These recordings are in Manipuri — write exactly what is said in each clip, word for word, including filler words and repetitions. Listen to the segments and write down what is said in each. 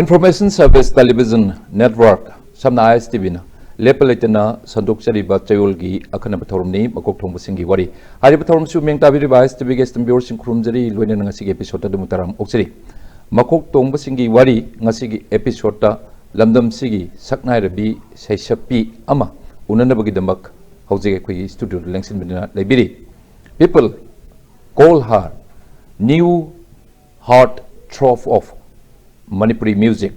Information Service Television Network, ꯁꯝꯅ ꯑꯥꯏ ꯑꯦꯁ ꯇꯤ ꯚꯤꯅ ꯂꯦꯞꯄ ꯂꯩꯇꯅ ꯁꯟꯗꯣꯛꯆꯔꯤꯕ ꯆꯌꯣꯜꯒꯤ ꯑꯈꯟꯅꯕ ꯊꯧꯔꯝꯅꯤ, ꯃꯀꯣꯛ ꯊꯣꯡꯕꯁꯤꯡꯒꯤ ꯋꯥꯔꯤ꯫ ꯍꯥꯏꯔꯤꯕ ꯊꯧꯔꯝꯁꯨ ꯃꯤꯌꯦꯡ ꯇꯥꯕꯤꯔꯤꯕ ꯑꯥꯏ ꯑꯦꯁ ꯇꯤ ꯚꯤꯒꯤ esteemed viewerꯁꯤꯡ ꯈꯨꯔꯨꯝꯖꯔꯤ, ꯂꯣꯏꯅꯅ ꯉꯁꯤꯒꯤ episodeꯇ ꯑꯗꯨꯝ ꯇꯔꯥꯝ ꯑꯣꯛꯆꯔꯤ꯫ ꯃꯀꯣꯛ ꯊꯣꯡꯕꯁꯤꯡꯒꯤ ꯋꯥꯔꯤ, ꯉꯁꯤꯒꯤ episodeꯇ ꯂꯝꯗꯝꯁꯤꯒꯤ ꯁꯛꯅꯥꯏꯔꯕꯤ ꯁꯩꯁꯛꯄꯤ ꯑꯃ ꯎꯅꯅꯕꯒꯤꯗꯃꯛ ꯍꯧꯖꯤꯛ ꯑꯩꯈꯣꯏꯒꯤ studioꯗ ꯂꯦꯡꯁꯤꯟꯕꯤꯗꯨꯅ ꯂꯩꯕꯤꯔꯤ꯫ People call her new heart throb of Manipuri music꯫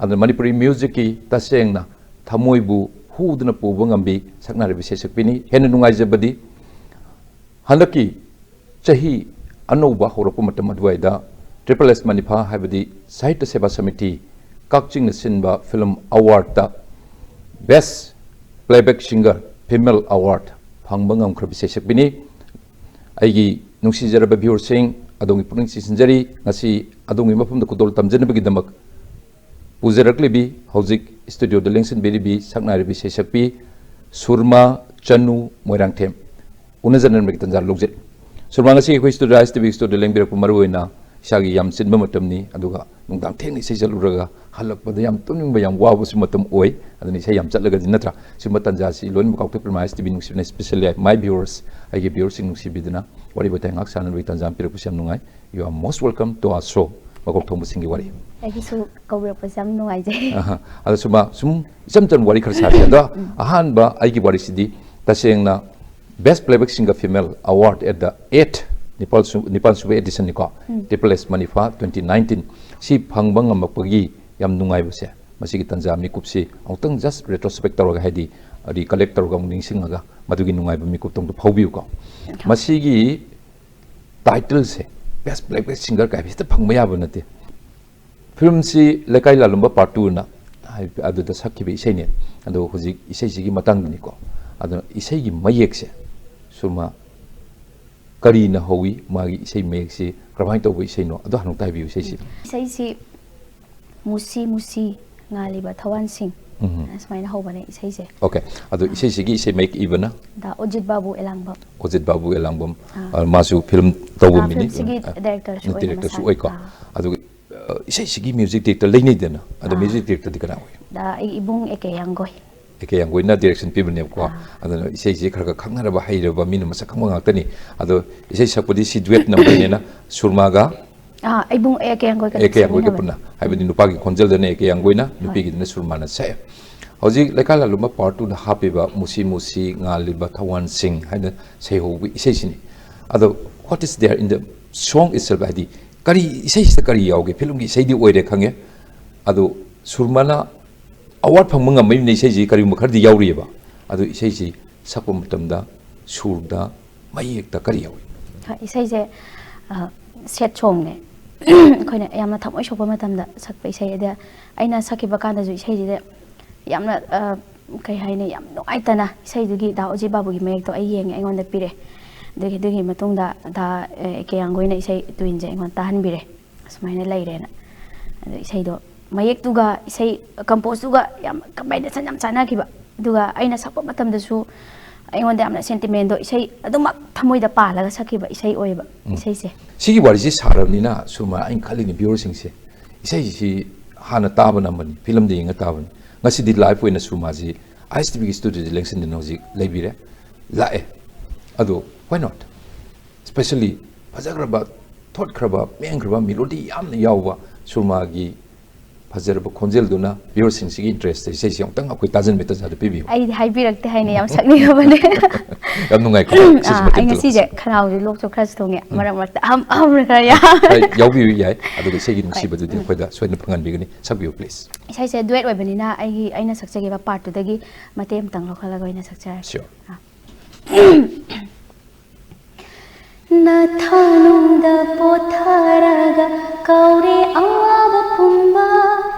ꯑꯗꯨꯅ ꯃꯅꯤꯄꯨꯔꯤ musicꯀꯤ ꯇꯁꯦꯡꯅ ꯊꯃꯣꯏꯕꯨ ꯍꯨꯗꯨꯅ ꯄꯨꯕ ꯉꯝꯕꯤ ꯁꯛꯅꯥꯏꯔꯕꯤ ꯁꯩꯁꯛꯄꯤꯅꯤ꯫ ꯍꯦꯟꯅ ꯅꯨꯡꯉꯥꯏꯖꯕꯗꯤ ꯍꯟꯗꯛꯀꯤ ꯆꯍꯤ ꯑꯅꯧꯕ ꯍꯧꯔꯛꯄ ꯃꯇꯝ ꯑꯗꯨꯋꯥꯏꯗ Triple S ꯃꯅꯤꯐꯥ ꯍꯥꯏꯕꯗꯤ ꯁꯥꯍꯤꯇ꯭ꯌ ꯁꯦꯕꯥ ꯁꯃꯤꯇꯤ ꯀꯛꯆꯤꯡꯅ ꯁꯤꯟꯕ film awardꯇ Best Playback Singer Female Award ꯐꯪꯕ ꯉꯝꯈ꯭ꯔꯕ ꯏꯁꯩꯁꯛꯄꯤꯅꯤ꯫ ꯑꯩꯒꯤ ꯅꯨꯡꯁꯤꯖꯔꯕ viewerꯁꯤꯡ, ꯑꯗꯣꯝꯒꯤ ꯄꯨꯛꯅꯤꯡ ꯆꯤꯡꯁꯤꯟꯖꯔꯤ꯫ ꯉꯁꯤ ꯑꯗꯣꯝꯒꯤ ꯃꯐꯝꯗ ꯈꯨꯗꯣꯜ ꯇꯝꯖꯅꯕꯒꯤꯗꯃꯛ ꯄꯨꯖꯔꯛꯂꯤꯕꯤ, ꯍꯧꯖꯤꯛ studioꯗ ꯂꯦꯡꯁꯤꯟꯕꯤꯔꯤꯕꯤ ꯁꯛꯅꯥꯏꯔꯕꯤ ꯏꯁꯩꯁꯛꯄꯤ ꯁꯨꯔꯃꯥ ꯆꯅꯨ ꯃꯣꯏꯔꯥꯡꯊꯦꯝ ꯎꯅꯖꯅꯕꯒꯤ ꯇꯥꯟꯖꯥ ꯂꯧꯖꯩ꯫ ꯁꯨꯔꯃꯥ, ꯉꯁꯤ ꯑꯩꯈꯣꯏ studioꯗ, ꯑꯥꯏ ꯑꯦꯁ ꯇꯤ ꯚꯤ studioꯗ ꯂꯦꯡꯕꯤꯔꯛꯄ ꯃꯔꯨ ꯑꯣꯏꯅ ꯏꯁꯥꯒꯤ ꯌꯥꯝ ꯆꯤꯟꯕ ꯃꯇꯝꯅꯤ, ꯑꯗꯨꯒ ꯅꯨꯡꯗꯥꯡ ꯊꯦꯡꯅ ꯏꯁꯩ ꯆꯠꯂꯨꯔꯒ ꯍꯜꯂꯛꯄꯗ ꯌꯥꯝ ꯇꯨꯝꯅꯤꯡꯕ, ꯌꯥꯝ ꯋꯥꯕꯁꯨ ꯃꯇꯝ ꯑꯣꯏ꯫ ꯑꯗꯨꯅ ꯏꯁꯩ ꯌꯥꯝ ꯆꯠꯂꯒꯗꯤ, ꯅꯠꯇ꯭ꯔꯥ? ꯁꯤꯒꯨꯝꯕ ꯇꯥꯟꯖꯥꯁꯤ ꯂꯣꯏꯅꯃꯛ ꯀꯥꯎꯊꯣꯛꯄꯤꯔꯝꯃꯣ꯫ ꯑꯥꯏ ꯑꯦꯁ ꯇꯤ ꯚꯤ ꯅꯨꯡꯁꯤꯕꯅ, especially my viewersꯑꯩꯒꯤ viewerꯁꯤꯡ ꯅꯨꯡꯁꯤꯕꯤꯗꯨꯅ ꯋꯥꯔꯤ ꯋꯥꯇꯥꯏ ꯉꯥꯏꯍꯥꯛ ꯁꯥꯟꯅꯕꯒꯤ ꯇꯥꯟꯖꯥ ꯑꯃ ꯄꯤꯔꯛꯄꯁꯤ ꯌꯥꯝ ꯅꯨꯡꯉꯥꯏ꯫ You are most welcome to our show, ꯃꯀꯣꯛ ꯊꯣꯡꯕꯁꯤꯡꯒꯤ ꯋꯥꯔꯤ꯫ ꯑꯩꯒꯤꯁꯨ ꯀꯧꯕꯤꯔꯛꯄꯁꯦ ꯌꯥꯝ ꯅꯨꯡꯉꯥꯏꯖꯩ꯫ ꯑꯍ, ꯑꯗꯣ ꯁꯨꯃꯥ, ꯁꯨꯝ ꯏꯆꯝ ꯆꯝꯕ ꯋꯥꯔꯤ ꯈꯔ ꯁꯥꯁꯦ꯫ ꯑꯗꯣ ꯑꯍꯥꯟꯕ ꯑꯩꯒꯤ ꯋꯥꯔꯤꯁꯤꯗꯤ ꯇꯁꯦꯡꯅ Best Playback Singer Female Award at the eight, ꯅꯤꯄꯥꯜ ꯁꯨ-, ꯅꯤꯄꯥꯜ ꯁꯨꯕ editionꯅꯤꯀꯣ, Triple S ꯃꯅꯤꯐꯥ twenty nineteen꯫ ꯁꯤ ꯐꯪꯕ ꯉꯝꯃꯛꯄꯒꯤ ꯌꯥꯝ ꯅꯨꯡꯉꯥꯏꯕꯁꯦ, ꯃꯁꯤꯒꯤ ꯇꯥꯟꯖꯥ ꯃꯤꯀꯨꯞꯁꯤ ꯑꯃꯨꯛꯇꯪ just retrospect ꯇꯧꯔꯒ, ꯍꯥꯏꯗꯤ recollect ꯇꯧꯔꯒ ꯑꯃꯨꯛ ꯅꯤꯡꯁꯤꯡꯉꯒ ꯃꯗꯨꯒꯤ ꯅꯨꯡꯉꯥꯏꯕ ꯃꯤꯀꯨꯞꯇꯣ ꯑꯝꯇ ꯐꯥꯎꯕꯤꯌꯨꯀꯣ꯫ ꯃꯁꯤꯒꯤ titleꯁꯦ, Best Playback Singer ꯀꯥꯏꯕꯁꯤꯗ ꯐꯪꯕ ꯌꯥꯕ ꯅꯠꯇꯦ꯫ Filmꯁꯤ ꯂꯩꯀꯥꯏ ꯂꯥꯂꯨꯝꯕ part twoꯅ ꯍꯥꯏ-, ꯑꯗꯨꯗ ꯁꯛꯈꯤꯕ ꯏꯁꯩꯅꯦ꯫ ꯑꯗꯣ ꯍꯧꯖꯤꯛ ꯏꯁꯩꯁꯤꯒꯤ ꯃꯇꯥꯡꯗꯅꯤꯀꯣ꯫ ꯑꯗꯨꯅ ꯏꯁꯩꯒꯤ ꯃꯌꯦꯛꯁꯦ, ꯁꯨꯔꯃꯥ, ꯀꯔꯤꯅ ꯍꯧꯏ? ꯃꯥꯒꯤ ꯏꯁꯩ ꯃꯌꯦꯛꯁꯤ ꯀꯔꯝꯍꯥꯏꯅ ꯇꯧꯕ ꯏꯁꯩꯅꯣ? ꯑꯗꯣ ꯍꯥꯟꯅ ꯑꯝꯇ ꯍꯥꯏꯕꯤꯌꯨ, ꯏꯁꯩꯁꯤ꯫ ꯏꯁꯩꯁꯤ "ꯃꯨꯁꯤ ꯃꯨꯁꯤ ꯉꯥꯜꯂꯤꯕ ꯊꯋꯥꯟꯁꯤꯡ" ꯎꯝ꯫ ꯑꯁꯨꯃꯥꯏꯅ ꯍꯧꯕꯅꯦ ꯏꯁꯩꯁꯦ꯫ Okay, ꯑꯗꯣ ꯏꯁꯩꯁꯤꯒꯤ ꯏꯁꯩ ꯃꯌꯦꯛ ꯏꯕꯅ? ꯗꯥ ꯑꯣꯖꯤꯠ ꯕꯥꯕꯨ ꯑꯦꯂꯥꯡꯕꯝ꯫ ꯑꯣꯖꯤꯠ ꯕꯥꯕꯨ ꯑꯦꯂꯥꯡꯕꯝ꯫ ꯑꯥ꯫ ꯑ, ꯃꯥꯁꯨ film ꯇꯧꯕ ꯑꯥ, ꯃꯤꯅꯤ꯫ Filmꯁꯤꯒꯤ ꯑ, directorꯁꯨ ꯑꯣꯏ, directorꯁꯨ ꯃꯁꯥꯅ꯫ ꯑꯣꯏꯀꯣ꯫ ꯑꯥ꯫ ꯑꯗꯨꯒ ꯑ, ꯏꯁꯩꯁꯤꯒꯤ ꯃ꯭ꯌꯨꯖꯤꯛ ꯗꯤꯔꯦꯛꯇꯔ ꯂꯩꯅꯩꯗꯅ, ꯑꯗꯣ ꯑꯥ꯫ ꯃ꯭ꯌꯨꯖꯤꯛ ꯗꯤꯔꯦꯛꯇꯔꯗꯤ ꯀꯅꯥ ꯑꯣꯏ? ꯗ ꯑꯩꯒꯤ ꯏꯕꯨꯡ A K ꯌꯥꯡꯒꯣꯏ꯫ A K ꯌꯥꯡꯒꯣꯏꯅ direction ꯄꯤꯕꯅꯦꯕꯀꯣ꯫ ꯑꯗꯨꯅ ꯏꯁꯩꯁꯦ ꯈꯔ ꯈꯔ ꯈꯪꯅꯔꯕ, ꯍꯩꯔꯕ, ꯃꯤꯅ ꯃꯁꯛ ꯈꯪꯕ ꯉꯥꯛꯇꯅꯤ꯫ ꯑꯗꯣ ꯏꯁꯩ ꯁꯛꯄꯗꯤ ꯁꯤ ꯗꯨꯋꯦꯠ ꯅꯝꯕꯔꯅꯦꯅ ꯁꯨꯔꯃꯥꯒ ꯑꯥ, ꯏꯕꯨꯡ ꯑꯦ ꯀꯦ ꯌꯥꯡꯒꯣꯏ ꯑꯦ ꯀꯦ ꯌꯥꯡꯒꯣꯏꯒ ꯁꯛꯃꯤꯟꯅꯕꯅꯦ꯫ ꯄꯨꯟꯅ, ꯍꯥꯏꯕꯗꯤ ꯅꯨꯄꯥꯒꯤ ꯈꯣꯟꯖꯦꯜꯗꯅ ꯑꯦ ꯀꯦ ꯌꯥꯡꯒꯣꯏꯅ, ꯅꯨꯄꯤꯒꯤꯗꯅ ꯁꯨꯔꯃꯥꯅ ꯁꯛꯑꯦ꯫ ꯍꯧꯖꯤꯛ ꯂꯩꯀꯥꯏ ꯂꯥꯂꯨꯝꯕ ꯄꯥꯔꯠ ꯇꯨꯗ ꯍꯥꯞꯄꯤꯕ ꯃꯨꯁꯤ ꯃꯨꯁꯤ ꯉꯥꯜꯂꯤꯕ ꯊꯋꯥꯟꯁꯤꯡ ꯍꯥꯏꯅ ꯁꯩꯍꯧꯕ ꯏꯁꯩꯁꯤꯅꯤ꯫ ꯑꯗꯣ what is there in the song itself, ꯍꯥꯏꯗꯤ ꯀꯔꯤ, ꯏꯁꯩꯁꯤꯗ ꯀꯔꯤ ꯌꯥꯎꯒꯦ? ꯐꯤꯂꯝꯒꯤ ꯏꯁꯩꯗꯤ ꯑꯣꯏꯔꯦ ꯈꯪꯉꯦ, ꯑꯗꯣ ꯁꯨꯔꯃꯥꯅ ꯑꯋꯥꯔꯗ ꯐꯪꯕ ꯉꯝꯕꯩꯅ ꯏꯁꯩꯁꯤ ꯀꯔꯤꯒꯨꯝꯕ ꯈꯔꯗꯤ ꯌꯥꯎꯔꯤꯑꯕ꯫ ꯑꯗꯨ ꯏꯁꯩꯁꯤ ꯁꯛꯄ ꯃꯇꯝꯗ ꯁꯨꯔꯗ ꯃꯌꯦꯛꯇ ꯀꯔꯤ ꯌꯥꯎꯏ? ꯍꯣꯏ, ꯏꯁꯩꯁꯦ, ꯑ, ꯁꯦꯠ ꯁꯣꯡꯅꯦ꯫ ꯑꯩꯈꯣꯏꯅ ꯌꯥꯝꯅ ꯊꯃꯣꯏ ꯁꯣꯛꯄ ꯃꯇꯝꯗ ꯁꯛꯄ ꯏꯁꯩ꯫ ꯑꯗ ꯑꯩꯅ ꯁꯛꯈꯤꯕ ꯀꯥꯟꯗꯁꯨ ꯏꯁꯩꯁꯤꯗ ꯌꯥꯝꯅ, ꯑ, ꯀꯩ ꯍꯥꯏꯅꯤ, ꯌꯥꯝ ꯅꯨꯡꯉꯥꯏꯇꯅ ꯏꯁꯩꯗꯨꯒꯤ ꯗꯥ ꯑꯣꯖꯤ ꯕꯥꯕꯨꯒꯤ ꯃꯌꯦꯛꯇꯣ ꯑꯩ ꯌꯦꯡꯉꯦ, ꯑꯩꯉꯣꯟꯗ ꯄꯤꯔꯛꯑꯦ꯫ ꯑꯗꯒꯤ ꯑꯗꯨꯒꯤ ꯃꯇꯨꯡꯗ ꯗꯥ, ꯑ, ꯀꯦ ꯌꯥꯡꯒꯣꯏꯅ ꯏꯁꯩ ꯇ꯭ꯋꯤꯟꯁꯦ ꯑꯩꯉꯣꯟꯗ ꯇꯥꯍꯟꯕꯤꯔꯦ꯫ ꯑꯁꯨꯃꯥꯏꯅ ꯂꯩꯔꯦꯅ꯫ ꯑꯗꯣ ꯏꯁꯩꯗꯣ, ꯃꯌꯦꯛꯇꯨꯒ ꯏꯁꯩ ꯀꯝꯄꯣꯁꯇꯨꯒ ꯌꯥꯝ ꯀꯝꯕꯥꯏꯅꯦꯁꯟ ꯌꯥꯝ ꯆꯥꯟꯅꯈꯤꯕ꯫ ꯑꯗꯨꯒ ꯑꯩꯅ ꯁꯛꯄ ꯃꯇꯝꯗꯁꯨ ꯑꯩꯉꯣꯟꯗ ꯌꯥꯝꯅ ꯁꯦꯟꯇꯤꯃꯦꯟꯗꯣ, ꯏꯁꯩ ꯑꯗꯨꯃꯛ ꯊꯃꯣꯏꯗ ꯄꯥꯜꯂꯒ ꯁꯛꯈꯤꯕ ꯏꯁꯩ ꯑꯣꯏꯌꯦꯕ꯫ ꯏꯁꯩꯁꯦ꯫ ꯁꯤꯒꯤ ꯋꯥꯔꯤꯁꯤ ꯁꯥꯔꯕꯅꯤꯅ ꯁꯨꯔꯃꯥ, ꯑꯩꯅ ꯈꯜꯂꯤꯅꯦ, ꯚ꯭ꯌꯨꯋꯔꯁꯤꯡꯁꯦ ꯏꯁꯩꯁꯤ ꯍꯥꯟꯅ ꯇꯥꯕ ꯅꯝꯕꯅꯤ, ꯐꯤꯂꯝꯗ ꯌꯦꯡꯉ ꯇꯥꯕꯅꯤ, ꯉꯁꯤꯗꯤ ꯂꯥꯏꯚ ꯑꯣꯏꯅ ꯁꯨꯔꯃꯥꯁꯤ ꯑꯥꯏ ꯑꯦꯁ ꯇꯤ ꯚꯤꯒꯤ ꯁ꯭ꯇꯨꯗꯤꯑꯣꯗ ꯂꯦꯡꯁꯤꯟꯗꯅ ꯍꯧꯖꯤꯛ ꯂꯩꯕꯤꯔꯦ, ꯂꯥꯛꯑꯦ꯫ ꯑꯗꯣ why not? ꯏꯁꯄꯦꯁꯦꯜꯂꯤ ꯐꯖꯈ꯭ꯔꯕ, ꯊꯣꯠꯈ꯭ꯔꯕ, ꯃꯦꯟꯈ꯭ꯔꯕ, ꯃꯦꯂꯣꯗꯤ ꯌꯥꯝꯅ ꯌꯥꯎꯕ ꯁꯨꯔꯃꯥꯒꯤ ꯐꯖꯔꯕ ꯈꯣꯟꯖꯦꯜꯗꯨꯅ ꯚ꯭ꯌꯨꯋꯔꯁꯤꯡꯁꯤꯒꯤ ꯏꯟꯇꯔꯦꯁꯇ ꯏꯁꯩꯁꯤ ꯑꯃꯨꯛꯇꯪ ꯑꯩꯈꯣꯏ ꯇꯥꯖꯟꯕ ꯇꯟꯖꯥꯗꯨ ꯄꯤꯕꯤꯌꯨ꯫ ꯑꯩꯗꯤ ꯍꯥꯏꯕꯤꯔꯛꯇꯦ ꯍꯥꯏꯅ ꯌꯥꯝ ꯁꯛꯅꯤꯡꯉꯕꯅꯦ꯫ ꯌꯥꯝ ꯅꯨꯡꯉꯥꯏꯀꯣ, ꯁꯤꯁꯤ ꯑꯥ, ꯃꯇꯦꯛ ꯑꯩ ꯉꯁꯤꯁꯦ ꯇꯧꯔꯛꯁꯤ꯫ ꯈꯅꯥꯎꯁꯦ ꯂꯣꯛꯁꯨ ꯈꯔꯁꯨ ꯊꯨꯡꯉꯦ, ꯃꯔꯛ ꯃꯔꯛꯇ ꯑꯍꯝ ꯑꯍꯝꯅ ꯈꯔ ꯌꯥ ꯍꯣꯏ, ꯌꯥꯎꯕꯤꯌꯨ, ꯌꯥꯏ꯫ ꯑꯗꯨꯒ ꯏꯁꯩꯒꯤ ꯅꯨꯡꯁꯤꯕꯗꯨꯗꯤ ꯑꯩꯈꯣꯏꯗ ꯁꯣꯏꯗꯅ ꯐꯪꯍꯟꯕꯤꯒꯅꯤ꯫ ꯁꯛꯄꯤꯌꯨ, ꯄ꯭ꯂꯤꯖ꯫ ꯏꯁꯩꯁꯦ ꯗꯨꯋꯦꯠ ꯑꯣꯏꯕꯅꯤꯅ ꯑꯩꯒꯤ, ꯑꯩꯅ ꯁꯛꯆꯒꯦꯕ ꯄꯥꯔꯠꯇꯨꯗꯒꯤ ꯃꯇꯦꯛ ꯑꯃꯇꯪ ꯂꯧꯈꯠꯂꯒ ꯑꯣꯏꯅ ꯁꯛꯆꯔꯒꯦ꯫ Sure. ꯑꯥ꯫ ꯅꯊꯥꯅꯨꯡꯗ ꯄꯣꯊꯥꯔꯒ ꯀꯥꯎꯔꯦ ꯑꯋꯥꯕ ꯄꯨꯝꯕ,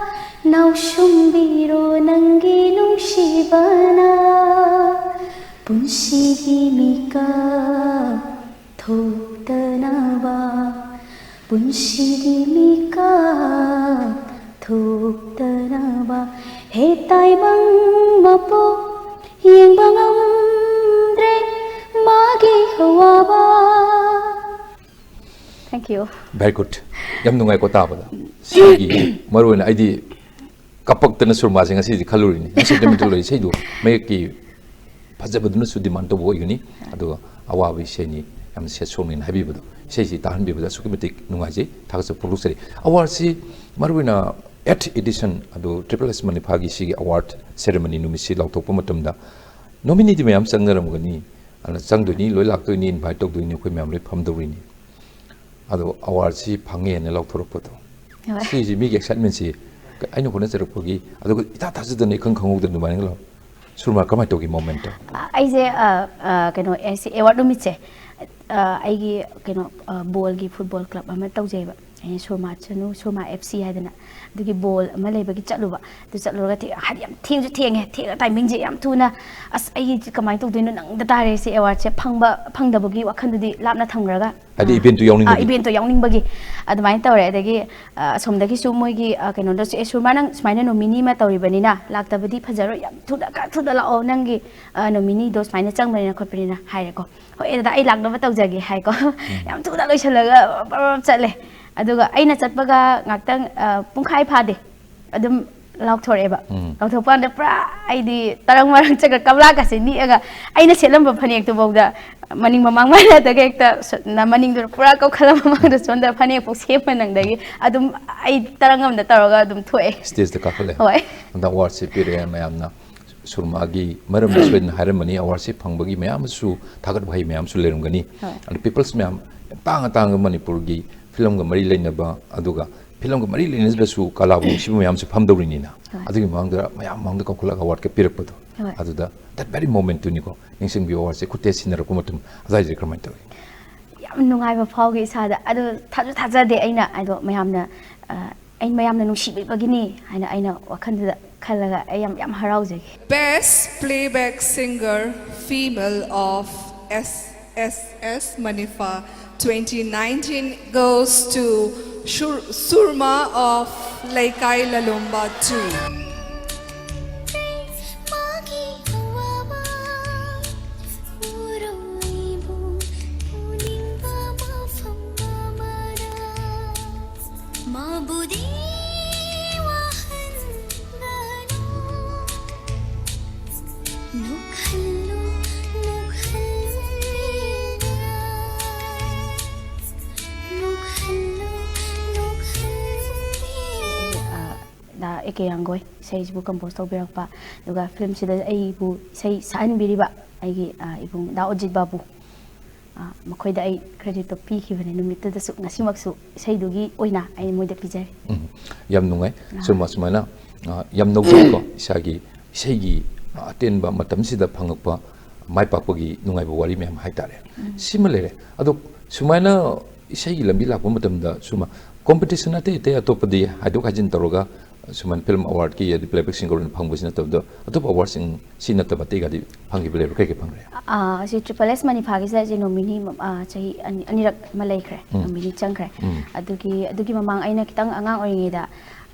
ꯅꯥꯎꯁꯨꯝꯕꯤꯔꯣ ꯅꯪꯒꯤ ꯅꯨꯡꯁꯤꯕꯅ ꯄꯨꯟꯁꯤꯒꯤ ꯃꯤꯀꯞ ꯊꯣꯛꯇꯅꯕ, ꯄꯨꯟꯁꯤꯒꯤ ꯃꯤꯀꯞ ꯊꯣꯛꯇꯅꯕ꯫ ꯍꯦ ꯇꯥꯏꯕꯪ ꯃꯄꯣꯛ ꯌꯦꯡꯕ ꯉꯝꯗ꯭ꯔꯦ ꯃꯥꯒꯤ ꯑꯋꯥꯕ꯫ Thank you. Very good. ꯌꯥꯝ ꯅꯨꯡꯉꯥꯏꯀꯣ ꯇꯥꯕꯗ꯫ ꯁꯤꯒꯤ ꯃꯔꯨꯑꯣꯏꯅ ꯑꯩꯗꯤ ꯀꯞꯄꯛꯇꯅ ꯁꯨꯔꯃꯥꯁꯦ ꯉꯁꯤꯗꯤ ꯈꯜꯂꯨꯔꯤꯅꯤ꯫ ꯉꯁꯤ ꯀꯃꯤꯇꯤ ꯂꯣꯏ ꯏꯁꯩꯗꯨ ꯃꯌꯦꯛꯀꯤ ꯐꯖꯕꯗꯨꯅꯁꯨ demand ꯇꯧꯕ ꯑꯣꯏꯒꯅꯤ꯫ ꯑꯗꯨꯒ ꯑꯋꯥꯕ ꯏꯁꯩꯅꯤ, ꯌꯥꯝ ꯁꯦꯠ ꯁꯣꯡꯅꯤꯅ ꯍꯥꯏꯕꯤꯕꯗꯣ, ꯏꯁꯩꯁꯤ ꯇꯥꯍꯟꯕꯤꯕꯗ ꯑꯁꯨꯛꯀꯤ ꯃꯇꯤꯛ ꯅꯨꯡꯉꯥꯏꯖꯩ, ꯊꯥꯒꯠꯆꯕ ꯐꯣꯡꯗꯣꯛꯆꯔꯤ꯫ ꯑꯦꯋꯥꯔꯗꯁꯤ ꯃꯔꯨꯑꯣꯏꯅ eighth edition ꯑꯗꯨ Triple S ꯃꯅꯤꯐꯥꯒꯤ ꯁꯤꯒꯤ ꯑꯦꯋꯥꯔꯗ ꯁꯦꯔꯦꯃꯅꯤ ꯅꯨꯃꯤꯠꯁꯤ ꯂꯥꯎꯊꯣꯛꯄ ꯃꯇꯝꯗ ꯅꯣꯃꯤꯅꯤꯗꯤ ꯃꯌꯥꯝ ꯆꯪꯅꯔꯝꯒꯅꯤ, ꯑꯗꯨꯅ ꯆꯪꯗꯣꯏꯅꯤ, ꯂꯣꯏ ꯂꯥꯛꯇꯣꯏꯅꯤ, invite ꯇꯧꯗꯣꯏꯅꯤ, ꯑꯩꯈꯣꯏ ꯃꯌꯥꯝ ꯂꯣꯏ ꯐꯝꯗꯧꯔꯤꯅꯤ꯫ ꯑꯗꯣ ꯑꯦꯋꯥꯔꯗꯁꯤ ꯐꯪꯉꯦꯅ ꯂꯥꯎꯊꯣꯔꯛꯄꯗꯣ, ꯍꯣꯏ꯫ ꯁꯤꯁꯤ ꯃꯤꯒꯤ excitement ꯁꯤ ꯑꯩꯅ ꯍꯣꯠꯅꯖꯔꯛꯄꯒꯤ, ꯑꯗꯨꯒ ꯏꯊꯥ ꯊꯥꯖꯗꯅ ꯏꯈꯪ ꯈꯪꯍꯧꯗꯅ ꯑꯗꯨꯃꯥꯏꯅ ꯂꯥꯎ-, ꯁꯨꯔꯃꯥ, ꯀꯃꯥꯏꯅ ꯇꯧꯒꯤ moment ꯇꯣ? ꯑꯩꯁꯦ ꯑ, ꯑ, ꯀꯩꯅꯣ ꯑꯦꯋꯥꯔꯗ ꯅꯨꯃꯤꯠꯁꯦ, ꯑ, ꯑꯩꯒꯤ ꯀꯩꯅꯣ, ꯑ, ꯕꯣꯜꯒꯤ, ꯐꯨꯠꯕꯣꯜ ꯀ꯭ꯂꯕ ꯑꯃ ꯇꯧꯖꯩꯕ, ꯑꯩꯅ ꯁꯨꯔꯃꯥ ꯆꯅꯨ, ꯁꯨꯔꯃꯥ F C ꯍꯥꯏꯗꯅ꯫ ꯑꯗꯨꯒꯤ ꯕꯣꯜ ꯑꯃ ꯂꯩꯕꯒꯤ ꯆꯠꯂꯨꯕ꯫ ꯑꯗꯨ ꯆꯠꯂꯨꯔꯒ ꯊꯦ-, ꯍꯥꯏꯗꯤ ꯌꯥꯝ ꯊꯦꯡꯁꯨ ꯊꯦꯡꯉꯦ, ꯊꯦꯡꯉ ꯇꯥꯏꯃꯤꯡꯁꯦ ꯌꯥꯝ ꯊꯨꯅ, ꯑꯁ, ꯑꯩ ꯀꯃꯥꯏꯅ ꯇꯧꯗꯣꯏꯅꯣ, ꯅꯪꯗ ꯇꯥꯔꯦ ꯁꯤ ꯑꯦꯋꯥꯔꯗꯁꯦ ꯐꯪꯕ ꯐꯪꯗꯕꯒꯤ ꯋꯥꯈꯜꯗꯨꯗꯤ ꯂꯥꯞꯅ ꯊꯝꯈ꯭ꯔꯒ꯫ ꯍꯥꯏꯗꯤ ꯏꯚꯦꯟꯠꯇꯨ ꯌꯥꯎꯅꯤꯡꯕꯒꯤ꯫ ꯑꯥ, ꯏꯚꯦꯟꯠꯇꯣ ꯌꯥꯎꯅꯤꯡꯕꯒꯤ ꯑꯗꯨꯃꯥꯏꯅ ꯇꯧꯔꯦ꯫ ꯑꯗꯒꯤ ꯑ, ꯑꯁꯣꯝꯗꯒꯤꯁꯨ ꯃꯣꯏꯒꯤ, ꯑ, ꯀꯩꯅꯣꯗꯁꯨ, "ꯑꯦ, ꯁꯨꯔꯃꯥ, ꯅꯪ ꯁꯨꯃꯥꯏꯅ ꯅꯣꯃꯤꯅꯤ ꯑꯃ ꯇꯧꯔꯤꯕꯅꯤꯅ ꯂꯥꯛꯇꯕꯗꯤ ꯐꯖꯔꯣꯏ, ꯌꯥꯝ ꯊꯨꯅ, ꯈꯔ ꯊꯨꯅ ꯂꯥꯛꯑꯣ, ꯅꯪꯒꯤ, ꯑ, ꯅꯣꯃꯤꯅꯤꯗꯣ ꯁꯨꯃꯥꯏꯅ ꯆꯪꯕꯅꯤꯅ ꯈꯣꯠꯄꯅꯤꯅ" ꯍꯥꯏꯔꯦꯀꯣ꯫ "ꯍꯣꯏ ꯗꯗꯥ, ꯑꯩ ꯂꯥꯛꯅꯕ ꯇꯧꯖꯒꯦ" ꯍꯥꯏꯀꯣ꯫ ꯌꯥꯝ ꯊꯨꯅ ꯂꯣꯏꯁꯤꯜꯂꯒ ꯕꯔ ꯕꯔ ꯆꯠꯂꯦ꯫ ꯑꯗꯨꯒ ꯑꯩꯅ ꯆꯠꯄꯒ ꯉꯥꯛꯇꯪ, ꯑ, ꯄꯨꯡꯈꯥꯏ ꯐꯥꯗꯦ, ꯑꯗꯨꯝ ꯂꯥꯎꯊꯣꯔꯛꯑꯦꯕ꯫ ꯎꯝ꯫ ꯂꯥꯎꯊꯣꯛꯄ ꯀꯥꯟꯗ ꯄꯨꯔꯥ ꯑꯩꯗꯤ ꯇꯔꯪ ꯃꯔꯪ ꯆꯠꯈ꯭ꯔ, ꯀꯝꯂꯥꯀꯥꯁꯦ ꯅꯤꯛꯑꯒ, ꯑꯩꯅ ꯁꯦꯠꯂꯝꯕ ꯐꯅꯦꯛꯇꯨꯐꯥꯎꯗ ꯃꯅꯤꯡ ꯃꯃꯥꯡ ꯃꯥꯟꯅꯗꯒ ꯍꯦꯛꯇ ꯁ-, ꯅ-, ꯃꯅꯤꯡꯗꯨꯅ ꯄꯨꯔꯥ ꯀꯧꯈꯠꯂ ꯃꯃꯥꯡꯗ ꯁꯣꯝꯗ ꯐꯅꯦꯛꯐꯥꯎ ꯁꯦꯝꯕ ꯅꯪꯗꯒꯤ ꯑꯗꯨꯝ ꯑꯩ ꯇꯔꯪ ꯑꯃꯗ ꯇꯧꯔꯒ ꯑꯗꯨꯝ ꯊꯣꯛꯑꯦ꯫ ꯁ꯭ꯇꯦꯖꯇ ꯀꯥꯈꯠꯂꯦ꯫ ꯍꯣꯏ꯫ ꯍꯟꯗꯛ ꯑꯦꯋꯥꯔꯗꯁꯤ ꯄꯤꯔꯛꯑꯦ ꯃꯌꯥꯝꯅ꯫ ꯁꯨꯔꯃꯥꯒꯤ ꯃꯔꯝꯗ ꯁꯣꯏꯗꯅ ꯍꯥꯏꯔꯝꯃꯅꯤ꯫ ꯑꯦꯋꯥꯔꯗꯁꯤ ꯐꯪꯕꯒꯤ ꯃꯌꯥꯝ ꯑꯃꯁꯨ ꯊꯥꯒꯠ ꯋꯥꯍꯩ ꯃꯌꯥꯝꯁꯨ ꯂꯩꯔꯝꯒꯅꯤ꯫ ꯍꯣꯏ꯫ ꯑꯗ ꯄꯤꯄꯜꯁ ꯃꯌꯥꯝ, ꯑꯇꯥꯡ ꯑꯇꯥꯡꯕ ꯃꯅꯤꯄꯨꯔꯒꯤ ꯐꯤꯂꯝꯒ ꯃꯔꯤ ꯂꯩꯅꯕ, ꯑꯗꯨꯒ ꯐꯤꯂꯝꯒ ꯃꯔꯤ ꯂꯩꯅꯗ꯭ꯔꯁꯨ ꯀꯂꯥꯕꯨ ꯅꯨꯡꯁꯤꯕ ꯃꯌꯥꯝꯁꯨ ꯐꯝꯗꯧꯔꯤꯅꯤꯅ꯫ ꯍꯣꯏ꯫ ꯑꯗꯨꯒꯤ ꯃꯃꯥꯡꯗ ꯃꯌꯥꯝ ꯃꯃꯥꯡꯗ ꯀꯧꯈꯠꯂꯒ ꯑꯦꯋꯥꯔꯗꯀ ꯄꯤꯔꯛꯄꯗꯣ꯫ ꯍꯣꯏ꯫ ꯑꯗꯨꯗ that very moment ꯇꯨꯅꯤꯀꯣ, ꯅꯤꯡꯁꯤꯡꯕꯤꯌꯨ, ꯑꯦꯋꯥꯔꯗꯁꯦ ꯈꯨꯠꯇ ꯁꯤꯟꯅꯔꯛꯄ ꯃꯇꯝ ꯑꯗꯨꯋꯥꯏꯗꯗꯤ ꯀꯔꯝꯍꯥꯏꯅ ꯇꯧꯏ? ꯌꯥꯝ ꯅꯨꯡꯉꯥꯏꯕ ꯐꯥꯎꯈꯤ ꯏꯁꯥꯗ꯫ ꯑꯗꯣ ꯊꯥꯁꯨ ꯊꯥꯖꯗꯦ ꯑꯩꯅ, ꯑꯗꯣ ꯃꯌꯥꯝꯅ, ꯑ, "ꯑꯩ ꯃꯌꯥꯝꯅ ꯅꯨꯡꯁꯤꯕꯤꯕꯒꯤꯅꯤ" ꯍꯥꯏꯅ ꯑꯩꯅ ꯋꯥꯈꯜꯗꯨꯗ ꯈꯜꯂꯒ ꯑꯩ ꯌꯥꯝ, ꯌꯥꯝ ꯍꯔꯥꯎꯖꯈꯤ꯫ Best Playback Singer Female of S S S Manipha twenty nineteen goes to Shur- Surma of Leikai Lalomba two. ꯃꯥꯒꯤ ꯑꯋꯥꯕ ꯎꯔꯣꯏꯕꯨ ꯎꯅꯤꯡꯕ ꯃꯐꯝ ꯑꯃꯗ ꯑꯦ ꯀꯦ ꯌꯥꯡꯒꯣꯏ ꯏꯁꯩꯁꯤꯕꯨ ꯀꯝꯄꯣꯁ ꯇꯧꯕꯤꯔꯛꯄ, ꯑꯗꯨꯒ ꯐꯤꯂꯝꯁꯤꯗ ꯑꯩꯕꯨ ꯏꯁꯩ ꯁꯛꯍꯟꯕꯤꯔꯤꯕ ꯑꯩꯒꯤ, ꯑ, ꯏꯕꯨꯡ ꯗꯥ ꯑꯣꯖꯤꯠ ꯕꯥꯕꯨ, ꯑ, ꯃꯈꯣꯏꯗ ꯑꯩ ꯀ꯭ꯔꯦꯗꯤꯠꯇꯣ ꯄꯤꯈꯤꯕꯅꯦ ꯅꯨꯃꯤꯠꯇꯨꯗꯁꯨ꯫ ꯉꯁꯤꯃꯛꯁꯨ ꯏꯁꯩꯗꯨꯒꯤ ꯑꯣꯏꯅ ꯑꯩ ꯃꯣꯏꯗ ꯄꯤꯖꯔꯤ꯫ ꯎꯝ, ꯌꯥꯝ ꯅꯨꯡꯉꯥꯏ꯫ ꯁꯨꯝ ꯑꯁꯨꯃꯥꯏꯅ, ꯑ, ꯌꯥꯝ ꯅꯧꯖꯩꯀꯣ, ꯏꯁꯥꯒꯤ ꯏꯁꯩꯒꯤ, ꯑ, ꯑꯇꯦꯟꯕ ꯃꯇꯝꯁꯤꯗ ꯐꯪꯉꯛꯄ ꯃꯥꯏ ꯄꯥꯛꯄꯒꯤ ꯅꯨꯡꯉꯥꯏꯕ ꯋꯥꯔꯤ ꯃꯌꯥꯝ ꯍꯥꯏꯇꯥꯔꯦ꯫ ꯁꯤꯃ ꯂꯩꯔꯦ꯫ ꯑꯗꯣ ꯁꯨꯃꯥꯏꯅ ꯏꯁꯩꯒꯤ ꯂꯝꯕꯤ ꯂꯥꯛꯄ ꯃꯇꯝꯗ ꯁꯨꯃ competition ꯑꯇꯩ ꯑꯇꯩ ꯑꯇꯣꯞꯄꯗꯤ ꯍꯥꯏꯗꯣꯛ ꯍꯥꯏꯖꯤꯟ ꯇꯧꯔꯒ ꯁꯨꯃꯥꯏꯅ ꯐꯤꯂꯝ ꯑꯦꯋꯥꯔꯗꯀꯤ ꯑꯗꯩ playback singer ꯑꯣꯏꯅ ꯐꯪꯕꯁꯤ ꯅꯠꯇꯕꯗ ꯑꯇꯣꯞꯄ ꯑꯦꯋꯥꯔꯗꯁꯤꯡ ꯁꯤ ꯅꯠꯇꯕ ꯑꯇꯩꯒꯗꯤ ꯐꯪꯈꯤꯕ ꯂꯩꯕ꯭ꯔꯥ? ꯀꯩ ꯀꯩ ꯐꯪꯈ꯭ꯔꯦ? ꯑꯥ, ꯑꯁꯤ ꯇ꯭ꯔꯤꯄꯜ ꯑꯦꯁ ꯃꯅꯤꯐꯥꯒꯤꯁꯤꯗ ꯑꯩꯁꯦ ꯅꯣꯃꯤꯅꯤ, ꯑꯥ, ꯆꯍꯤ ꯑꯅꯤ, ꯑꯅꯤꯔꯛ ꯑꯃ ꯂꯩꯈ꯭ꯔꯦ, ꯅꯣꯃꯤꯅꯤ ꯆꯪꯈ꯭ꯔꯦ꯫ ꯑꯗꯨꯒꯤ, ꯑꯗꯨꯒꯤ ꯃꯃꯥꯡ ꯑꯩꯅ ꯈꯤꯇꯪ ꯑꯉꯥꯡ ꯑꯣꯏꯔꯤꯉꯩꯗ,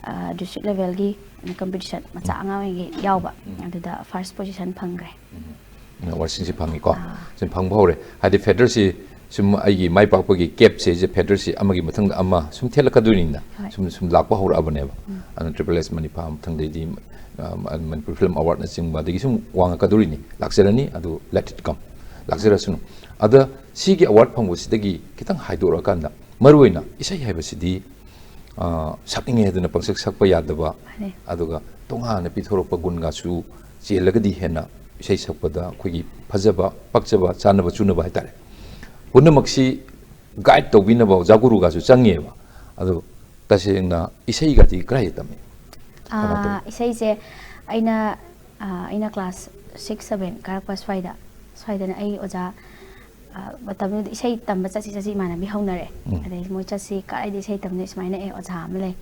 ꯑꯥ, district levelꯒꯤ competition ꯃꯆꯥ ꯑꯉꯥꯡ ꯑꯣꯏꯔꯤꯉꯩ ꯌꯥꯎꯕ, ꯑꯗꯨꯗ first position ꯐꯪꯈ꯭ꯔꯦ꯫ ꯑꯦꯋꯥꯔꯗꯁꯤꯡꯁꯤ ꯐꯪꯉꯤꯀꯣ꯫ ꯁꯨꯝ ꯐꯪꯕ ꯍꯧꯔꯦ꯫ ꯍꯥꯏꯗꯤ ꯐꯦꯗꯔꯁꯤ ꯁꯨꯝ ꯑꯩꯒꯤ ꯃꯥꯏ ꯄꯥꯛꯄꯒꯤ ꯀꯦꯞꯁꯦ, ꯁꯤ ꯐꯦꯗꯔꯁꯤ ꯑꯃꯒꯤ ꯃꯊꯪꯗ ꯑꯃ ꯁꯨꯝ ꯊꯦꯠꯂꯛꯀꯗꯣꯏꯅꯤꯅ ꯍꯣꯏ꯫ ꯁꯨꯝ, ꯁꯨꯝ ꯂꯥꯛꯄ ꯍꯧꯔꯛꯑꯕꯅꯦꯕ꯫ ꯑꯗꯨꯅ ꯇ꯭ꯔꯤꯄꯜ ꯑꯦꯁ ꯃꯅꯤꯐꯥ ꯃꯊꯪꯗꯩꯗꯤ, ꯑ, ꯃꯅꯤꯄꯨꯔ ꯐꯤꯂꯝ ꯑꯦꯋꯥꯔꯗꯅꯆꯤꯡꯕ ꯑꯗꯒꯤ ꯁꯨꯝ ꯋꯥꯡꯉꯛꯀꯗꯣꯔꯤꯅꯤ꯫ ꯂꯥꯛꯆꯔꯅꯤ, ꯑꯗꯨ let it come꯫ ꯂꯥꯛꯆꯔꯁꯅꯨ꯫ ꯑꯗ ꯁꯤꯒꯤ ꯑꯦꯋꯥꯔꯗ ꯐꯪꯕꯁꯤꯗꯒꯤ ꯈꯤꯇꯪ ꯍꯥꯏꯗꯣꯔꯛꯑꯀꯥꯟꯗ, ꯃꯔꯨꯑꯣꯏꯅ ꯏꯁꯩ ꯍꯥꯏꯕꯁꯤꯗꯤ, ꯑ, ꯁꯛꯅꯤꯡꯉꯦ ꯍꯥꯏꯗꯨꯅ ꯄꯪꯁꯛ ꯁꯛꯄ ꯌꯥꯗꯕ, ꯃꯥꯅꯦ꯫ ꯑꯗꯨꯒ ꯇꯣꯉꯥꯟꯅ ꯄꯤꯊꯣꯔꯛꯄ ꯒꯨꯟꯒꯁꯨ ꯆꯦꯜꯂꯒꯗꯤ ꯍꯦꯟꯅ ꯏꯁꯩ ꯁꯛꯄꯗ ꯑꯩꯈꯣꯏꯒꯤ ꯐꯖꯕ, ꯄꯛꯆꯕ, ꯆꯥꯟꯅꯕ, ꯆꯨꯅꯕ ꯍꯥꯏꯇꯥꯔꯦ, ꯄꯨꯝꯅꯃꯛꯁꯤ ꯒꯥꯏꯗ ꯇꯧꯕꯤꯅꯕ ꯑꯣꯖꯥ ꯒꯨꯔꯨꯒꯁꯨ ꯆꯪꯉꯦꯕ꯫ ꯑꯗꯣ ꯇꯁꯦꯡꯅ ꯏꯁꯩꯒꯗꯤ ꯀꯗꯥꯏꯗ ꯇꯝꯃꯤ? ꯀꯃꯥꯏꯅ ꯇꯧꯏ? ꯑꯥ, ꯏꯁꯩꯁꯦ ꯑꯩꯅ, ꯑꯥ, ꯑꯩꯅ class six seven ꯀꯥꯔꯛꯄ ꯁ꯭ꯋꯥꯏꯗ, ꯁ꯭ꯋꯥꯏꯗꯅ ꯑꯩ ꯑꯣꯖꯥ, ꯑꯥ, ꯃꯇꯝꯗꯨꯗ ꯏꯁꯩ ꯇꯝꯕ ꯆꯠꯁꯤ ꯆꯠꯁꯤ ꯏꯃꯥꯟꯅꯕꯤ ꯍꯧꯅꯔꯦ꯫ ꯑꯗꯩ ꯃꯣꯏ ꯆꯠꯁꯤ, "ꯀꯥꯏꯗ ꯏꯁꯩ ꯇꯝꯅꯤ?" ꯁꯨꯃꯥꯏꯅ, "ꯑꯦ, ꯑꯣꯖꯥ ꯑꯃ ꯂꯩ,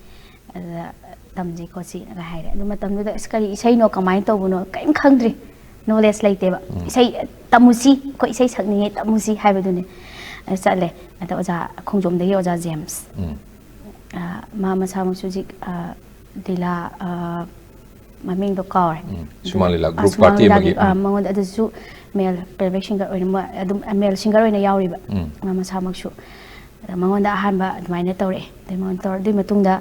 ꯑꯗꯨꯗ ꯇꯝꯁꯤ ꯈꯣꯠꯁꯤꯅ" ꯍꯥꯏꯔꯦ꯫ ꯑꯗꯨ ꯃꯇꯝꯗꯨꯗ ꯑꯁ ꯀꯔꯤ ꯏꯁꯩꯅꯣ, ꯀꯃꯥꯏꯅ ꯇꯧꯕꯅꯣ, ꯀꯔꯤꯝ ꯈꯪꯗ꯭ꯔꯤ, knowledge ꯂꯩꯇꯦꯕ꯫ ꯏꯁꯩ ꯇꯝꯃꯨꯁꯤ, ꯑꯩꯈꯣꯏ ꯏꯁꯩ ꯁꯛꯅꯤꯡꯉꯦ, ꯇꯝꯃꯨꯁꯤ ꯍꯥꯏꯕꯗꯨꯅꯦ꯫ ꯑꯗꯨ ꯆꯠꯂꯦ꯫ ꯑꯗ ꯑꯣꯖꯥ ꯈꯣꯡꯖꯣꯝꯗꯒꯤ ꯑꯣꯖꯥ ꯖꯦꯝꯁ꯫ ꯑ, ꯃꯥ ꯃꯁꯥꯃꯛꯁꯨ ꯍꯧꯖꯤꯛ, ꯑ, ꯂꯤꯂꯥ, ꯑ, ꯃꯃꯤꯡꯗꯣ ꯀꯥꯎꯔꯦ꯫ ꯎꯝ, ꯁꯨꯃꯥꯡ ꯂꯤꯂꯥ ꯑ, group ꯁꯨꯃꯥꯡ party ꯂꯤꯂꯥꯒꯤ, ꯑꯃꯒꯤ, ꯑ, ꯎꯝ꯫ ꯃꯉꯣꯟꯗ ꯑꯗꯨꯁꯨ male playback singer ꯑꯣꯏꯅ ꯃ-, ꯑꯗꯨꯝ male singer ꯑꯣꯏꯅ ꯌꯥꯎꯔꯤꯕ꯫ ꯎꯝ꯫ ꯃꯥ ꯃꯁꯥꯃꯛꯁꯨ꯫ ꯑꯗ ꯃꯉꯣꯟꯗ ꯑꯍꯥꯟꯕ ꯑꯗꯨꯃꯥꯏꯅ ꯇꯧꯔꯛꯑꯦ꯫ ꯑꯗꯩ ꯃꯉꯣꯟꯗ ꯇꯧꯔ-, ꯑꯗꯨꯒꯤ ꯃꯇꯨꯡꯗ,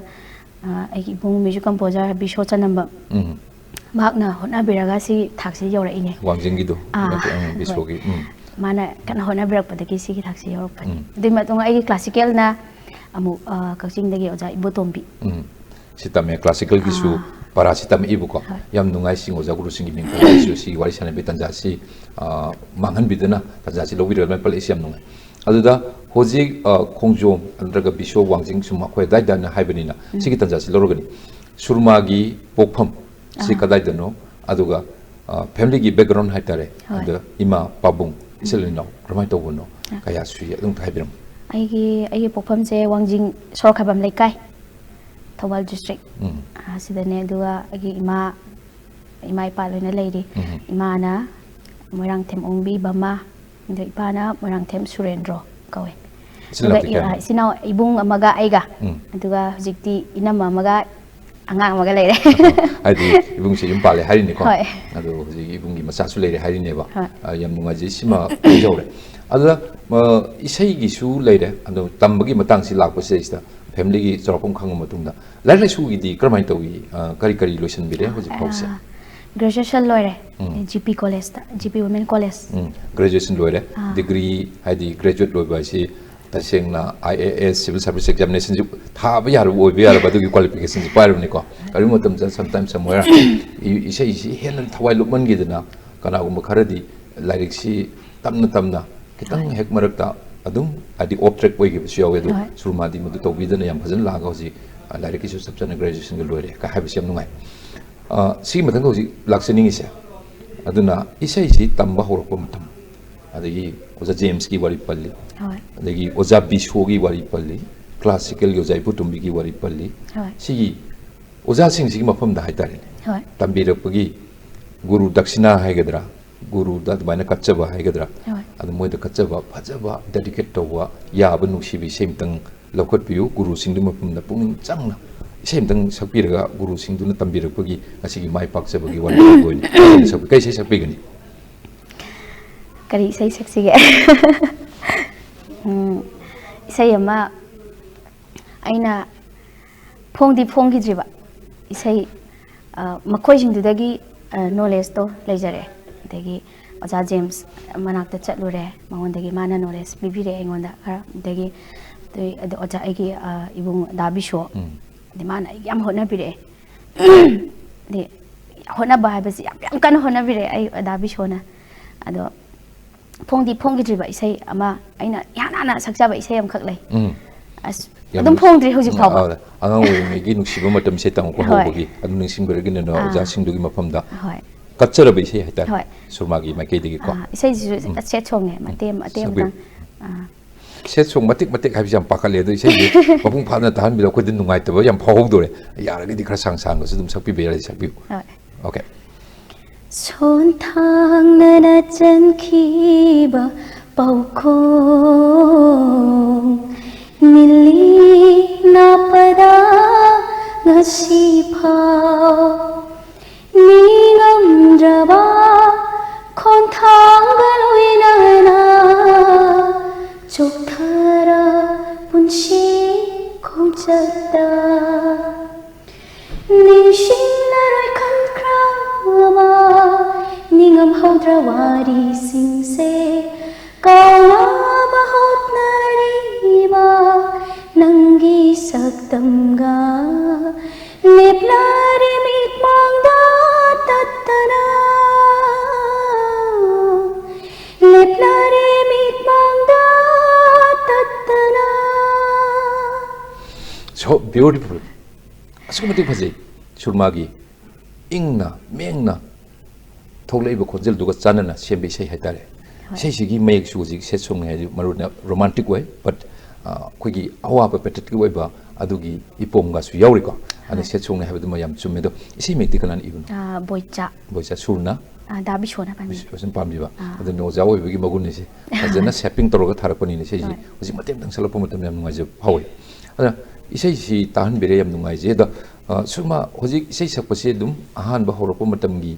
ꯑ, ꯑꯩꯒꯤ ꯏꯕꯨꯡ music composer ꯕꯤꯁꯣ ꯆꯅꯝꯕꯝ꯫ ꯎꯝ꯫ ꯃꯍꯥꯛꯅ ꯍꯣꯠꯅꯕꯤꯔꯒ ꯁꯤ ꯊꯥꯛꯁꯤ ꯌꯧꯔꯛꯏꯅꯦ꯫ ꯋꯥꯡꯖꯤꯡꯒꯤꯗꯣ꯫ ꯑꯥ, ꯅꯠꯇꯦ, ꯎꯝ, ꯍꯣꯏ꯫ ꯕꯤꯁꯣꯒꯤ꯫ ꯎꯝ꯫ ꯃꯥꯅ ꯀꯟꯅ ꯍꯣꯠꯅꯕꯤꯔꯛꯄꯗꯒꯤ ꯁꯤꯒꯤ ꯊꯥꯛꯁꯤ ꯌꯧꯔꯛꯄꯅꯤ꯫ ꯎꯝ꯫ ꯑꯗꯨꯒꯤ ꯃꯇꯨꯡ ꯑꯩꯒꯤ classicalꯅ ꯑꯃꯨꯛ, ꯑ, ꯀꯛꯆꯤꯡꯗꯒꯤ ꯑꯣꯖꯥ ꯏꯕꯣꯇꯣꯝꯕꯤ꯫ ꯎꯝ꯫ ꯁꯤ ꯇꯝꯃꯦ, ꯀ꯭ꯂꯥꯁꯤꯀꯦꯜꯒꯤꯁꯨ ꯄꯔꯥꯁꯤ ꯇꯝꯃꯛꯏꯕꯀꯣ꯫ ꯌꯥꯝ ꯅꯨꯡꯉꯥꯏ, ꯁꯤꯡ ꯑꯣꯖꯥ ꯒꯨꯔꯨꯁꯤꯡꯒꯤ ꯃꯤꯡ ꯄꯜꯂꯛꯏꯁꯨ, ꯁꯤꯒꯤ ꯋꯥꯔꯤ ꯁꯥꯟꯅꯕꯒꯤ ꯇꯥꯟꯖꯥꯁꯤ, ꯑ, ꯃꯥꯡꯍꯟꯕꯤꯗꯅ ꯇꯥꯟꯖꯥꯁꯤ ꯂꯧꯕꯤꯔꯒ ꯑꯗꯨꯃꯥꯏꯅ ꯄꯜꯂꯛꯏꯁꯤ ꯌꯥꯝ ꯅꯨꯡꯉꯥꯏ꯫ ꯑꯗꯨꯗ ꯍꯧꯖꯤꯛ, ꯑ, ꯈꯣꯡꯖꯣꯝ ꯅꯠꯇ꯭ꯔꯒ ꯕꯤꯁꯣ, ꯋꯥꯡꯖꯤꯡ ꯁꯨꯝ ꯑꯩꯈꯣꯏ ꯑꯗꯥꯏꯗꯅ ꯍꯥꯏꯕꯅꯤꯅ, ꯁꯤꯒꯤ ꯇꯥꯟꯖꯥꯁꯤ ꯂꯧꯔꯒꯅꯤ꯫ ꯁꯨꯔꯃꯥꯒꯤ ꯄꯣꯛꯐꯝ ꯁꯤ ꯀꯗꯥꯏꯗꯅꯣ? ꯑꯗꯨꯒ, ꯑ, ꯐꯦꯃꯤꯂꯤꯒꯤ ꯕꯦꯛꯒ꯭ꯔꯥꯎꯟ ꯍꯥꯏꯇꯥꯔꯦ, ꯍꯣꯏ꯫ ꯑꯗ ꯏꯃꯥ, ꯄꯥꯕꯨꯡ, ꯏꯆꯤꯜ ꯏꯅꯥꯎ ꯀꯔꯝꯍꯥꯏꯅ ꯇꯧꯕꯅꯣ? ꯑ꯫ ꯀꯌꯥ ꯁꯨꯏ? ꯑꯗꯨꯝ ꯍꯥꯏꯕꯤꯔꯝꯃꯨ꯫ ꯑꯩꯒꯤ, ꯑꯩꯒꯤ ꯄꯣꯛꯐꯝꯁꯦ ꯋꯥꯡꯖꯤꯡ ꯁꯣꯔꯣꯛꯈꯥꯏꯕꯝ ꯂꯩꯀꯥꯏ, ꯊꯧꯕꯥꯜ ꯗꯤꯁꯇ꯭ꯔꯤꯛ꯫ ꯎꯝ꯫ ꯑ, ꯁꯤꯗꯅꯦ꯫ ꯑꯗꯨꯒ ꯑꯩꯒꯤ ꯏꯃꯥ, ꯏꯃꯥ ꯏꯄꯥ ꯂꯣꯏꯅ ꯂꯩꯔꯤ꯫ ꯎꯝ꯫ ꯏꯃꯥꯅ ꯃꯣꯏꯔꯥꯡꯊꯦꯝ ꯑꯣꯡꯕꯤ ꯕꯃꯥ, ꯑꯗꯣ ꯏꯄꯥꯅ ꯃꯣꯏꯔꯥꯡꯊꯦꯝ ꯁꯨꯔꯦꯟꯗ꯭ꯔꯣ ꯀꯧꯋꯦ꯫ ꯏꯆꯤꯜ ꯏꯅꯥꯎ ꯑꯗꯨꯒ ꯀꯌꯥꯅꯣ? ꯏ-, ꯑ, ꯏꯆꯤꯜ ꯏꯅꯥꯎ ꯏꯕꯨꯡ ꯑꯃꯒ ꯑꯩꯒ, ꯎꯝ꯫ ꯑꯗꯨꯒ ꯍꯧꯖꯤꯛꯇꯤ ꯏꯅꯝꯃ ꯑꯃꯒ ꯑꯉꯥꯡ ꯑꯃꯒ ꯂꯩꯔꯦ꯫ ꯍꯥꯏꯗꯤ ꯏꯕꯨꯡꯁꯦ ꯌꯨꯝ ꯄꯥꯜꯂꯦ ꯍꯥꯏꯔꯤꯅꯤꯀꯣ꯫ ꯍꯣꯏ꯫ ꯑꯗꯣ ꯍꯧꯖꯤꯛ ꯏꯕꯨꯡꯒꯤ ꯃꯆꯥꯁꯨ ꯂꯩꯔꯦ ꯍꯥꯏꯔꯤꯅꯦꯕ꯫ ꯍꯣꯏ꯫ ꯑ, ꯌꯥꯝ ꯅꯨꯡꯉꯥꯏꯖꯩ, ꯁꯤꯃ ꯈꯪꯖꯍꯧꯔꯦ꯫ ꯑꯗꯨꯗ, ꯑ, ꯏꯁꯩꯒꯤꯁꯨ ꯂꯩꯔꯦ, ꯑꯗꯣ ꯇꯝꯕꯒꯤ ꯃꯇꯥꯡꯁꯤ ꯂꯥꯛꯄꯁꯤꯗꯩꯁꯤꯗ ꯐꯦꯃꯤꯂꯤꯒꯤ ꯆꯥꯎꯔꯥꯛꯄ ꯑꯃ ꯈꯪꯉ ꯃꯇꯨꯡꯗ, ꯂꯥꯏꯔꯤꯛ ꯂꯥꯏꯁꯨꯒꯤꯗꯤ ꯀꯔꯝꯍꯥꯏꯅ ꯇꯧꯏ? ꯑ, ꯀꯔꯤ ꯀꯔꯤ ꯂꯣꯏꯁꯤꯟꯕꯤꯔꯦ ꯍꯧꯖꯤꯛ ꯐꯥꯎꯁꯦ? ꯑ, graduation ꯂꯣꯏꯔꯦ꯫ ꯎꯝ꯫ ꯖꯤ ꯄꯤ ꯀꯣꯂꯦꯖꯇ, ꯖꯤ ꯄꯤ ꯋꯨꯃꯦꯟ ꯀꯣꯂꯦꯖ꯫ ꯎꯝ, graduation ꯂꯣꯏꯔꯦ꯫ ꯑꯥ꯫ Degree ꯍꯥꯏꯗꯤ graduate ꯂꯣꯏꯕ ꯍꯥꯏꯁꯤ ꯇꯁꯦꯡꯅ I A S, civil service examination ꯁꯤ ꯊꯥꯕ ꯌꯥꯔꯕ, ꯑꯣꯏꯕ ꯌꯥꯔꯕ ꯑꯗꯨꯒꯤ qualification ꯁꯤ ꯄꯥꯏꯔꯕꯅꯤꯀꯣ꯫ ꯑꯗꯨꯒꯤ ꯃꯇꯝꯗ sometimes somewhere ꯏ-, ꯏꯁꯩꯁꯤ ꯍꯦꯟꯅ ꯊꯋꯥꯏ ꯂꯨꯞꯃꯟꯈꯤꯗꯅ ꯀꯅꯥꯒꯨꯝꯕ ꯈꯔꯗꯤ ꯂꯥꯏꯔꯤꯛꯁꯤ ꯇꯝꯅ ꯇꯝꯅ ꯈꯤꯇꯪ ꯍꯣꯏ꯫ ꯍꯦꯛ ꯃꯔꯛꯇ ꯑꯗꯨꯝ ꯍꯥꯏꯗꯤ off track ꯑꯣꯏꯈꯤꯕꯁꯨ ꯌꯥꯎꯋꯦ꯫ ꯑꯗꯣ ꯍꯣꯏ꯫ ꯁꯨꯔꯃꯥꯗꯤ ꯃꯗꯨ ꯇꯧꯕꯤꯗꯅ ꯌꯥꯝ ꯐꯖꯅ ꯂꯥꯛꯑꯒ ꯍꯧꯖꯤꯛ, ꯑ, ꯂꯥꯏꯔꯤꯛꯀꯤꯁꯨ ꯆꯞ ꯆꯥꯅ graduation ꯒ ꯂꯣꯏꯔꯦ ꯀ ꯍꯥꯏꯕꯁꯤ ꯌꯥꯝ ꯅꯨꯡꯉꯥꯏ꯫ ꯑ, ꯁꯤꯒꯤ ꯃꯊꯪꯗ ꯍꯧꯖꯤꯛ ꯂꯥꯛꯆꯅꯤꯡꯉꯤꯁꯦ, ꯑꯗꯨꯅ ꯏꯁꯩꯁꯤ ꯇꯝꯕ ꯍꯧꯔꯛꯄ ꯃꯇꯝ, ꯑꯗꯒꯤ ꯑꯣꯖꯥ ꯖꯦꯝꯁꯀꯤ ꯋꯥꯔꯤ ꯄꯜꯂꯤ, ꯍꯣꯏ꯫ ꯑꯗꯒꯤ ꯑꯣꯖꯥ ꯕꯤꯁꯣꯒꯤ ꯋꯥꯔꯤ ꯄꯜꯂꯤ, classical ꯒꯤ ꯑꯣꯖꯥ ꯏꯕꯣꯇꯣꯝꯕꯤꯒꯤ ꯋꯥꯔꯤ ꯄꯜꯂꯤ꯫ ꯍꯣꯏ꯫ ꯁꯤꯒꯤ ꯑꯣꯖꯥꯁꯤꯡꯁꯤꯒꯤ ꯃꯐꯝꯗ ꯍꯥꯏꯇꯥꯔꯦꯅꯦ, ꯍꯣꯏ꯫ ꯇꯝꯕꯤꯔꯛꯄꯒꯤ ꯒꯨꯔꯨ ꯗꯛꯁꯤꯅꯥ ꯍꯥꯏꯒꯗ꯭ꯔꯥ, ꯒꯨꯔꯨꯗ ꯑꯗꯨꯃꯥꯏꯅ ꯀꯠꯆꯕ ꯍꯥꯏꯒꯗ꯭ꯔꯥ, ꯍꯣꯏ꯫ ꯑꯗꯨ ꯃꯣꯏꯗ ꯀꯠꯆꯕ, ꯐꯖꯕ, dedicate ꯇꯧꯕ ꯌꯥꯕ ꯅꯨꯡꯁꯤꯕ ꯏꯁꯩ ꯑꯃꯇꯪ ꯂꯧꯈꯠꯄꯤꯌꯨ꯫ ꯒꯨꯔꯨꯁꯤꯡꯗꯨ ꯃꯐꯝꯗ ꯄꯨꯛꯅꯤꯡ ꯆꯪꯅ ꯏꯁꯩ ꯑꯃꯇꯪ ꯁꯛꯄꯤꯔꯒ, ꯒꯨꯔꯨꯁꯤꯡꯗꯨꯅ ꯇꯝꯕꯤꯔꯛꯄꯒꯤ ꯉꯁꯤꯒꯤ ꯃꯥꯏ ꯄꯥꯛꯆꯕꯒꯤ ꯋꯥꯔꯤ ꯑꯣꯏꯅ ꯁꯛꯄꯤ-, ꯀꯩ ꯏꯁꯩ ꯁꯛꯄꯤꯒꯅꯤ? ꯀꯔꯤ ꯏꯁꯩ ꯁꯛꯁꯤꯒꯦ? ꯎꯝ, ꯏꯁꯩ ꯑꯃ ꯑꯩꯅ ꯐꯣꯡꯗꯤ ꯐꯣꯡꯈꯤꯗ꯭ꯔꯤꯕ ꯏꯁꯩ, ꯑ, ꯃꯈꯣꯏꯁꯤꯡꯗꯨꯗꯒꯤ, ꯑ, knowledge ꯇꯣ ꯂꯩꯖꯔꯦ꯫ ꯑꯗꯒꯤ ꯑꯣꯖꯥ ꯖꯦꯝꯁ ꯃꯅꯥꯛꯇ ꯆꯠꯂꯨꯔꯦ, ꯃꯉꯣꯟꯗꯒꯤ ꯃꯥꯅ knowledge ꯄꯤꯕꯤꯔꯦ ꯑꯩꯉꯣꯟꯗ ꯈꯔ꯫ ꯑꯗꯒꯤ ꯑꯗꯨ, ꯑꯗꯨ ꯑꯣꯖꯥ, ꯑꯩꯒꯤ, ꯑ, ꯏꯕꯨꯡ ꯗꯥ ꯕꯤꯁꯣ, ꯎꯝ꯫ ꯃꯥꯅ ꯑꯩ ꯌꯥꯝ ꯍꯣꯠꯅꯕꯤꯔꯛꯑꯦ꯫ ꯗꯤ ꯍꯣꯠꯅꯕ ꯍꯥꯏꯕꯁꯤ ꯌꯥꯝ, ꯌꯥꯝ ꯀꯟꯅ ꯍꯣꯠꯅꯕꯤꯔꯛꯑꯦ ꯑꯩ, ꯑꯗꯥ ꯕꯤꯁꯣꯅ꯫ ꯑꯗꯣ ꯐꯣꯡꯗꯤ ꯐꯣꯡꯈꯤꯗ꯭ꯔꯤꯕ ꯏꯁꯩ ꯑꯃ, ꯑꯩꯅ ꯏꯍꯥꯟ ꯍꯥꯟꯅ ꯁꯛꯆꯕ ꯏꯁꯩ ꯑꯃꯈꯛ ꯂꯩ꯫ ꯎꯝ꯫ ꯑꯁ, ꯌꯥꯝ ꯑꯗꯨꯝ ꯅꯨꯡꯁꯤ-, ꯐꯣꯡꯗ꯭ꯔꯤ ꯍꯧꯖꯤꯛ ꯐꯥꯎꯕ꯫ ꯑ, ꯑꯉꯥꯡ ꯑꯣꯏꯔꯤꯉꯩꯒꯤ ꯅꯨꯡꯁꯤꯕ ꯃꯇꯝꯁꯦ ꯇꯝꯃꯛꯄ ꯍꯣꯏ꯫ ꯍꯧꯕꯒꯤ, ꯑꯗꯨ ꯅꯤꯡꯁꯤꯡꯕꯤꯔꯒꯅ ꯑꯥ꯫ ꯑꯣꯖꯥꯁꯤꯡꯗꯨꯒꯤ ꯃꯐꯝꯗ ꯍꯣꯏ꯫ ꯀꯠꯆꯔꯕ ꯏꯁꯩ ꯍꯥꯏꯇꯥꯔꯦ꯫ ꯍꯣꯏ꯫ ꯁꯨꯔꯃꯥꯒꯤ ꯃꯥꯏꯀꯩꯗꯒꯤꯀꯣ꯫ ꯑꯥ, ꯏꯁꯩꯁꯤꯁꯨ ꯁꯦꯠ ꯁꯣꯡꯅꯦ, ꯃꯇꯦꯛ ꯑꯃ, ꯃꯇꯦꯛ ꯁꯛꯄꯤꯌꯨ꯫ ꯑꯃꯇꯪ꯫ ꯑꯥ꯫ ꯁꯦꯠ ꯁꯣꯡ ꯃꯇꯦꯛ ꯃꯇꯦꯛ ꯍꯥꯏꯕꯁꯤ ꯌꯥꯝ ꯄꯥꯈꯠꯂꯦ, ꯑꯗꯣ ꯏꯁꯩꯁꯤ ꯃꯄꯨꯡ ꯐꯥꯅ ꯇꯥꯍꯟꯕꯗ ꯑꯩꯈꯣꯏꯗꯤ ꯅꯨꯡꯉꯥꯏꯇꯕ ꯌꯥꯝ ꯐꯥꯎꯍꯧꯗꯣꯔꯦ꯫ ꯌꯥꯔꯒꯗꯤ ꯈꯔ ꯁꯥꯡ ꯁꯥꯡꯅꯁꯨ ꯑꯗꯨꯝ ꯁꯛꯄꯤꯕ ꯌꯥꯔꯗꯤ ꯁꯛꯄꯤꯌꯨ꯫ ꯍꯣꯏ꯫ Okay꯫ ꯁꯣꯟꯊꯥꯡꯅꯅ ꯆꯟꯈꯤꯕ ꯄꯥꯎꯈꯣꯡ ꯅꯤꯜꯂꯤ ꯅꯥꯄꯗ ꯉꯁꯤꯐꯥꯎ ꯅꯤꯡꯉꯝꯗ꯭ꯔꯕ ꯈꯣꯟꯊꯥꯡꯒ ꯂꯣꯏꯅꯅ ꯆꯣꯛꯊꯔ ꯄꯨꯟꯁꯤ ꯈꯣꯡꯆꯠꯇ ꯅꯤꯡꯁꯤꯡꯂꯔꯣꯏ ꯈꯟꯈ꯭ꯔꯕ ꯅꯤꯡꯉꯝꯍꯧꯗ꯭ꯔ ꯋꯥꯔꯤꯁꯤꯡꯁꯦ ꯀꯥꯎꯅꯕ ꯍꯣꯠꯅꯔꯤꯕ ꯅꯪꯒꯤ ꯁꯛꯇꯝꯒ ꯂꯦꯞꯂꯔꯦ ꯃꯤꯠꯃꯥꯡꯗ ꯇꯠꯇꯅ ꯂꯦꯞꯂꯔꯦ ꯃꯤꯠꯃꯥꯡꯗ ꯇꯠꯇꯅ So beautiful. ꯑꯁꯨꯛꯀꯤ ꯃꯇꯤꯛ ꯐꯖꯩ꯫ ꯁꯨꯔꯃꯥꯒꯤ ꯏꯪꯅ ꯃꯦꯡꯅ ꯊꯣꯛꯂꯛꯏꯕ ꯈꯣꯟꯖꯦꯜꯗꯨꯒ ꯆꯥꯟꯅꯅ ꯁꯦꯝꯕ ꯏꯁꯩ ꯍꯥꯏꯇꯥꯔꯦ꯫ ꯍꯣꯏ꯫ ꯏꯁꯩꯁꯤꯒꯤ ꯃꯌꯦꯛꯁꯨ ꯍꯧꯖꯤꯛ ꯁꯦꯠ ꯁꯣꯡꯅꯤ ꯍꯥꯏꯗꯤ ꯃꯔꯨ ꯑꯣꯏꯅ romantic ꯑꯣꯏ, but, ꯑ, ꯑꯩꯈꯣꯏꯒꯤ ꯑꯋꯥꯕ patriotic ꯑꯣꯏꯕ ꯑꯗꯨꯒꯤ ꯏꯄꯣꯝꯒꯁꯨ ꯌꯥꯎꯔꯤꯀꯣ꯫ ꯑꯗ ꯍꯣꯏ꯫ ꯁꯦꯠ ꯁꯣꯡꯅꯤ ꯍꯥꯏꯕꯗꯨꯃ ꯌꯥꯝ ꯆꯨꯝꯃꯦ꯫ ꯑꯗꯣ ꯏꯁꯩ ꯃꯌꯦꯛꯇꯤ ꯀꯅꯥꯅ ꯏꯕꯅꯣ? ꯑꯥ, ꯕꯣꯏꯆꯥ꯫ ꯕꯣꯏꯆꯥ꯫ ꯁꯨꯔꯅ? ꯑꯥ, ꯗꯥ ꯕꯤꯁꯣꯅ ꯄꯥꯟꯕꯤ꯫ ꯕꯤꯁꯣꯅ ꯄꯥꯝꯕꯤꯕ꯫ ꯑꯥ꯫ ꯑꯗꯨꯅ ꯑꯣꯖꯥ ꯑꯣꯏꯕꯒꯤ ꯃꯒꯨꯟ ꯑꯁꯦ ꯐꯖꯅ shaping ꯇꯧꯔꯒ ꯊꯥꯔꯛꯄꯅꯤꯅ ꯏꯁꯩꯁꯦ꯫ ꯍꯣꯏ꯫ ꯍꯧꯖꯤꯛ ꯃꯇꯦꯛ ꯑꯃꯇꯪ ꯁꯛꯂꯛꯄ ꯃꯇꯝꯗ ꯌꯥꯝ ꯅꯨꯡꯉꯥꯏꯖꯕ ꯐꯥꯎꯏ꯫ ꯑꯗ ꯏꯁꯩꯁꯤ ꯇꯥꯍꯟꯕꯤꯔꯦ, ꯌꯥꯝ ꯅꯨꯡꯉꯥꯏꯖꯩ꯫ ꯑꯗꯣ, ꯑ, ꯁꯨꯔꯃꯥ, ꯍꯧꯖꯤꯛ ꯏꯁꯩ ꯁꯛꯄꯁꯦ ꯑꯗꯨꯝ ꯑꯍꯥꯟꯕ ꯍꯧꯔꯛꯄ ꯃꯇꯝꯒꯤ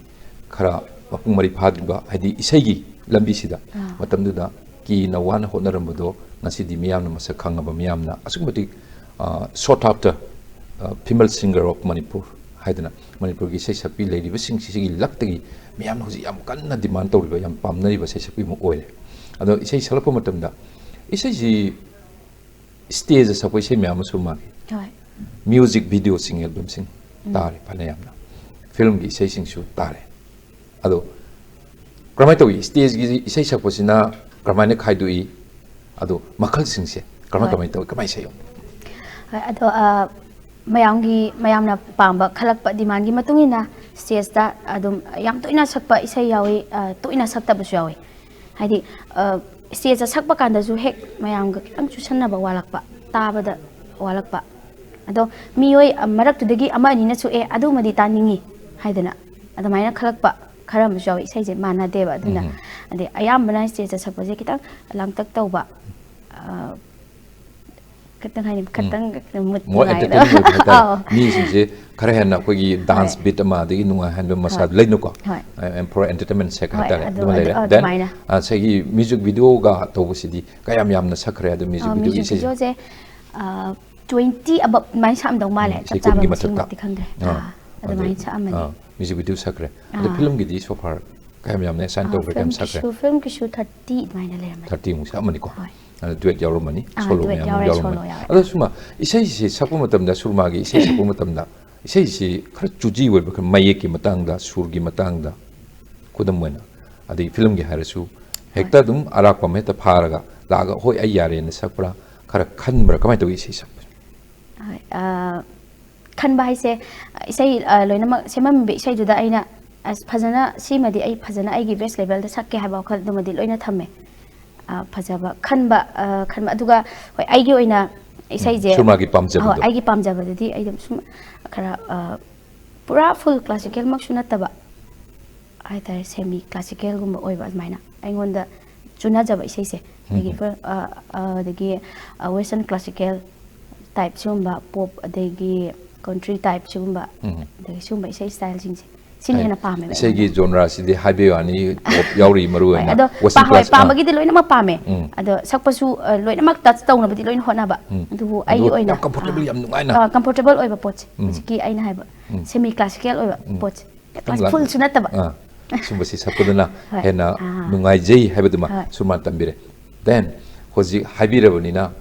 ꯈꯔ ꯃꯄꯨꯡ ꯃꯔꯩ ꯐꯥꯗ꯭ꯔꯤꯕ, ꯍꯥꯏꯗꯤ ꯏꯁꯩꯒꯤ ꯂꯝꯕꯤꯁꯤꯗ, ꯑꯥ꯫ ꯃꯇꯝꯗꯨꯗ ꯀꯤꯅ ꯋꯥꯅ ꯍꯣꯠꯅꯔꯝꯕꯗꯣ ꯉꯁꯤꯗꯤ ꯃꯤꯌꯥꯝꯅ ꯃꯁꯛ ꯈꯪꯉꯕ, ꯃꯤꯌꯥꯝꯅ ꯑꯁꯨꯛꯀꯤ ꯃꯇꯤꯛ, ꯑ, sought after, ꯑ, female singer of Manipur ꯍꯥꯏꯗꯅ ꯃꯅꯤꯄꯨꯔꯒꯤ ꯏꯁꯩ ꯁꯛꯄꯤ ꯂꯩꯔꯤꯕꯁꯤꯡꯁꯤꯒꯤ ꯂꯛꯇꯒꯤ ꯃꯤꯌꯥꯝꯅ ꯍꯧꯖꯤꯛ ꯌꯥꯝ ꯀꯟꯅ demand ꯇꯧꯔꯤꯕ, ꯌꯥꯝ ꯄꯥꯝꯅꯔꯤꯕ ꯏꯁꯩ ꯁꯛꯄꯤ ꯑꯃ ꯑꯣꯏꯔꯦ꯫ ꯑꯗꯣ ꯏꯁꯩ ꯁꯛꯂꯛꯄ ꯃꯇꯝꯗ ꯏꯁꯩꯁꯤ stage ꯁꯛꯄ ꯏꯁꯩ ꯃꯌꯥꯝ ꯑꯃꯁꯨ ꯃꯥꯜꯂꯤ꯫ ꯍꯣꯏ꯫ ꯃ꯭ꯌꯨꯖꯤꯛ ꯚꯤꯗꯤꯑꯣꯁꯤꯡ, ꯑꯦꯜꯕꯝꯁꯤꯡ ꯇꯥꯔꯦ ꯐꯅ ꯌꯥꯝꯅ, ꯐꯤꯂꯝꯒꯤ ꯏꯁꯩꯁꯤꯡꯁꯨ ꯇꯥꯔꯦ꯫ ꯑꯗꯣ ꯀꯔꯝꯍꯥꯏꯅ ꯇꯧꯏ? ꯁ꯭ꯇꯦꯖꯀꯤ ꯏꯁꯩ ꯁꯛꯄꯁꯤꯅ ꯀꯔꯝꯍꯥꯏꯅ ꯈꯥꯏꯗꯣꯛꯏ? ꯑꯗꯣ ꯃꯈꯜꯁꯤꯡꯁꯦ ꯀꯔꯝꯍꯥꯏ ꯍꯣꯏ꯫ ꯀꯃꯥꯏꯅ ꯇꯧꯏ? ꯀꯃꯥꯏꯅ ꯁꯛꯏ? ꯍꯣꯏ, ꯑꯗꯣ ꯑ, ꯃꯌꯥꯝꯒꯤ, ꯃꯌꯥꯝꯅ ꯄꯥꯝꯕ, ꯈꯜꯂꯛꯄ ꯗꯤꯃꯥꯟꯒꯤ ꯃꯇꯨꯡ ꯏꯟꯅ ꯁ꯭ꯇꯦꯖꯇ ꯑꯗꯨꯝ ꯌꯥꯝ ꯇꯣꯏꯅ ꯁꯛꯄ ꯏꯁꯩ ꯌꯥꯎꯏ, ꯑ, ꯇꯣꯏꯅ ꯁꯛꯇꯕꯁꯨ ꯌꯥꯎꯏ꯫ ꯍꯥꯏꯗꯤ, ꯑ, ꯁ꯭ꯇꯦꯖꯇ ꯁꯛꯄ ꯀꯥꯟꯗꯁꯨ ꯍꯦꯛ ꯃꯌꯥꯝꯒ ꯈꯤꯇꯪ ꯆꯨꯁꯟꯅꯕ ꯋꯥꯠꯂꯛꯄ, ꯇꯥꯕꯗ ꯋꯥꯠꯂꯛꯄ꯫ ꯑꯗꯣ ꯃꯤꯑꯣꯏ, ꯑ, ꯃꯔꯛꯇꯨꯗꯒꯤ ꯑꯃ ꯑꯅꯤꯅꯁꯨ "ꯑꯦ, ꯑꯗꯨꯃꯗꯤ ꯇꯥꯅꯤꯡꯉꯤ" ꯍꯥꯏꯗꯅ ꯑꯗꯨꯃꯥꯏꯅ ꯈꯜꯂꯛꯄ ꯈꯔ ꯑꯃꯁꯨ ꯌꯥꯎꯏ꯫ ꯏꯁꯩꯁꯦ ꯃꯥꯟꯅꯗꯦꯕ, ꯑꯗꯨꯅ꯫ ꯎꯝ꯫ ꯑꯗꯩ ꯑꯌꯥꯝꯕꯅ ꯁ꯭ꯇꯦꯖꯇ ꯁꯛꯄꯁꯦ ꯈꯤꯇꯪ ꯂꯥꯡꯇꯛ ꯇꯧꯕ, ꯑ, ꯈꯤꯇꯪ ꯍꯥꯏꯅꯤ, ꯈꯤꯇꯪ ꯃꯨꯠ ꯃꯣꯔ ꯅꯨꯡꯉꯥꯏꯒꯗꯕ꯫ ꯑꯦꯟꯇꯔꯇꯦꯅꯤꯡ ꯑꯣꯏꯕ ꯍꯥꯏꯇꯥꯔꯦ꯫ ꯑꯥꯎ꯫ ꯃꯤꯁꯤꯡꯁꯦ ꯈꯔ ꯍꯦꯟꯅ ꯑꯩꯈꯣꯏꯒꯤ ꯗꯥꯟꯁ ꯍꯣꯏ꯫ ꯕꯤꯠ ꯑꯃ, ꯑꯗꯒꯤ ꯅꯨꯡꯉꯥꯏꯍꯟꯕ ꯃꯁꯥꯗ ꯍꯣꯏ꯫ ꯂꯩꯅꯀꯣ꯫ ꯍꯣꯏ꯫ ꯑꯦꯝ ꯐꯣꯔ ꯑꯦꯟꯇꯔꯇꯦꯟꯃꯦꯟ ꯁꯦꯛ ꯍꯣꯏ, ꯍꯥꯏꯇꯥꯔꯦ, ꯑꯗꯨ, ꯑꯗꯨꯃ ꯑꯗꯨ, ꯂꯩꯔꯦ꯫ ꯑ, ꯗꯦꯟ ꯑꯗꯨꯃꯥꯏꯅ꯫ ꯉꯁꯥꯏꯒꯤ ꯃ꯭ꯌꯨꯖꯤꯛ ꯚꯤꯗꯤꯑꯣꯒ ꯇꯧꯕꯁꯤꯗꯤ ꯀꯌꯥꯝ ꯌꯥꯝꯅ ꯁꯛꯈ꯭ꯔꯦ? ꯑꯗꯨ ꯃ꯭ꯌꯨꯖꯤꯛ ꯑ, ꯚꯤꯗꯤꯑꯣꯒꯤ ꯃ꯭ꯌꯨꯖꯤꯛ ꯏꯁꯩꯁꯦ ꯚꯤꯗꯤꯑꯣꯁꯦ, ꯑ, twenty above ꯑꯗꯨꯃꯥꯏꯅ ꯁꯛꯑꯝꯗꯧ ꯃꯥꯜꯂꯦ꯫ ꯎꯝ, ꯆꯞ ꯏꯁꯩ ꯆꯥꯕ ꯀꯨꯟꯒꯤ ꯃꯁꯤꯡꯃꯛꯇꯤ ꯃꯊꯛꯇ꯫ ꯈꯪꯗ꯭ꯔꯦ꯫ ꯑꯥ, ꯑꯥ, ꯑꯗꯨꯃꯥꯏꯅ ꯑꯗꯨ, ꯁꯛꯑꯝꯃꯅꯤ꯫ ꯑꯥ, ꯃ꯭ꯌꯨꯖꯤꯛ ꯚꯤꯗꯤꯑꯣ ꯁꯛꯈ꯭ꯔꯦ꯫ ꯑꯗꯣ ꯑꯥ꯫ ꯐꯤꯂꯝꯒꯤꯗꯤ so far ꯀꯌꯥꯝ ꯌꯥꯝꯅ ꯑꯦꯁꯥꯏꯟ ꯑ, ꯇꯧꯈ꯭ꯔꯦ? ꯀꯌꯥꯝ ꯁꯛꯈ꯭ꯔꯦ? ꯐꯤꯂꯝꯒꯤꯁꯨ, ꯐꯤꯂꯝꯒꯤꯁꯨ thirty ꯑꯗꯨꯃꯥꯏꯅ ꯂꯩꯔꯝꯃꯅꯤ꯫ Thirty ꯃꯨꯛ ꯁꯛꯑꯝꯃꯅꯤꯀꯣ꯫ ꯍꯣꯏ꯫ ꯑꯗ ꯗꯨꯋꯦꯠ ꯌꯥꯎꯔꯝꯃꯅꯤ, ꯑꯥ, ꯁꯣꯂꯣ ꯗꯨꯋꯦꯠ ꯃꯌꯥꯝ ꯑꯃ ꯌꯥꯎꯔꯦ, ꯌꯥꯎꯔꯝꯃꯅꯤ꯫ ꯁꯣꯂꯣ ꯌꯥꯎꯔꯦ꯫ ꯑꯗꯣ ꯁꯨꯃ, ꯏꯁꯩꯁꯤ ꯁꯛꯄ ꯃꯇꯝꯗ, ꯁꯨꯔꯃꯥꯒꯤ ꯏꯁꯩ ꯁꯛꯄ ꯃꯇꯝꯗ, ꯏꯁꯩꯁꯤ ꯈꯔ ꯆꯨꯖꯤ ꯑꯣꯏꯕ, ꯈꯔ ꯃꯌꯦꯛꯀꯤ ꯃꯇꯥꯡꯗ, ꯁꯨꯔꯒꯤ ꯃꯇꯥꯡꯗ, ꯈꯨꯗꯝ ꯑꯣꯏꯅ, ꯑꯗꯩ ꯐꯤꯂꯝꯒꯤ ꯍꯥꯏꯔꯁꯨ, ꯍꯦꯛꯇ ꯍꯣꯏ꯫ ꯑꯗꯨꯝ ꯑꯔꯥꯛꯄ ꯑꯃ ꯍꯦꯛꯇ ꯐꯥꯔꯒ ꯂꯥꯛꯑꯒ "ꯍꯣꯏ, ꯑꯩ ꯌꯥꯔꯦꯅ" ꯁꯛꯄ꯭ꯔꯥ? ꯈꯔ ꯈꯟꯕ꯭ꯔꯥ? ꯀꯃꯥꯏꯅ ꯇꯧꯏ ꯏꯁꯩ ꯁꯛꯄꯁꯦ? ꯍꯣꯏ, ꯑ, ꯈꯟꯕ ꯍꯥꯏꯁꯦ, ꯏꯁꯩ, ꯑ, ꯂꯣꯏꯅꯃꯛ ꯁꯦꯝꯃꯝꯃꯤꯕ ꯏꯁꯩꯗꯨꯗ ꯑꯩꯅ, "ꯑꯁ, ꯐꯖꯅ, ꯁꯤꯃꯗꯤ ꯑꯩ ꯐꯖꯅ ꯑꯩꯒꯤ best levelꯗ ꯁꯛꯀꯦ" ꯍꯥꯏꯕ ꯋꯥꯈꯜ ꯑꯗꯨꯃꯗꯤ ꯂꯣꯏꯅ ꯊꯝꯃꯦ꯫ ꯑ, ꯐꯖꯕ ꯈꯟꯕ, ꯑ, ꯈꯟꯕ꯫ ꯑꯗꯨꯒ, ꯍꯣꯏ, ꯑꯩꯒꯤ ꯑꯣꯏꯅ ꯏꯁꯩꯁꯦ, ꯁꯨꯔꯃꯥꯒꯤ ꯄꯥꯝꯖꯕꯗꯣ꯫ ꯍꯣꯏ, ꯑꯩꯒꯤ ꯄꯥꯝꯖꯕꯗꯗꯤ ꯑꯩ ꯑꯗꯨꯝ ꯁꯨꯝ ꯈꯔ, ꯑ, ꯄꯨꯔꯥ full classicalꯃꯛꯁꯨ ꯅꯠꯇꯕ ꯍꯥꯏꯇꯥꯔꯦ, semi classicalꯒꯨꯝꯕ ꯑꯣꯏꯕ ꯑꯗꯨꯃꯥꯏꯅ ꯑꯩꯉꯣꯟꯗ ꯆꯨꯅꯖꯕ ꯏꯁꯩꯁꯦ꯫ ꯑꯗꯒꯤ ꯎꯝ꯫ ꯐ-, ꯑ, ꯑ, ꯑꯗꯒꯤ, ꯑ, western classical type ꯁꯤꯒꯨꯝꯕ, pop, ꯑꯗꯒꯤ country type ꯁꯤꯒꯨꯝꯕ, ꯎꯝ꯫ ꯑꯗꯒꯤ ꯁꯤꯒꯨꯝꯕ ꯏꯁꯩ styleꯁꯤꯡꯁꯦ, ꯁꯤꯅ ꯍꯦꯟꯅ ꯄꯥꯝꯃꯦꯕ ꯏꯁꯩꯒꯤ ꯑꯩꯉꯣꯟꯗ꯫ genreꯁꯤꯗꯤ ꯍꯥꯏꯕꯒꯤ ꯋꯥꯅꯤ, pop ꯌꯥꯎꯔꯤ ꯃꯔꯨ ꯍꯣꯏ, ꯑꯣꯏꯅ, ꯑꯗꯣ western ꯄꯥ-, ꯍꯣꯏ, class-, ꯑꯥ꯫ ꯄꯥꯝꯕꯒꯤꯗꯤ ꯂꯣꯏꯅꯃꯛ ꯄꯥꯝꯃꯦ꯫ ꯎꯝ꯫ ꯑꯗꯣ ꯁꯛꯄꯁꯨ, ꯑ, ꯂꯣꯏꯅꯃꯛ touch ꯇꯧꯅꯕꯗꯤ ꯂꯣꯏꯅ ꯍꯣꯠꯅꯕ꯫ ꯎꯝ꯫ ꯑꯗꯨꯕꯨ ꯑꯩꯒꯤ ꯑꯗꯨꯒ ꯑꯣꯏꯅ, ꯌꯥꯝ comfortable, ꯑ, ꯌꯥꯝ ꯅꯨꯡꯉꯥꯏꯅ꯫ ꯑ, comfortable ꯑꯣꯏꯕ ꯄꯣꯠꯁꯦ꯫ ꯎꯝ꯫ ꯍꯧꯖꯤꯛꯀꯤ ꯑꯩꯅ ꯍꯥꯏꯕ ꯎꯝ꯫ semi classical ꯑꯣꯏꯕ ꯎꯝ꯫ ꯄꯣꯠꯁꯦ꯫ ꯈꯤꯇꯪ Class-, ꯂꯥꯡ-, fullꯁꯨ ꯅꯠꯇꯕ꯫ ꯑꯥ, ꯁꯨꯝꯕꯁꯤ ꯁꯛꯄꯗꯨꯅ ꯍꯣꯏ꯫ ꯍꯦꯟꯅ ꯑꯥ꯫ ꯅꯨꯡꯉꯥꯏꯖꯩ ꯍꯥꯏꯕꯗꯨꯃ ꯍꯣꯏ꯫ ꯁꯨꯔꯃꯥꯟ ꯇꯝꯕꯤꯔꯦ꯫ Then ꯍꯧꯖꯤꯛ ꯍꯥꯏꯕꯤꯔꯕꯅꯤꯅ,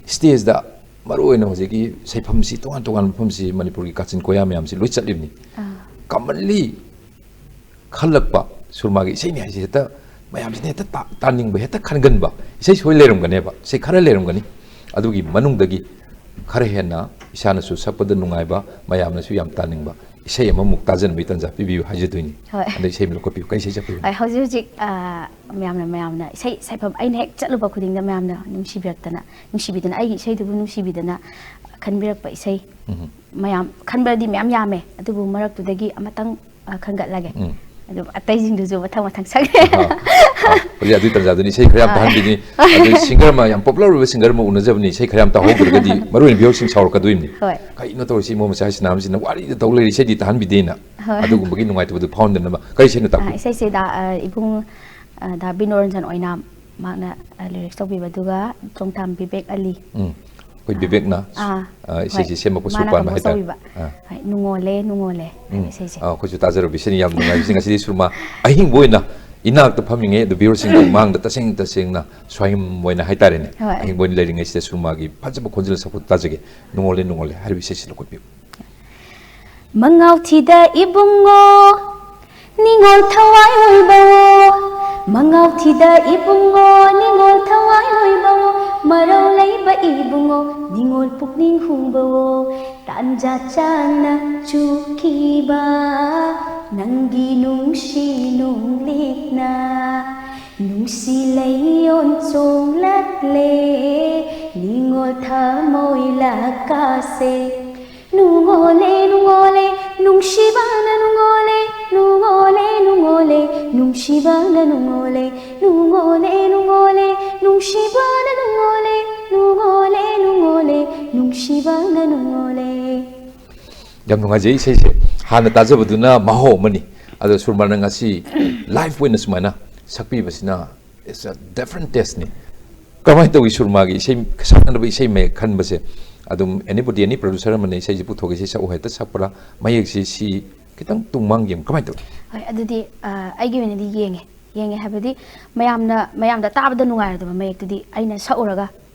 stageꯗ ꯃꯔꯨꯑꯣꯏꯅ ꯍꯧꯖꯤꯛꯀꯤ ꯁꯩꯐꯝꯁꯤ, ꯇꯣꯉꯥꯟ ꯇꯣꯉꯥꯟꯕ ꯃꯐꯝꯁꯤ, ꯃꯅꯤꯄꯨꯔꯒꯤ ꯀꯥꯆꯤꯟ ꯀꯣꯌꯥ ꯃꯌꯥꯝꯁꯤ ꯂꯣꯏ ꯆꯠꯂꯤꯕꯅꯤ꯫ ꯑꯥ꯫ Commonly ꯈꯜꯂꯛꯄ, ꯁꯨꯔꯃꯥꯒꯤ ꯏꯁꯩꯅꯤ ꯍꯥꯏꯁꯦ ꯍꯦꯛꯇ ꯃꯌꯥꯝꯁꯤꯅ ꯍꯦꯛꯇ ꯇꯥ-, ꯇꯥꯅꯤꯡꯕ, ꯍꯦꯛꯇ ꯈꯟꯒꯟꯕ ꯏꯁꯩ ꯁꯣꯏ ꯂꯩꯔꯝꯒꯅꯦꯕ, ꯏꯁꯩ ꯈꯔ ꯂꯩꯔꯝꯒꯅꯤ꯫ ꯑꯗꯨꯒꯤ ꯃꯅꯨꯡꯗꯒꯤ ꯈꯔ ꯍꯦꯟꯅ ꯏꯁꯥꯅꯁꯨ ꯁꯛꯄꯗ ꯅꯨꯡꯉꯥꯏꯕ, ꯃꯌꯥꯝꯅꯁꯨ ꯌꯥꯝ ꯇꯥꯅꯤꯡꯕ ꯏꯁꯩ ꯑꯃꯃꯨꯛ ꯇꯥꯖꯟꯕꯒꯤ ꯇꯥꯟꯖꯥ ꯄꯤꯕꯤꯌꯨ ꯍꯥꯏꯖꯗꯣꯏꯅꯤ꯫ ꯍꯣꯏ꯫ ꯑꯗ ꯏꯁꯩ ꯑꯃ ꯂꯧꯈꯠꯄꯤꯌꯨ꯫ ꯀꯩ ꯏꯁꯩ ꯁꯛꯄꯤꯌꯨ? ꯍꯣꯏ, ꯍꯧꯖꯤꯛ ꯍꯧꯖꯤꯛ, ꯑ, ꯃꯌꯥꯝꯅ, ꯃꯌꯥꯝꯅ ꯏꯁꯩ ꯁꯛꯐꯝ, ꯑꯩꯅ ꯍꯦꯛ ꯆꯠꯂꯨꯕ ꯈꯨꯗꯤꯡꯗ ꯃꯌꯥꯝꯅ ꯅꯨꯡꯁꯤꯕꯤꯔꯛꯇꯅ, ꯅꯨꯡꯁꯤꯕꯤꯗꯅ, ꯑꯩꯒꯤ ꯏꯁꯩꯗꯨꯕꯨ ꯅꯨꯡꯁꯤꯕꯤꯗꯅ ꯈꯟꯕꯤꯔꯛꯄ ꯏꯁꯩ ꯎꯝ꯫ ꯃꯌꯥꯝ, ꯈꯟꯕꯗꯤ ꯃꯌꯥꯝ ꯌꯥꯝꯃꯦ, ꯑꯗꯨꯕꯨ ꯃꯔꯛꯇꯨꯗꯒꯤ ꯑꯃꯇꯪ, ꯑ, ꯈꯟꯒꯠꯂꯒꯦ꯫ ꯎꯝ꯫ ꯑꯗꯨꯝ ꯑꯇꯩꯁꯤꯡꯗꯨꯁꯨ ꯃꯊꯪ ꯃꯊꯪ ꯁꯛꯀꯦ꯫ ꯑꯍꯥ꯫ ꯑ, ꯍꯧꯖꯤꯛ ꯑꯗꯨꯒꯤ ꯇꯥꯟꯖꯥꯗꯨꯅꯤ, ꯏꯁꯩ ꯈꯔ ꯌꯥꯝ ꯍꯣꯏ꯫ ꯇꯥꯍꯟꯕꯤꯅꯤ꯫ ꯑꯗꯨ singer ꯑꯃ, ꯌꯥꯝ popular ꯑꯣꯏꯕ singer ꯑꯃ ꯎꯅꯖꯕꯅꯤ, ꯏꯁꯩ ꯈꯔ ꯌꯥꯝ ꯇꯥꯍꯧꯗ꯭ꯔꯒꯗꯤ ꯃꯔꯨ ꯑꯣꯏꯅ viewerꯁꯤꯡ ꯁꯥꯎꯔꯛꯀꯗꯣꯏꯅꯤ꯫ ꯍꯣꯏ꯫ "ꯀꯩꯅꯣ ꯇꯧꯔꯤꯁꯤ, ꯏꯃꯣ ꯃꯆꯥꯁꯤꯅ ꯏꯁꯩꯗꯤ ꯇꯥꯍꯟꯕꯤꯗꯦꯅ"꯫ ꯍꯣꯏ꯫ ꯑꯗꯨꯒꯨꯝꯕꯒꯤ ꯅꯨꯡꯉꯥꯏꯇꯕꯗꯨ ꯐꯥꯎꯍꯟꯗꯅꯕ ꯀꯔꯤ ꯏꯁꯩꯅꯣ ꯇꯥꯛꯄꯤꯌꯨ? ꯑ, ꯏꯁꯩꯁꯦ ꯗꯥ, ꯑ, ꯏꯕꯨꯡ, ꯑ, ꯗꯥ ꯕꯤꯅꯣꯔꯟꯖꯟ ꯑꯣꯏꯅꯥꯝ ꯃꯍꯥꯛꯅ, ꯑ, lyrics ꯇꯧꯕꯤꯕ, ꯑꯗꯨꯒ ꯆꯣꯡꯊꯥꯝ ꯕꯤꯕꯦꯛ ꯑꯂꯤ꯫ ꯎꯝ꯫ ꯑꯩꯈꯣꯏ ꯑꯥ, ꯕꯤꯕꯦꯛꯅ, ꯑꯥ, ꯑ, ꯏꯁꯩꯁꯦ ꯍꯣꯏ꯫ ꯁꯦꯝꯃꯛꯄ, ꯃꯥꯅ ꯁꯨꯔ ꯄꯥꯟꯕ compose ꯍꯥꯏꯇꯥꯔꯦ꯫ ꯇꯧꯕꯤꯕ꯫ ꯑꯥ꯫ ꯍꯣꯏ, ꯅꯨꯡꯉꯣꯜꯂꯦ, ꯅꯨꯡꯉꯣꯜꯂꯦ ꯍꯥꯏꯕ ꯎꯝ꯫ ꯏꯁꯩꯁꯦ꯫ ꯑꯥ, ꯑꯩꯈꯣꯏꯁꯨ ꯇꯥꯖꯔꯨꯕ ꯏꯁꯩꯅꯤ, ꯌꯥꯝ ꯅꯨꯡꯉꯥꯏꯕ ꯏꯁꯩ꯫ ꯉꯁꯤꯗꯤ ꯁꯨꯔꯃꯥ ꯑꯍꯤꯡꯕ ꯑꯣꯏꯅ ꯏꯅꯥꯛꯇ ꯐꯝꯃꯤꯉꯩ ꯑꯗꯨ viewerꯁꯤꯡꯒꯤ ꯃꯥꯡꯗ ꯇꯁꯦꯡ ꯇꯁꯦꯡꯅ ꯁ꯭ꯋꯥꯏꯝ ꯑꯣꯏꯅ ꯍꯥꯏꯇꯥꯔꯦꯅꯦ, ꯍꯣꯏ꯫ ꯑꯍꯤꯡꯕ ꯑꯣꯏꯅ ꯂꯩꯔꯤꯉꯩꯁꯤꯗ ꯁꯨꯔꯃꯥꯒꯤ ꯐꯖꯕ ꯈꯣꯟꯖꯦꯜ ꯁꯛꯄ ꯇꯥꯖꯒꯦ꯫ ꯅꯨꯡꯉꯣꯜꯂꯦ, ꯅꯨꯡꯉꯣꯜꯂꯦ ꯍꯥꯏꯔꯤꯕ ꯏꯁꯩꯁꯤ ꯂꯧꯈꯠꯄꯤꯌꯨ꯫ ꯃꯉꯥꯎ ꯊꯤꯗ ꯏꯕꯨꯡꯉꯣ, ꯅꯤꯡꯉꯣꯜ ꯊꯋꯥꯏ ꯑꯣꯏꯕꯋꯣ꯫ ꯃꯉꯥꯎ ꯊꯤꯗ ꯏꯕꯨꯡꯉꯣ, ꯅꯤꯡꯉꯣꯜ ꯊꯋꯥꯏ ꯑꯣꯏꯕꯋꯣ꯫ ꯃꯔꯧ ꯂꯩꯕ ꯏꯕꯨꯡꯉꯣ, ꯅꯤꯡꯉꯣꯜ ꯄꯨꯛꯅꯤꯡ ꯍꯨꯕꯋꯣ꯫ ꯇꯥꯟꯖꯥ ꯆꯥꯅ ꯆꯨꯈꯤꯕ ꯅꯪꯒꯤ ꯅꯨꯡꯁꯤ ꯅꯨꯡꯂꯤꯛꯅ ꯅꯨꯡꯁꯤ ꯂꯩꯌꯣꯟ ꯆꯣꯡꯂꯛꯂꯦ, ꯅꯤꯡꯉꯣꯜ ꯊꯃꯣꯏ ꯂꯥꯛꯀꯥꯁꯦ꯫ ꯅꯨꯡꯉꯣꯜꯂꯦ, ꯅꯨꯡꯉꯣꯜꯂꯦ, ꯅꯨꯡꯁꯤꯕꯅ ꯅꯨꯡꯉꯣꯜꯂꯦ, ꯅꯨꯡꯉꯣꯜꯂꯦ, ꯅꯨꯡꯉꯣꯜꯂꯦ, ꯅꯨꯡꯁꯤꯕꯅ ꯅꯨꯡꯉꯣꯜꯂꯦ, ꯅꯨꯡꯉꯣꯜꯂꯦ, ꯅꯨꯡꯉꯣꯜꯂꯦ, ꯅꯨꯡꯁꯤꯕꯅ ꯅꯨꯡꯉꯣꯜꯂꯦ, ꯅꯨꯡꯉꯣꯜꯂꯦ, ꯅꯨꯡꯉꯣꯜꯂꯦ, ꯅꯨꯡꯁꯤꯕꯅ ꯅꯨꯡꯉꯣꯜꯂꯦ꯫ ꯌꯥꯝ ꯅꯨꯡꯉꯥꯏꯖꯩ ꯏꯁꯩꯁꯦ꯫ ꯍꯥꯟꯅ ꯇꯥꯖꯕꯗꯨꯅ ꯃꯍꯥꯎ ꯑꯃꯅꯤ꯫ ꯑꯗꯣ ꯁꯨꯔꯃꯥꯅ ꯉꯁꯤ live ꯑꯣꯏꯅ ꯁꯨꯃꯥꯏꯅ ꯁꯛꯄꯤꯕꯁꯤꯅ, it's a different tasteꯅꯤ꯫ ꯀꯃꯥꯏꯅ ꯇꯧꯏ ꯁꯨꯔꯃꯥꯒꯤ ꯏꯁꯩ ꯁꯛꯅꯅꯕ ꯏꯁꯩ ꯃꯌꯦꯛ ꯈꯟꯕꯁꯦ? ꯑꯗꯨꯝ anybody, any producer ꯑꯃꯅ ꯏꯁꯩꯁꯦ ꯄꯨꯊꯣꯛꯀꯦ, ꯁꯤ ꯁꯛꯎ ꯍꯦꯛꯇ ꯁꯛꯄ꯭ꯔꯥ? ꯃꯌꯦꯛꯁꯤ ꯁꯤ ꯈꯤꯇꯪ ꯇꯨꯡ ꯃꯥꯡ ꯌꯦꯡ ꯀꯃꯥꯏꯅ ꯇꯧꯏ? ꯍꯣꯏ, ꯑꯗꯨꯗꯤ, ꯑ, ꯑꯩꯒꯤ ꯑꯣꯏꯅꯗꯤ ꯌꯦꯡꯉꯦ꯫ ꯌꯦꯡꯉꯦ ꯍꯥꯏꯕꯗꯤ ꯃꯌꯥꯝꯅ, ꯃꯌꯥꯝꯗ ꯇꯥꯕꯗ ꯅꯨꯡꯉꯥꯏꯔꯣꯏꯗꯕ ꯃꯌꯦꯛꯇꯨꯗꯤ ꯑꯩꯅ ꯁꯛꯎꯔꯒ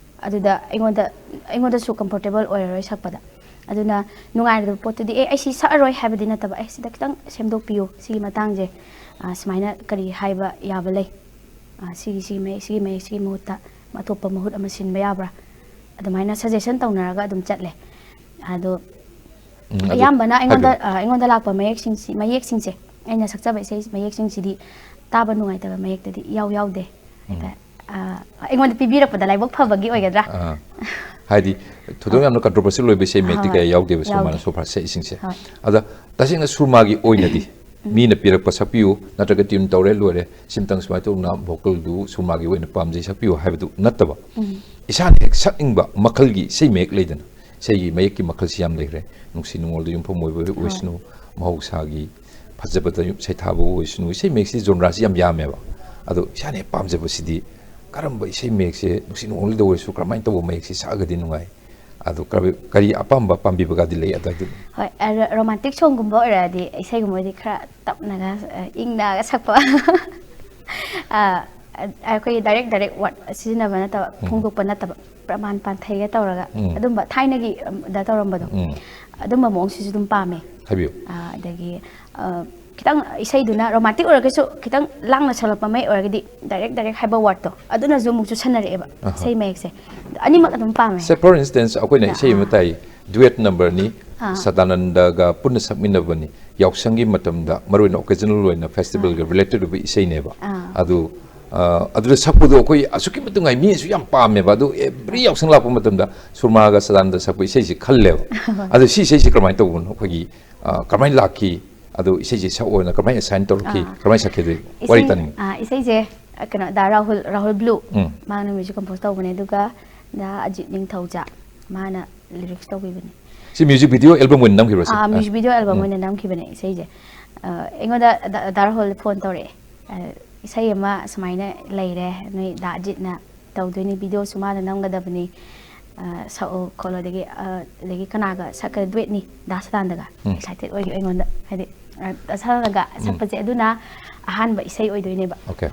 ꯑꯗꯨꯗ ꯑꯩꯉꯣꯟꯗ ꯑꯩꯉꯣꯟꯗꯁꯨ ꯀꯝꯐꯣꯔꯇꯦꯕꯜ ꯑꯣꯏꯔꯔꯣꯏ ꯁꯛꯄꯗ꯫ ꯑꯗꯨꯅ ꯅꯨꯡꯉꯥꯏꯔꯣꯏꯗꯕ ꯄꯣꯠꯇꯨꯗꯤ, "ꯑꯦ, ꯑꯩ ꯁꯤ ꯁꯛꯑꯔꯣꯏ" ꯍꯥꯏꯕꯗꯤ ꯅꯠꯇꯕ, "ꯑꯦ, ꯁꯤꯗ ꯈꯤꯇꯪ ꯁꯦꯝꯗꯣꯛꯄꯤꯌꯨ, ꯁꯤꯒꯤ ꯃꯇꯥꯡꯁꯦ, ꯑ, ꯁꯨꯃꯥꯏꯅ ꯀꯔꯤ ꯍꯥꯏꯕ ꯌꯥꯕ ꯂꯩ? ꯑ, ꯁꯤꯒꯤ, ꯁꯤꯒꯤ ꯃꯌꯦꯛ, ꯁꯤꯒꯤ ꯃꯌꯦꯛ, ꯁꯤꯒꯤ ꯃꯍꯨꯠꯇ ꯑꯇꯣꯞꯄ ꯃꯍꯨꯠ ꯑꯃ ꯁꯤꯟꯕ ꯌꯥꯕ꯭ꯔꯥ?" ꯑꯗꯨꯃꯥꯏꯅ ꯁꯖꯦꯁꯟ ꯇꯧꯅꯔꯒ ꯑꯗꯨꯝ ꯆꯠꯂꯦ꯫ ꯑꯗꯣ ꯎꯝ, ꯑꯗꯨ ꯑꯌꯥꯝꯕꯅ ꯑꯩꯉꯣꯟꯗ, ꯍꯥꯏꯕꯤꯌꯨ꯫ ꯑ, ꯑꯩꯉꯣꯟꯗ ꯂꯥꯛꯄ ꯃꯌꯦꯛꯁꯤꯡꯁꯤ, ꯃꯌꯦꯛꯁꯤꯡꯁꯦ, ꯑꯩꯅ ꯁꯛꯆꯕ ꯏꯁꯩ ꯃꯌꯦꯛꯁꯤꯡꯁꯤꯗꯤ ꯇꯥꯕ ꯅꯨꯡꯉꯥꯏꯇꯕ ꯃꯌꯦꯛꯇꯗꯤ ꯏꯌꯥꯎ ꯌꯥꯎꯗꯦ꯫ ꯎꯝ꯫ ꯍꯥꯏꯇꯥꯔꯦ꯫ ꯑ, ꯑꯩꯉꯣꯟꯗ ꯄꯤꯕꯤꯔꯛꯄꯗ ꯂꯥꯏꯕꯛ ꯐꯕꯒꯤ ꯑꯣꯏꯒꯗ꯭ꯔꯥ? ꯑꯥ꯫ ꯍꯥꯏꯗꯤ, ꯊꯣꯏꯗꯣꯛ ꯑꯥ꯫ ꯌꯥꯝꯅ ꯀꯟꯇ꯭ꯔꯣꯚꯔꯁꯤꯌꯦꯜ ꯑꯣꯏꯕ ꯏꯁꯩ ꯃꯌꯦꯛꯇꯤ ꯍꯣꯏ, ꯀꯌꯥ ꯌꯥꯎꯗꯦꯕ ꯁꯨꯔꯃꯥꯅ ꯌꯥꯎꯗꯦ꯫ So far ꯁꯛꯏꯁꯤꯡꯁꯦ꯫ ꯍꯣꯏ꯫ ꯑꯗ ꯇꯁꯦꯡꯅ ꯁꯨꯔꯃꯥꯒꯤ ꯑꯣꯏꯅꯗꯤ ꯎꯝ꯫ ꯃꯤꯅ ꯄꯤꯔꯛꯄ ꯁꯛꯄꯤꯌꯨ, ꯅꯠꯇ꯭ꯔꯒ ꯇ꯭ꯌꯨꯟ ꯇꯧꯔꯦ ꯂꯣꯏꯔꯦ, ꯁꯤꯝꯇꯪ ꯁꯨꯃꯥꯏꯅ ꯇꯧꯅ ꯚꯣꯀꯜꯗꯨ ꯁꯨꯔꯃꯥꯒꯤ ꯑꯣꯏꯅ ꯄꯥꯝꯖꯩ ꯁꯛꯄꯤꯌꯨ ꯍꯥꯏꯕꯗꯨ ꯅꯠꯇꯕ, ꯎꯝ꯫ ꯏꯁꯥꯅ ꯍꯦꯛ ꯁꯛꯅꯤꯡꯕ ꯃꯈꯜꯒꯤ ꯏꯁꯩ ꯃꯌꯦꯛ ꯂꯩꯗꯅ, ꯏꯁꯩꯒꯤ ꯃꯌꯦꯛꯀꯤ ꯃꯈꯜꯁꯤ ꯌꯥꯝ ꯂꯩꯈ꯭ꯔꯦ꯫ ꯅꯨꯡꯁꯤ ꯅꯨꯡꯉꯣꯜꯗ ꯌꯨꯝꯐꯝ ꯑꯣꯏꯕ ꯍꯣꯏ꯫ ꯑꯣꯏꯁꯅꯨ, ꯃꯍꯧꯁꯥꯒꯤ ꯐꯖꯕꯗ ꯌꯨꯝ ꯁꯩꯊꯥꯕ ꯑꯣꯏꯁꯅꯨ, ꯏꯁꯩ ꯃꯌꯦꯛꯁꯤ ꯖꯣꯟꯔꯥꯁꯤ ꯌꯥꯝ ꯌꯥꯝꯃꯦꯕ꯫ ꯑꯗꯣ ꯏꯁꯥꯅ ꯍꯦꯛ ꯄꯥꯝꯖꯕꯁꯤꯗꯤ ꯀꯔꯝꯕ ꯏꯁꯩ ꯃꯌꯦꯛꯁꯦ ꯅꯨꯡꯁꯤ ꯅꯨꯡꯉꯣꯜꯗ ꯑꯣꯏꯔꯁꯨ ꯀꯔꯝꯍꯥꯏꯅ ꯇꯧꯕ ꯃꯌꯦꯛꯁꯤ ꯁꯛꯑꯒꯗꯤ ꯅꯨꯡꯉꯥꯏ? ꯑꯗꯣ ꯀꯔꯤ, ꯀꯔꯤ ꯑꯄꯥꯝꯕ ꯄꯥꯝꯕꯤꯕꯒꯗꯤ ꯂꯩ ꯑꯗꯨꯋꯥꯏꯗꯨ? ꯍꯣꯏ, ꯑ, ꯔꯣ-, ꯔꯣꯃꯥꯟꯇꯤꯛ ꯁꯣꯡꯒꯨꯝꯕ ꯑꯣꯏꯔꯗꯤ, ꯏꯁꯩꯒꯨꯝꯕꯗꯤ ꯈꯔ ꯇꯞꯅꯒ, ꯑ, ꯏꯪꯅꯒ ꯁꯛꯄ꯫ ꯑ, ꯑ, ꯑꯩꯈꯣꯏꯒꯤ ꯗꯥꯏꯔꯦꯛ, ꯗꯥꯏꯔꯦꯛ ꯋꯥꯔꯗ ꯁꯤꯖꯤꯟꯅꯕ ꯅꯠꯇꯕ, ꯎꯝ꯫ ꯐꯣꯡꯗꯣꯛꯄ ꯅꯠꯇꯕ, ꯄ꯭ꯔꯃꯥꯟ ꯄꯥꯟꯊꯩꯒ ꯇꯧꯔꯒ, ꯎꯝ꯫ ꯑꯗꯨꯝꯕ ꯊꯥꯏꯅꯒꯤ, ꯎꯝ, ꯗ ꯇꯧꯔꯝꯕꯗꯣ, ꯎꯝ꯫ ꯑꯗꯨꯝꯕ ꯃꯑꯣꯡꯁꯤꯁꯨ ꯑꯗꯨꯝ ꯄꯥꯝꯃꯦ꯫ ꯍꯥꯏꯕꯤꯌꯨ꯫ ꯑ, ꯑꯗꯒꯤ, ꯑ, ꯈꯤꯇꯪ ꯏꯁꯩꯗꯨꯅ ꯔꯣꯃꯥꯟꯇꯤꯛ ꯑꯣꯏꯔꯒꯁꯨ ꯈꯤꯇꯪ ꯂꯥꯡꯅ ꯁꯛꯂꯛꯄ ꯃꯩ ꯑꯣꯏꯔꯒꯗꯤ ꯗꯥꯏꯔꯦꯛ, ꯗꯥꯏꯔꯦꯛ ꯍꯥꯏꯕ ꯋꯥꯔꯗꯇꯣ ꯑꯗꯨꯅꯁꯨ ꯑꯃꯨꯛ ꯆꯨꯁꯟꯅꯔꯛꯑꯦꯕ ꯑꯍ꯫ ꯏꯁꯩ ꯃꯌꯦꯛꯁꯦ꯫ ꯑꯗꯣ ꯑꯅꯤꯃꯛ ꯑꯗꯨꯝ ꯄꯥꯝꯃꯦ꯫ Say, for instance, ꯑꯩꯈꯣꯏꯅ ꯏꯁꯩ ꯑꯃ ꯑꯥ꯫ ꯇꯥꯏ, duet numberꯅꯤ, ꯑꯥ꯫ ꯁꯗꯥꯅꯟꯗꯒ ꯄꯨꯟꯅ ꯁꯛꯃꯤꯟꯅꯕꯅꯤ, ꯌꯥꯎꯁꯪꯒꯤ ꯃꯇꯝꯗ, ꯃꯔꯨꯑꯣꯏꯅ occasional ꯑꯣꯏꯅ festivalꯒ ꯑꯥ꯫ Related ꯑꯣꯏꯕ ꯏꯁꯩꯅꯦꯕ꯫ ꯑꯥ꯫ ꯑꯗꯨ, ꯑ, ꯑꯗꯨꯗ ꯁꯛꯄꯗꯣ ꯑꯩꯈꯣꯏ ꯑꯁꯨꯛꯀꯤ ꯃꯇꯤꯛ ꯉꯥꯏ, ꯃꯤꯅꯁꯨ ꯌꯥꯝ ꯄꯥꯝꯃꯦꯕ꯫ ꯑꯗꯨ every ꯌꯥꯎꯁꯪ ꯂꯥꯛꯄ ꯃꯇꯝꯗ ꯁꯨꯔꯃꯥꯒ ꯁꯗꯥꯅꯟꯗ ꯁꯛꯄ ꯏꯁꯩꯁꯦ ꯈꯜꯂꯦꯕ꯫ ꯍꯣꯏ꯫ ꯑꯗꯣ ꯁꯤ ꯏꯁꯩꯁꯦ ꯀꯔꯝꯍꯥꯏꯅ ꯇꯧꯕꯅꯣ? ꯑꯩꯈꯣꯏꯒꯤ, ꯑ, ꯀꯔꯝꯍꯥꯏꯅ ꯂꯥꯛꯈꯤ? ꯑꯗꯣ ꯏꯁꯩꯁꯦ ꯁꯛꯑꯣꯅ ꯀꯃꯥꯏꯅ assign ꯇꯧꯔꯛꯈꯤ? ꯑꯥ꯫ ꯀꯃꯥꯏꯅ ꯁꯛꯈꯤꯗꯣꯏ? ꯋꯥꯔꯤ ꯏꯁꯩ, ꯇꯥꯅꯤꯡꯉꯤ꯫ ꯑꯥ, ꯏꯁꯩꯁꯦ, ꯑ, ꯀꯩꯅꯣ, ꯗꯥ ꯔꯥꯍꯨꯜ, ꯔꯥꯍꯨꯜ ꯕ꯭ꯂꯨ, ꯎꯝ꯫ ꯃꯥꯅ music compose ꯇꯧꯕꯅꯦ, ꯑꯗꯨꯒ ꯗꯥ ꯑꯖꯤꯠ ꯅꯤꯡꯊꯧꯖꯥ, ꯃꯥꯅ lyrics ꯇꯧꯕꯤꯕꯅꯦ꯫ ꯁꯤ music video album ꯑꯣꯏꯅ ꯅꯝꯈꯤꯕ꯭ꯔꯣ ꯁꯤ? ꯑꯥ, ꯑꯥ꯫ Music video album ꯎꯝ꯫ ꯑꯣꯏꯅ ꯅꯝꯈꯤꯕꯅꯦ ꯏꯁꯩꯁꯦ꯫ ꯑ, ꯑꯩꯉꯣꯟꯗ ꯗꯥ, ꯗꯥ ꯔꯥꯍꯨꯜ phone ꯇꯧꯔꯛꯑꯦ꯫ ꯑ, "ꯏꯁꯩ ꯑꯃ ꯁꯨꯃꯥꯏꯅ ꯂꯩꯔꯦ, ꯅꯣꯏ ꯗꯥ ꯑꯖꯤꯠꯅ ꯇꯧꯗꯣꯏꯅꯤ, videoꯁꯨ ꯃꯥꯅ ꯅꯝꯒꯗꯕꯅꯤ, ꯑ, ꯁꯛꯑꯣ ꯈꯣꯠꯂꯣ, ꯑꯗꯒꯤ, ꯑ, ꯑꯗꯒꯤ ꯀꯅꯥꯒ ꯁꯛꯀ-, duetꯅꯤ, ꯗꯥ ꯁꯗꯥꯅꯟꯗꯒ?" ꯎꯝ꯫ Excited ꯑꯣꯏꯈꯤꯕ ꯑꯩꯉꯣꯟꯗ, ꯍꯥꯏꯗꯤ, ꯑ, ꯗꯥ ꯁꯗꯥꯅꯟꯗꯒ ꯎꯝ꯫ ꯁꯛꯄꯁꯦ꯫ ꯑꯗꯨꯅ, ꯑꯍꯥꯟꯕ ꯏꯁꯩ ꯑꯣꯏꯗꯣꯏꯅꯦꯕ꯫ Okay.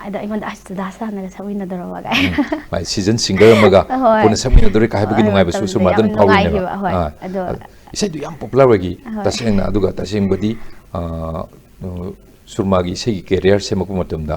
ꯑꯗ ꯑꯩꯉꯣꯟꯗ ꯑꯁ ꯁꯨꯗꯥꯁ ꯍꯥꯟꯅꯒ ꯁꯛꯃꯤꯟꯅꯗꯧꯔ ꯋꯥꯒꯥꯏ꯫ ꯃꯥꯏ season singer ꯑꯃꯒ ꯍꯣꯏ꯫ ꯄꯨꯟꯅ ꯁꯛꯃꯤꯟꯅꯗꯧꯔꯦ ꯀꯥꯏ ꯍꯥꯏꯕꯒꯤ ꯍꯣꯏ, ꯅꯨꯡꯉꯥꯏꯕꯁꯨ ꯃꯇꯝꯗꯨꯗ ꯁꯨꯔꯃꯥꯗ ꯌꯥꯝ ꯑꯗꯨꯝ ꯐꯥꯎꯔꯤꯅꯦꯕ꯫ ꯅꯨꯡꯉꯥꯏꯈꯤꯕ, ꯍꯣꯏ꯫ ꯑꯥ, ꯑꯗꯣ ꯑꯗ ꯏꯁꯩꯗꯨ ꯌꯥꯝ popular ꯑꯣꯏꯈꯤ ꯍꯣꯏ꯫ ꯇꯁꯦꯡꯅ꯫ ꯑꯗꯨꯒ ꯇꯁꯦꯡꯕꯗꯤ ꯑ, ꯑ, ꯁꯨꯔꯃꯥꯒꯤ ꯏꯁꯩꯒꯤ career ꯁꯦꯝꯃꯛꯄ ꯃꯇꯝꯗ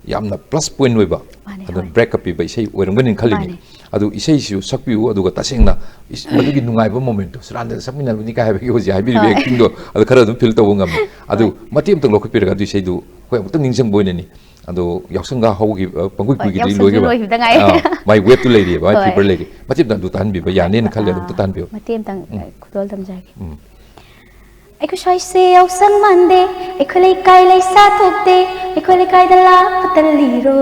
ꯌꯥꯝꯅ plus point ꯑꯣꯏꯕ, ꯃꯥꯅꯦ, ꯑꯗꯨꯅ ꯍꯣꯏ꯫ break ꯀꯞ ꯄꯤꯕ ꯏꯁꯩ ꯑꯣꯏꯔꯝꯒꯅꯤ ꯈꯜꯂꯤꯅꯦ꯫ ꯃꯥꯅꯦ꯫ ꯑꯗꯨ ꯏꯁꯩꯁꯤꯁꯨ ꯁꯛꯄꯤꯌꯨ, ꯑꯗꯨꯒ ꯇꯁꯦꯡꯅ ꯏꯁ-, ꯃꯗꯨꯒꯤ ꯅꯨꯡꯉꯥꯏꯕ momentꯇꯣ ꯁꯨꯔꯥꯟꯗ ꯁꯛꯃꯤꯟꯅꯕꯅꯤ ꯀꯥꯏ ꯍꯥꯏꯕꯒꯤ ꯍꯧꯖꯤꯛ ꯍꯥꯏꯕꯤꯔꯤꯕ ꯍꯣꯏ꯫ actingꯗꯣ ꯑꯗꯨ ꯈꯔ ꯑꯗꯨꯝ feel ꯇꯧꯕ ꯉꯝꯃꯤ꯫ ꯑꯗꯨ ꯍꯣꯏ꯫ ꯃꯇꯦꯛ ꯑꯃꯇꯪ ꯂꯧꯈꯠꯄꯤꯔꯒ ꯑꯗꯨ ꯏꯁꯩꯗꯨ ꯑꯩꯈꯣꯏ ꯑꯃꯨꯛꯇꯪ ꯅꯤꯡꯁꯤꯡꯕ ꯑꯣꯏꯅꯅꯤ꯫ ꯑꯗꯣ ꯌꯥꯎꯁꯪꯒ ꯍꯧꯈꯤꯕ, ꯄꯪꯀꯨꯏ ꯍꯣꯏ, ꯀꯨꯏꯒꯤꯗꯤ ꯌꯥꯎꯁꯪꯁꯨ ꯂꯣꯏꯈꯤꯕ꯫ ꯂꯣꯏꯈꯤꯕꯗ ꯉꯥꯏꯔꯤ꯫ ꯑꯥ, ꯃꯥꯏ wave ꯇꯨ ꯂꯩꯔꯤꯑꯕ, ꯃꯥꯏ ꯍꯣꯏ꯫ flavor ꯂꯩꯔꯤ꯫ ꯃꯇꯦꯛ ꯑꯃꯇꯪ ꯑꯗꯨ ꯇꯥꯍꯟꯕꯤꯕ ꯌꯥꯅꯦꯅ ꯈꯜꯂꯦ, ꯑꯗꯨꯝꯇ ꯑꯥ, ꯇꯥꯍꯟꯕꯤꯌꯨ꯫ ꯃꯇꯦꯛ ꯑꯃꯇꯪ ꯎꯝ꯫ ꯈꯨꯗꯣꯜ ꯇꯝꯖꯔꯒꯦ꯫ ꯎꯝ꯫ ꯑꯩꯈꯣꯏ ꯁ꯭ꯋꯥꯏꯁꯦ ꯌꯥꯎꯁꯪ ꯃꯥꯟꯗꯦ, ꯑꯩꯈꯣꯏ ꯂꯩꯀꯥꯏ ꯂꯩꯁꯥ ꯊꯣꯛꯇꯦ, ꯑꯩꯈꯣꯏ ꯂꯩꯀꯥꯏꯗ ꯂꯥꯛꯄ ꯇꯜꯂꯤꯔꯣ?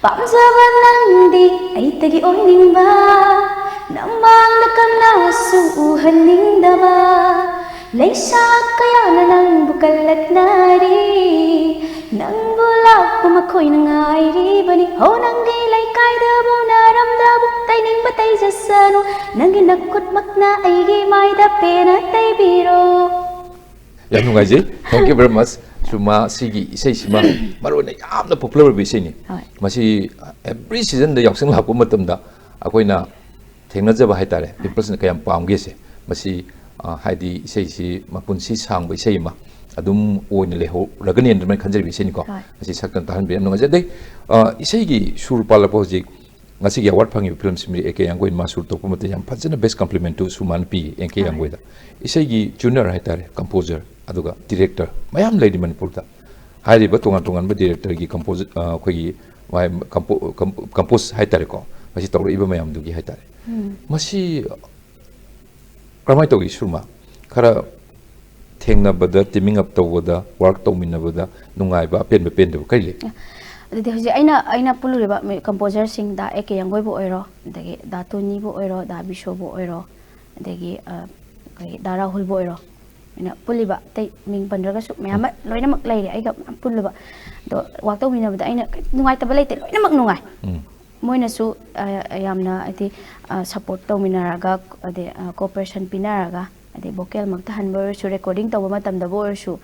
ꯄꯥꯝꯖꯕ ꯅꯪꯗꯤ ꯑꯩꯇꯒꯤ ꯑꯣꯏꯅꯤꯡꯕ, ꯅꯃꯥꯡꯗ ꯀꯅꯥꯁꯨ ꯎꯍꯟꯅꯤꯡꯗꯕ, ꯂꯩꯁꯥ ꯀꯌꯥꯅ ꯅꯪꯕꯨ ꯀꯜꯂꯛꯅꯔꯤ, ꯅꯪꯕꯨ ꯂꯥꯛꯄ ꯃꯈꯣꯏꯅ ꯉꯥꯏꯔꯤꯕꯅꯤ꯫ ꯍꯣ, ꯅꯪꯒꯤ ꯂꯩꯀꯥꯏꯗꯕꯨ ꯅꯥꯔꯝꯗꯕꯨ ꯇꯩꯅꯤꯡꯕ ꯇꯩꯖꯁꯅꯨ, ꯅꯪꯒꯤ ꯅꯈꯨꯠꯃꯛꯅ ꯑꯩꯒꯤ ꯃꯥꯏꯗ ꯄꯦꯟꯅ ꯇꯩꯕꯤꯔꯣ꯫ ꯌꯥꯝ ꯅꯨꯡꯉꯥꯏꯖꯩ꯫ Thank you very much꯫ ꯁꯨꯔꯃꯥ, ꯁꯤꯒꯤ ꯏꯁꯩꯁꯤꯃ ꯃꯔꯨ ꯑꯣꯏꯅ ꯌꯥꯝꯅ popular ꯑꯣꯏꯕ ꯏꯁꯩꯅꯤ꯫ ꯍꯣꯏ꯫ ꯃꯁꯤ every seasonꯗ ꯌꯥꯎꯁꯪ ꯂꯥꯛꯄ ꯃꯇꯝꯗ ꯑꯩꯈꯣꯏꯅ ꯊꯦꯡꯅꯖꯕ ꯍꯥꯏꯇꯥꯔꯦ, peopleꯁꯤꯅ ꯀꯌꯥꯝ ꯄꯥꯝꯒꯦꯁꯦ꯫ ꯃꯁꯤ, ꯑ, ꯍꯥꯏꯗꯤ ꯏꯁꯩꯁꯤ ꯃꯄꯨꯟꯁꯤ ꯁꯥꯡꯕ ꯏꯁꯩ ꯑꯃ ꯑꯗꯨꯝ ꯑꯣꯏꯅ ꯂꯩꯍꯧꯔꯒꯅꯤ ꯑꯗꯨꯃꯥꯏꯅ ꯈꯟꯖꯔꯤꯕ ꯏꯁꯩꯅꯤꯀꯣ꯫ ꯍꯣꯏ꯫ ꯃꯁꯤ ꯁꯛꯇꯅ ꯇꯥꯍꯟꯕꯤꯔꯦ, ꯌꯥꯝ ꯅꯨꯡꯉꯥꯏꯖꯩ꯫ ꯑꯗꯩ, ꯑ, ꯏꯁꯩꯒꯤ ꯁꯨꯔ ꯄꯥꯜꯂꯛꯄ ꯍꯧꯖꯤꯛ ꯉꯁꯤꯒꯤ award ꯐꯪꯉꯤꯕ film ꯁꯤꯃꯗꯤ ꯑꯦ ꯀꯦ ꯌꯥꯡꯒꯣꯏꯅ ꯃꯥ ꯁꯨꯔ ꯇꯧꯔꯛꯄ ꯃꯇꯝꯗ ꯌꯥꯝ ꯐꯖꯅ best compliment ꯇꯨ ꯁꯨꯔꯃꯥꯅ ꯄꯤꯌꯦ ꯑꯦ ꯀꯦ ꯍꯣꯏ꯫ ꯌꯥꯡꯒꯣꯏꯗ꯫ ꯏꯁꯩꯒꯤ tuner ꯍꯥꯏꯇꯥꯔꯦ, composer, ꯑꯗꯨꯒ director ꯃꯌꯥꯝ ꯂꯩꯔꯤ ꯃꯅꯤꯄꯨꯔꯗ꯫ ꯍꯥꯏꯔꯤꯕ ꯇꯣꯉꯥꯟ ꯇꯣꯉꯥꯟꯕ directorꯒꯤ composer, ꯑ, ꯑꯩꯈꯣꯏꯒꯤ ꯃꯥꯏ compo-, com-, compose ꯍꯥꯏꯇꯥꯔꯦꯀꯣ, ꯃꯁꯤ ꯇꯧꯔꯛꯏꯕ ꯃꯌꯥꯝꯗꯨꯒꯤ ꯍꯥꯏꯇꯥꯔꯦ꯫ ꯎꯝ꯫ ꯃꯁꯤ ꯀꯔꯝꯍꯥꯏꯅ ꯇꯧꯏ ꯁꯨꯔꯃꯥ? ꯈꯔ ꯊꯦꯡꯅꯕꯗ, teaming up ꯇꯧꯕꯗ, work ꯇꯧꯃꯤꯟꯅꯕꯗ ꯅꯨꯡꯉꯥꯏꯕ, ꯑꯄꯦꯟꯕ, ꯄꯦꯟꯗꯕ ꯀꯔꯤ ꯂꯩ? ꯑꯗꯨꯗꯤ ꯍꯧꯖꯤꯛ ꯑꯩꯅ, ꯑꯩꯅ ꯄꯨꯜꯂꯨꯔꯤꯕ ꯃꯤ-, composerꯁꯤꯡꯗ ꯑꯦ ꯀꯦ ꯌꯥꯡꯒꯣꯏꯕꯨ ꯑꯣꯏꯔꯣ, ꯑꯗꯒꯤ ꯗꯥ ꯇꯣꯅꯤꯕꯨ ꯑꯣꯏꯔꯣ, ꯗꯥ ꯕꯤꯁꯣꯕꯨ ꯑꯣꯏꯔꯣ, ꯑꯗꯒꯤ, ꯑ, ꯑꯩꯈꯣꯏꯒꯤ ꯗꯥ ꯔꯥꯍꯨꯜꯕꯨ ꯑꯣꯏꯔꯣ, ꯑꯩꯅ ꯄꯨꯜꯂꯤꯕ ꯑꯇꯩ ꯃꯤꯡ ꯄꯟꯗ꯭ꯔꯒꯁꯨ ꯃꯌꯥꯝ ꯑꯃ ꯂꯣꯏꯅꯃꯛ ꯂꯩꯔꯦ ꯑꯩꯒ ꯃꯌꯥꯝ ꯄꯨꯜꯂꯨꯕ꯫ ꯑꯗꯣ work ꯇꯧꯃꯤꯟꯅꯕꯗ ꯑꯩꯅ ꯀꯔꯤꯝ ꯅꯨꯡꯉꯥꯏꯇꯕ ꯂꯩꯇꯦ, ꯂꯣꯏꯅꯃꯛ ꯅꯨꯡꯉꯥꯏ꯫ ꯎꯝ꯫ ꯃꯣꯏꯅꯁꯨ, ꯑ, ꯌꯥꯝꯅ ꯍꯥꯏꯗꯤ, ꯑ, support ꯇꯧꯃꯤꯟꯅꯔꯒ, ꯑꯗꯩ, ꯑ, cooperation ꯄꯤꯅꯔꯒ, ꯑꯗꯩ vocalꯃꯛꯇ ꯍꯟꯕ ꯑꯣꯏꯔꯁꯨ, recording ꯇꯧꯕ ꯃꯇꯝꯗꯕꯨ ꯑꯣꯏꯔꯁꯨ,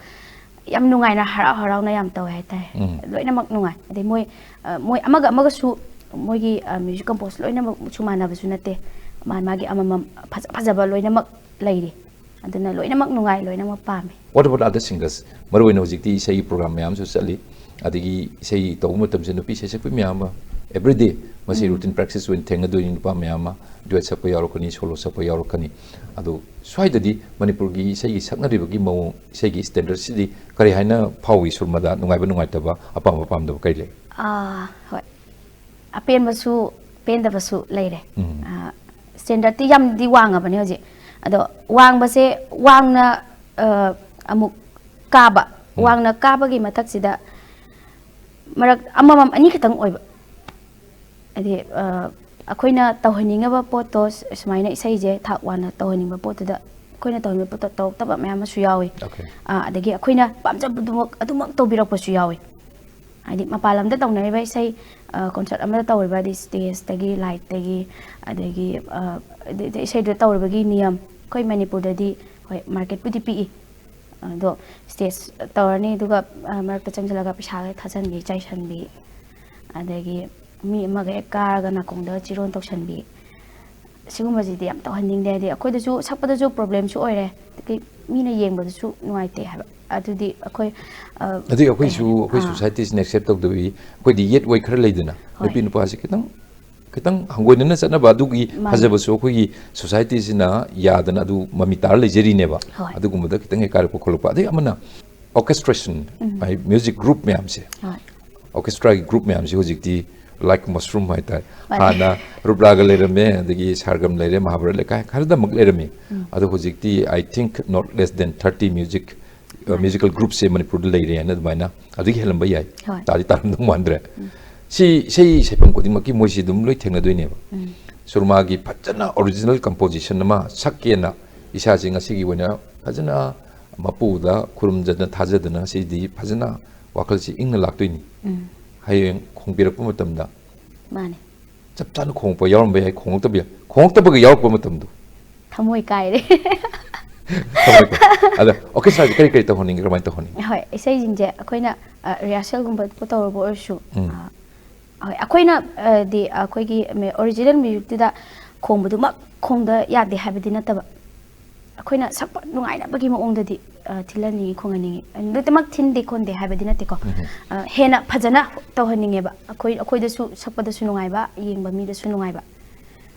ꯌꯥꯝ ꯅꯨꯡꯉꯥꯏꯅ, ꯍꯔꯥꯎ ꯍꯔꯥꯎꯅ ꯌꯥꯝ ꯇꯧꯋꯦ ꯍꯥꯏꯇꯥꯔꯦ꯫ ꯎꯝ꯫ ꯂꯣꯏꯅꯃꯛ ꯅꯨꯡꯉꯥꯏ꯫ ꯑꯗꯩ ꯃꯣꯏ, ꯑ, ꯃꯣꯏ ꯑꯃꯒ ꯑꯃꯒꯁꯨ, ꯃꯣꯏꯒꯤ, ꯑ, ꯃ꯭ꯌꯨꯖꯤꯛ ꯀꯝꯄꯣꯁ ꯂꯣꯏꯅꯃꯛꯁꯨ ꯃꯥꯟꯅꯕꯁꯨ ꯅꯠꯇꯦ꯫ ꯃꯥ ꯃꯥꯒꯤ ꯑꯃꯃꯝ ꯐꯖ ꯐꯖꯕ ꯂꯣꯏꯅꯃꯛ ꯂꯩꯔꯤ꯫ ꯑꯗꯨꯅ ꯂꯣꯏꯅꯃꯛ ꯅꯨꯡꯉꯥꯏ, ꯂꯣꯏꯅꯃꯛ ꯄꯥꯝꯃꯦ꯫ What about other singers? ꯃꯔꯨꯑꯣꯏꯅ ꯍꯧꯖꯤꯛꯇꯤ ꯏꯁꯩꯒꯤ ꯄ꯭ꯔꯣꯒ꯭ꯔꯥꯝ ꯃꯌꯥꯝꯁꯨ ꯆꯠꯂꯤ, ꯑꯗꯒꯤ ꯏꯁꯩ ꯇꯧꯕ ꯃꯇꯝꯁꯤꯗ ꯅꯨꯄꯤ ꯏꯁꯩ ꯁꯛꯄꯤ ꯃꯌꯥꯝ ꯑꯃ everyday ꯃꯁꯤ ꯎꯝ꯫ Routine practice ꯑꯣꯏꯅ ꯊꯦꯡꯅꯗꯣꯏꯅꯤ꯫ ꯅꯨꯄꯥ ꯃꯌꯥꯝ ꯑꯃ duet ꯁꯛꯄ ꯌꯥꯎꯔꯛꯀꯅꯤ, solo ꯁꯛꯄ ꯌꯥꯎꯔꯛꯀꯅꯤ꯫ ꯑꯗꯣ ꯁ꯭ꯋꯥꯏꯗꯗꯤ ꯃꯅꯤꯄꯨꯔꯒꯤ ꯏꯁꯩꯒꯤ ꯁꯛꯅꯔꯤꯕꯒꯤ ꯃꯑꯣꯡ, ꯏꯁꯩꯒꯤ standardꯁꯤꯗꯤ ꯀꯔꯤ ꯍꯥꯏꯅ ꯐꯥꯎꯏ? ꯁꯨꯔꯃꯗ ꯅꯨꯡꯉꯥꯏꯕ ꯅꯨꯡꯉꯥꯏꯇꯕ, ꯑꯄꯥꯝꯕ ꯄꯥꯝꯗꯕ ꯀꯔꯤ ꯂꯩ? ꯑꯥ, ꯍꯣꯏ꯫ ꯑꯄꯦꯟꯕꯁꯨ ꯄꯦꯟꯗꯕꯁꯨ ꯂꯩꯔꯦ꯫ ꯎꯝ꯫ ꯑꯥ, standardꯇꯤ ꯌꯥꯝꯗꯤ ꯋꯥꯡꯉꯕꯅꯦ ꯍꯧꯖꯤꯛ꯫ ꯑꯗꯣ ꯋꯥꯡꯕꯁꯦ, ꯋꯥꯡꯅ, ꯑ, ꯑꯃꯨꯛ ꯀꯥꯕ, ꯎꯝ꯫ ꯋꯥꯡꯅ ꯀꯥꯕꯒꯤ ꯃꯊꯛꯁꯤꯗ ꯃꯔꯛ ꯑꯃꯃꯝ ꯑꯅꯤꯈꯛꯇꯪ ꯑꯣꯏꯕ꯫ ꯍꯥꯏꯗꯤ, ꯑ, ꯑꯩꯈꯣꯏꯅ ꯇꯧꯍꯟꯅꯤꯡꯉꯕ ꯄꯣꯠꯇꯣ, ꯁ-, ꯁꯨꯃꯥꯏꯅ ꯏꯁꯩꯁꯦ ꯊꯥꯛ ꯋꯥꯡꯅ ꯇꯧꯍꯟꯅꯤꯡꯕ ꯄꯣꯠꯇꯨꯗ ꯑꯩꯈꯣꯏꯅ ꯇꯧꯍꯟꯅꯤꯡꯕ ꯄꯣꯠꯇꯣ ꯇꯧꯔꯛꯇꯕ ꯃꯌꯥꯝ ꯑꯃꯁꯨ ꯌꯥꯎꯏ꯫ Okay꯫ ꯑ, ꯑꯗꯒꯤ ꯑꯩꯈꯣꯏꯅ ꯄꯥꯝꯖꯕꯗꯨꯃꯛ, ꯑꯗꯨꯃꯛ ꯇꯧꯕꯤꯔꯛꯄꯁꯨ ꯌꯥꯎꯏ꯫ ꯍꯥꯏꯗꯤ ꯃꯄꯥꯟ ꯂꯝꯗ ꯇꯧꯅꯔꯤꯕ ꯏꯁꯩ, ꯑ, concert ꯑꯃꯗ ꯇꯧꯔꯤꯕ, ꯍꯥꯏꯗꯤ stageꯇꯒꯤ, lightꯇꯒꯤ, ꯑꯗꯒꯤ, ꯑ, ꯑꯗꯩ, ꯑꯗꯩ ꯏꯁꯩꯗꯨ ꯇꯧꯔꯤꯕꯒꯤ ꯅꯤꯌꯝ, ꯑꯩꯈꯣꯏ ꯃꯅꯤꯄꯨꯔꯗꯗꯤ ꯍꯣꯏ marketꯄꯨꯗꯤ ꯄꯤꯛꯏ, ꯑꯗꯣ stage ꯇꯧꯔꯅꯤ, ꯑꯗꯨꯒ, ꯑ, ꯃꯔꯛꯇ ꯆꯪꯁꯤꯜꯂꯒ ꯄꯩꯁꯥꯒ ꯊꯥꯖꯟꯕꯤ, ꯆꯥꯏꯁꯟꯕꯤ, ꯑꯗꯒꯤ ꯃꯤ ꯑꯃꯒ ꯍꯦꯛ ꯀꯥꯔꯒ ꯅꯥꯀꯣꯡꯗ ꯆꯤꯔꯣꯟ ꯇꯧꯁꯟꯕꯤ, ꯁꯤꯒꯨꯝꯕꯁꯤꯗꯤ ꯌꯥꯝ ꯇꯧꯍꯟꯅꯤꯡꯗꯦ꯫ ꯍꯥꯏꯗꯤ ꯑꯩꯈꯣꯏꯗꯁꯨ ꯁꯛꯄꯗꯁꯨ problemꯁꯨ ꯑꯣꯏꯔꯦ, ꯑꯗꯒꯤ ꯃꯤꯅ ꯌꯦꯡꯕꯗꯁꯨ ꯅꯨꯡꯉꯥꯏꯇꯦ ꯍꯥꯏꯕ꯫ ꯑꯗꯨꯗꯤ ꯑꯩꯈꯣꯏ, ꯑ, ꯑꯗꯒꯤ ꯑꯩꯈꯣꯏꯁꯨ, ꯀꯩ ꯍꯥꯏꯅꯤ? ꯑꯩꯈꯣꯏ ꯑꯥ꯫ Societyꯁꯤꯅ accept ꯇꯧꯗꯕꯤ, ꯑꯩꯈꯣꯏꯗꯤ ꯌꯦꯠ ꯑꯣꯏ ꯈꯔ ꯂꯩꯗꯅ, ꯍꯣꯏ꯫ ꯅꯨꯄꯤ ꯅꯨꯄꯥꯁꯦ ꯈꯤꯇꯪ, ꯈꯤꯇꯪ ꯍꯪꯒꯣꯏꯅꯅ ꯆꯠꯅꯕ, ꯑꯗꯨꯒꯤ ꯃꯥꯅꯦ꯫ ꯐꯖꯕꯁꯨ ꯑꯩꯈꯣꯏꯒꯤ societyꯁꯤꯅ ꯌꯥꯗꯅ ꯑꯗꯨ ꯃꯃꯤ ꯇꯥꯔ ꯂꯩꯖꯔꯤꯅꯦꯕ꯫ ꯍꯣꯏ꯫ ꯑꯗꯨꯒꯨꯝꯕꯗ ꯈꯤꯇꯪ ꯍꯦꯛ ꯀꯥꯏꯔꯛꯄ ꯈꯣꯠꯂꯛꯄ, ꯑꯗꯩ ꯑꯃꯅ orchestration, ꯎꯝ꯫ ꯍꯥꯏ, music group ꯃꯌꯥꯝꯁꯦ꯫ ꯍꯣꯏ꯫ Orchestraꯒꯤ group ꯃꯌꯥꯝꯁꯦ ꯍꯧꯖꯤꯛꯇꯤ like mushroom ꯍꯥꯏꯇꯥꯔꯦ꯫ ꯃꯥꯅꯦ꯫ ꯍꯥꯟꯅ ꯔꯨꯞꯂꯥꯒ ꯂꯩꯔꯝꯃꯦ, ꯑꯗꯒꯤ ꯁꯥꯔꯒꯝ ꯂꯩꯔꯦ, ꯃꯍꯥꯕꯔꯠ ꯂꯩꯀꯥꯏ ꯈꯔꯗꯃꯛ ꯂꯩꯔꯝꯃꯤ꯫ ꯎꯝ꯫ ꯑꯗꯣ ꯍꯧꯖꯤꯛꯇꯤ I think not less than thirty music, ꯑ, ꯃꯥꯅꯦ꯫ Musical groupꯁꯦ ꯃꯅꯤꯄꯨꯔꯗ ꯂꯩꯔꯦ ꯍꯥꯏꯅ ꯑꯗꯨꯃꯥꯏꯅ, ꯑꯗꯨꯗꯒꯤ ꯍꯦꯜꯂꯝꯕ ꯌꯥꯏ꯫ ꯍꯣꯏ꯫ ꯇꯥꯗꯤ ꯇꯥꯔꯝꯗꯧ ꯃꯥꯟꯗ꯭ꯔꯦ꯫ ꯎꯝ꯫ ꯁꯤ ꯏꯁꯩ ꯁꯩꯐꯝ ꯈꯨꯗꯤꯡꯃꯛꯀꯤ ꯃꯣꯏꯁꯤ ꯑꯗꯨꯝ ꯂꯣꯏ ꯊꯦꯡꯅꯗꯣꯏꯅꯦꯕ꯫ ꯎꯝ꯫ ꯁꯨꯔꯃꯥꯒꯤ ꯐꯖꯅ original composition ꯑꯃ ꯁꯛꯀꯦꯅ ꯏꯁꯥꯁꯦ ꯉꯁꯤꯒꯤ ꯑꯣꯏꯅ ꯐꯖꯅ ꯃꯄꯨꯗ ꯈꯨꯔꯨꯝꯖꯗꯅ ꯊꯥꯖꯗꯅ ꯉꯁꯤꯗꯤ ꯐꯖꯅ ꯋꯥꯈꯜꯁꯤ ꯏꯪꯅ ꯂꯥꯛꯇꯣꯏꯅꯤ꯫ ꯎꯝ꯫ ꯍꯌꯦꯡ ꯈꯣꯡꯕꯤꯔꯛꯄ ꯃꯇꯝꯗ ꯃꯥꯅꯦ꯫ ꯆꯞ ꯆꯥꯅ ꯈꯣꯡꯉꯛꯄ ꯌꯥꯎꯔꯝꯕ ꯌꯥꯏ, ꯈꯣꯡꯉꯛꯇꯕ ꯌꯥꯏ꯫ ꯈꯣꯡꯉꯛꯇꯕꯒ ꯌꯥꯎꯔꯛꯄ ꯃꯇꯝꯗꯣ꯫ ꯊꯃꯣꯏ ꯀꯥꯏꯔꯦ꯫ ꯊꯝꯃꯒꯦ꯫ ꯑꯗꯣ orchestraꯁꯦ ꯀꯔꯤ ꯀꯔꯤ ꯇꯧꯍꯟꯅꯤꯡꯒꯦ, ꯀꯃꯥꯏꯅ ꯇꯧꯍꯟꯅꯤꯡꯒꯦ? ꯍꯣꯏ, ꯏꯁꯩꯁꯤꯡꯁꯦ ꯑꯩꯈꯣꯏꯅ rehearsalꯒꯨꯝꯕ ꯇꯧꯔꯨꯕ ꯑꯣꯏꯔꯁꯨ, ꯎꯝ꯫ ꯑ, ꯍꯣꯏ, ꯑꯩꯈꯣꯏꯅ ꯑ, ꯗꯤ ꯑꯩꯈꯣꯏꯒꯤ original musicꯇꯨꯗ ꯈꯣꯡꯕꯗꯨꯃꯛ ꯈꯣꯡꯗ ꯌꯥꯗꯦ ꯍꯥꯏꯕꯗꯤ ꯅꯠꯇꯕ, ꯑꯩꯈꯣꯏꯅ ꯁꯛꯄ ꯅꯨꯡꯉꯥꯏꯅꯕꯒꯤ ꯃꯑꯣꯡꯗꯗꯤ ꯑ, ꯊꯤꯜꯍꯟꯅꯤꯡꯉꯤ, ꯈꯣꯡꯍꯟꯅꯤꯡꯉꯤ꯫ ꯂꯣꯏꯅꯃꯛ ꯊꯤꯟꯗꯦ ꯈꯣꯟꯗꯦ ꯍꯥꯏꯕꯗꯤ ꯅꯠꯇꯦꯀꯣ꯫ ꯎꯝ꯫ ꯑ, ꯍꯦꯟꯅ ꯐꯖꯅ ꯇꯧꯍꯟꯅꯤꯡꯉꯦꯕ, ꯑꯩꯈꯣꯏ ꯑꯩꯈꯣꯏꯗꯁꯨ ꯁꯛꯄꯗꯁꯨ ꯅꯨꯡꯉꯥꯏꯕ, ꯌꯦꯡꯕ ꯃꯤꯗꯁꯨ ꯅꯨꯡꯉꯥꯏꯕ꯫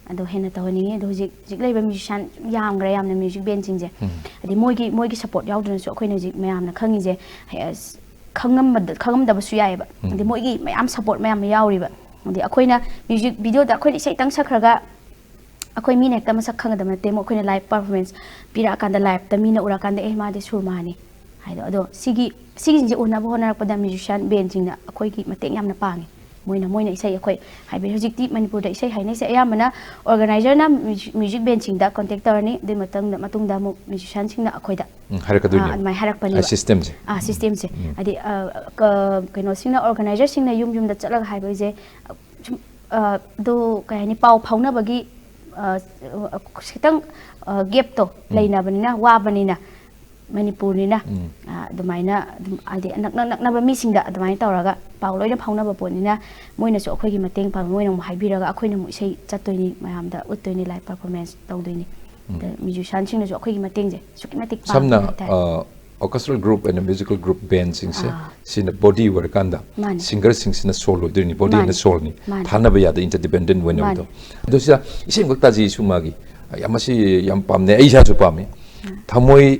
ꯑꯗꯣ ꯍꯦꯟꯅ ꯇꯧꯍꯟꯅꯤꯡꯉꯤ꯫ ꯑꯗꯣ ꯍꯧꯖꯤꯛ ꯍꯧꯖꯤꯛ ꯂꯩꯔꯤꯕ musician ꯌꯥꯝꯈ꯭ꯔꯦ, ꯌꯥꯝꯅ music bandꯁꯤꯡꯁꯦ꯫ ꯎꯝ꯫ ꯍꯥꯏꯗꯤ ꯃꯣꯏꯒꯤ ꯃꯣꯏꯒꯤ support ꯌꯥꯎꯗ꯭ꯔꯁꯨ ꯑꯩꯈꯣꯏꯅ ꯍꯧꯖꯤꯛ ꯃꯌꯥꯝꯅ ꯈꯪꯉꯤꯁꯦ, ꯍꯦ-, ꯑꯁ, ꯈꯪꯉꯝꯕꯗ ꯈꯪꯉꯝꯗꯕꯁꯨ ꯌꯥꯏꯑꯕ꯫ ꯎꯝ꯫ ꯍꯥꯏꯗꯤ ꯃꯣꯏꯒꯤ ꯃꯌꯥꯝ support ꯃꯌꯥꯝ ꯑꯃ ꯌꯥꯎꯔꯤꯕ꯫ ꯍꯥꯏꯗꯤ ꯑꯩꯈꯣꯏꯅ music videoꯗ ꯑꯩꯈꯣꯏꯅ ꯏꯁꯩꯇꯪ ꯁꯛꯈ꯭ꯔꯒ ꯑꯩꯈꯣꯏ ꯃꯤꯅ ꯍꯦꯛꯇ ꯃꯁꯛ ꯈꯪꯒꯗꯕ ꯅꯠꯇꯦ꯫ ꯑꯩꯈꯣꯏꯅ live performance ꯄꯤꯔꯛꯑꯀꯥꯟꯗ, liveꯇ ꯃꯤꯅ ꯎꯔꯀꯥꯟꯗ, "ꯑꯦ, ꯃꯥꯗꯤ ꯁꯨꯔꯃꯥꯅꯤ" ꯍꯥꯏꯗꯣ꯫ ꯑꯗꯣ ꯁꯤꯒꯤ ꯁꯤꯒꯤꯁꯤꯡꯁꯦ ꯎꯅꯕ ꯍꯣꯠꯅꯔꯛꯄꯗ musician bandꯁꯤꯡꯅ ꯑꯩꯈꯣꯏꯒꯤ ꯃꯇꯦꯡ ꯌꯥꯝꯅ ꯄꯥꯡꯉꯤ꯫ ꯃꯣꯏꯅ ꯃꯣꯏꯅ ꯏꯁꯩ, ꯑꯩꯈꯣꯏ ꯍꯥꯏꯕꯗꯤ ꯍꯧꯖꯤꯛꯇꯤ ꯃꯅꯤꯄꯨꯔꯗ ꯏꯁꯩ ꯍꯥꯏꯅꯩꯁꯦ ꯑꯌꯥꯝꯕꯅ organiserꯅ music, music bandꯁꯤꯡꯗ contact ꯇꯧꯔꯅꯤ꯫ ꯑꯗꯨꯒꯤ ꯃꯇꯨꯡꯗ, ꯃꯇꯨꯡꯗ ꯑꯃꯨꯛ musicianꯁꯤꯡꯅ ꯑꯩꯈꯣꯏꯗ ꯎꯝ, ꯍꯥꯏꯔꯛꯀꯗꯣꯏꯅꯦꯕ꯫ ꯑꯥ, ꯑꯗꯨꯃꯥꯏꯅ ꯍꯥꯏꯔꯛꯄꯅꯦꯕ꯫ ꯑꯥ, systemꯁꯦ꯫ ꯑꯥ, systemꯁꯦ꯫ ꯎꯝ꯫ ꯍꯥꯏꯗꯤ, ꯑ, ꯀ-, ꯀꯩꯅꯣꯁꯤꯡꯅ, organiserꯁꯤꯡꯅ ꯌꯨꯝ ꯌꯨꯝꯗ ꯆꯠꯂꯒ ꯍꯥꯏꯕꯁꯦ, ꯁꯨꯝ, ꯑ, ꯑꯗꯨ ꯀꯩ ꯍꯥꯏꯅꯤ, ꯄꯥꯎ ꯐꯥꯎꯅꯕꯒꯤ, ꯑ, ꯈꯤꯇꯪ, ꯑ, gapꯇꯣ ꯎꯝ꯫ ꯂꯩꯅꯕꯅꯤꯅ, ꯋꯥꯕꯅꯤꯅ, ꯃꯅꯤꯄꯨꯔꯅꯤꯅ, ꯎꯝ꯫ ꯑ, ꯑꯗꯨꯃꯥꯏꯅ ꯑꯗꯨꯝ, ꯍꯥꯏꯗꯤ, ꯅꯛꯅ ꯅꯛꯅꯕ ꯃꯤꯁꯤꯡꯗ ꯑꯗꯨꯃꯥꯏꯅ ꯇꯧꯔꯒ ꯄꯥꯎ ꯂꯣꯏꯅ ꯐꯥꯎꯅꯕ ꯄꯣꯠꯅꯤꯅ, ꯃꯣꯏꯅꯁꯨ ꯑꯩꯈꯣꯏꯒꯤ ꯃꯇꯦꯡ ꯄꯥꯡꯕ, ꯃꯣꯏꯅ ꯑꯃꯨꯛ ꯍꯥꯏꯕꯤꯔꯒ ꯑꯩꯈꯣꯏꯅ ꯑꯃꯨꯛ ꯏꯁꯩ ꯆꯠꯇꯣꯏꯅꯤ, ꯃꯌꯥꯝꯗ ꯎꯠꯇꯣꯏꯅꯤ, live performance ꯇꯧꯗꯣꯏꯅꯤ꯫ ꯎꯝ꯫ ꯑꯗ musicianꯁꯤꯡꯅꯁꯨ ꯑꯩꯈꯣꯏꯒꯤ ꯃꯇꯦꯡꯁꯦ ꯑꯁꯨꯛꯀꯤ ꯃꯇꯤꯛ ꯄꯥꯡꯉꯦ ꯁꯝꯅ, ꯍꯥꯏꯇꯥꯔꯦ꯫ ꯑ, orchestral group and musical group bandꯁꯤꯡꯁꯦ, ꯑꯥ꯫ ꯁꯤꯅ body ꯑꯣꯏꯔꯀꯥꯟꯗ, ꯃꯥꯅꯤ꯫ singerꯁꯤꯡꯁꯤꯅ solo ꯑꯣꯏꯗꯣꯏꯅꯤ, body ꯃꯥꯅꯤ꯫ ꯑꯣꯏꯅ soloꯅꯤ꯫ ꯃꯥꯅꯤ꯫ ꯊꯥꯅꯕ ꯌꯥꯗ, interdependent ꯑꯣꯏꯅꯕꯗꯣ꯫ ꯃꯥꯅꯤ꯫ ꯑꯗꯣ ꯁꯤꯗ ꯏꯁꯩ ꯑꯃꯈꯛ ꯇꯥꯁꯤ, ꯁꯨꯔꯃꯥꯒꯤ꯫ ꯌꯥꯝ, ꯃꯁꯤ ꯌꯥꯝ ꯄꯥꯝꯅꯩ, ꯑꯩ ꯏꯁꯥꯁꯨ ꯄꯥꯝꯃꯤ꯫ ꯎꯝ꯫ ꯊꯃꯣꯏ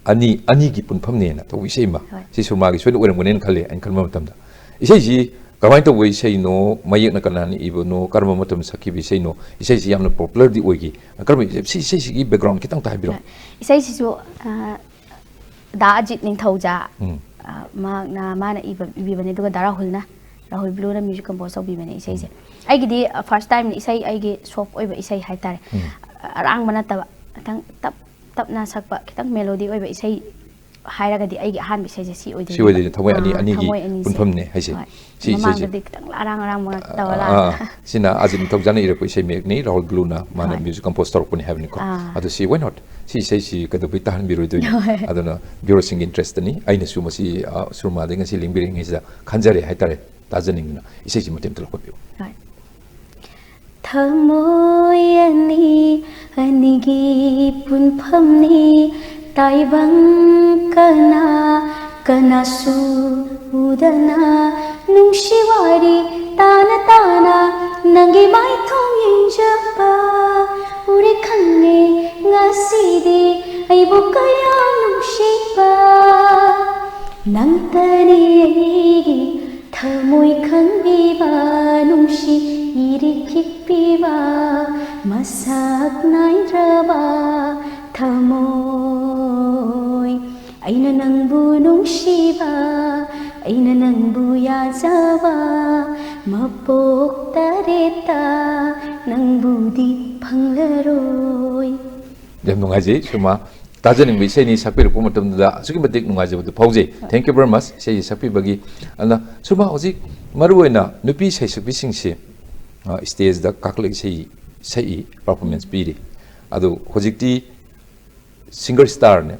ꯑꯅꯤ, ꯑꯅꯤꯒꯤ ꯄꯨꯟꯐꯝꯅꯦꯅ ꯇꯧꯕ ꯏꯁꯩ ꯑꯃ꯫ ꯍꯣꯏ꯫ ꯁꯤ ꯁꯨꯔꯃꯥꯒꯤ ꯁꯣꯏꯅ ꯑꯣꯏꯔꯝꯒꯅꯦꯅ ꯈꯜꯂꯦ, ꯑꯩꯅ ꯈꯟꯕ ꯃꯇꯝꯗ꯫ ꯏꯁꯩꯁꯤ ꯀꯃꯥꯏꯅ ꯇꯧꯕ ꯏꯁꯩꯅꯣ, ꯃꯌꯦꯛꯅ ꯀꯅꯥꯅ ꯏꯕꯅꯣ, ꯀꯔꯝꯕ ꯃꯇꯝꯗ ꯁꯛꯈꯤꯕ ꯏꯁꯩꯅꯣ, ꯏꯁꯩꯁꯤ ꯌꯥꯝꯅ popularꯗꯤ ꯑꯣꯏꯈꯤ꯫ ꯀꯔꯝꯕ ꯏꯁꯩ-, ꯁꯤ ꯏꯁꯩꯁꯤꯒꯤ background ꯈꯤꯇꯪ ꯑꯝꯇ ꯍꯥꯏꯕꯤꯔꯛꯑꯣ꯫ ꯍꯣꯏ꯫ ꯏꯁꯩꯁꯤꯁꯨ, ꯑ, ꯗꯥ ꯑꯖꯤꯠ ꯅꯤꯡꯊꯧꯖꯥ, ꯎꯝ꯫ ꯑ, ꯃꯍꯥꯛꯅ, ꯃꯥꯅ ꯏꯕ, ꯏꯕꯤꯕꯅꯦ, ꯑꯗꯨꯒ ꯗꯥ ꯔꯥꯍꯨꯜꯅ, ꯔꯥꯍꯨꯜ ꯕ꯭ꯂꯨꯅ music compose ꯇꯧꯕꯤꯕꯅꯦ ꯏꯁꯩꯁꯦ꯫ ꯑꯩꯒꯤꯗꯤ, ꯑ, first time ꯏꯁꯩ, ꯑꯩꯒꯤ soft ꯑꯣꯏꯕ ꯏꯁꯩ ꯍꯥꯏꯇꯥꯔꯦ꯫ ꯎꯝ꯫ ꯑ, ꯑꯔꯥꯡꯕ ꯅꯠꯇꯕ, ꯈꯤꯇꯪ ꯇꯞ ꯇꯞꯅ ꯁꯛꯄ, ꯈꯤꯇꯪ melody ꯑꯣꯏꯕ ꯏꯁꯩ ꯍꯥꯏꯔꯒꯗꯤ ꯑꯩꯒꯤ ꯑꯍꯥꯟꯕ ꯏꯁꯩꯁꯦ ꯁꯤ ꯑꯣꯏꯗꯣꯏꯅꯦ꯫ ꯁꯤ ꯑꯣꯏꯗꯣꯏꯅꯦ, ꯊꯃꯣꯏ ꯑꯅꯤ ꯑꯅꯤꯒꯤ ꯄꯨꯟꯐꯝꯅꯦ ꯍꯥꯏꯁꯦ꯫ ꯁꯤ ꯏꯁꯩꯁꯦ ꯃꯃꯥꯡꯗꯗꯤ ꯈꯤꯇꯪ ꯑꯔꯥꯡ ꯑꯔꯥꯡꯕ ꯇꯧꯔ ꯂꯥꯛꯑꯒ꯫ ꯁꯤꯅ ꯑꯖꯤꯠ ꯅꯤꯡꯊꯧꯖꯥꯅ ꯏꯔꯛꯄ ꯏꯁꯩ ꯃꯌꯦꯛꯅꯤ, ꯔꯥꯍꯨꯜ ꯕ꯭ꯂꯨꯅ ꯃꯥꯅ ꯃ꯭ꯌꯨꯖꯤꯛ ꯀꯝꯄꯣꯖ ꯇꯧꯔꯛꯄꯅꯤ ꯍꯥꯏꯕꯅꯤꯀꯣ꯫ ꯑꯗꯣ ꯁꯤ why not? ꯁꯤ ꯏꯁꯩꯁꯤ ꯀꯩꯗꯧꯕꯩ ꯇꯥꯍꯟꯕꯤꯔꯣꯏꯗꯣꯏꯅꯣ? ꯑꯗꯨꯅ ꯚ꯭ꯌꯨꯋꯔꯁꯤꯡꯒꯤ ꯏꯟꯇꯔꯦꯁꯇꯅꯤ꯫ ꯑꯩꯅꯁꯨ ꯃꯁꯤ ꯁꯨꯔꯃꯥꯗꯒꯤ ꯉꯁꯤ ꯂꯦꯡꯕꯤꯔꯤꯉꯩꯁꯤꯗ ꯈꯟꯖꯔꯦ ꯍꯥꯏꯇꯥꯔꯦ, ꯇꯥꯖꯅꯤꯡꯗꯅ꯫ ꯏꯁꯩꯁꯤ ꯃꯇꯦꯛ ꯑꯃꯇ ꯂꯧꯈꯠꯄꯤꯌꯨ꯫ ꯊꯃꯣꯏ ꯑꯅꯤ ꯑꯅꯤꯒꯤ ꯄꯨꯟꯐꯝꯅꯤ, ꯇꯥꯏꯕꯪ ꯀꯅꯥ ꯀꯅꯥꯁꯨ ꯎꯗꯅ, ꯅꯨꯡꯁꯤ ꯋꯥꯔꯤ ꯇꯥꯅ ꯇꯥꯅ ꯅꯪꯒꯤ ꯃꯥꯏꯊꯣꯡ ꯌꯦꯡꯖꯕ꯫ ꯎꯔꯦ ꯈꯪꯉꯦ ꯉꯁꯤꯗꯤ ꯑꯩꯕꯨ ꯀꯌꯥ ꯅꯨꯡꯁꯤꯕ꯫ ꯅꯪꯇꯅꯤ ꯑꯩꯒꯤ ꯊꯃꯣꯏ ꯈꯪꯕꯤꯕ, ꯅꯨꯡꯁꯤ ꯏꯔꯤꯛ ꯈꯤꯛꯄꯤꯕ, ꯃꯁꯛ ꯅꯥꯏꯗ꯭ꯔꯕ ꯊꯃꯣꯏ꯫ ꯑꯩꯅ ꯅꯪꯕꯨ ꯅꯨꯡꯁꯤꯕ, ꯑꯩꯅ ꯅꯪꯕꯨ ꯌꯥꯖꯕ, ꯃꯄꯣꯛ ꯇꯔꯦꯠꯇ ꯅꯪꯕꯨꯗꯤ ꯐꯪꯂꯔꯣꯏ꯫ ꯌꯥꯝ ꯅꯨꯡꯉꯥꯏꯖꯩ ꯁꯨꯔꯃꯥ꯫ ꯇꯥꯖꯅꯤꯡꯕ ꯏꯁꯩꯅꯤ, ꯁꯛꯄꯤꯔꯛꯄ ꯃꯇꯝꯗꯨꯗ ꯑꯁꯨꯛꯀꯤ ꯃꯇꯤꯛ ꯅꯨꯡꯉꯥꯏꯖꯕꯗꯨ ꯐꯥꯎꯖꯩ꯫ Thank you very much ꯏꯁꯩꯁꯤ ꯁꯛꯄꯤꯕꯒꯤ꯫ ꯑꯗꯨꯅ ꯁꯨꯔꯃꯥ, ꯍꯧꯖꯤꯛ ꯃꯔꯨꯑꯣꯏꯅ ꯅꯨꯄꯤ ꯏꯁꯩ ꯁꯛꯄꯤꯁꯤꯡꯁꯤ ꯁ꯭ꯇꯦꯖꯇ ꯀꯥꯈꯠꯂꯒ ꯏꯁꯩ ꯁꯛꯏ, ꯄꯔꯐꯣꯔꯃꯦꯟꯁ ꯄꯤꯔꯤ꯫ ꯑꯗꯨ ꯍꯧꯖꯤꯛꯇꯤ ꯁꯤꯡꯒꯔ ꯁ꯭ꯇꯥꯔꯅꯦ,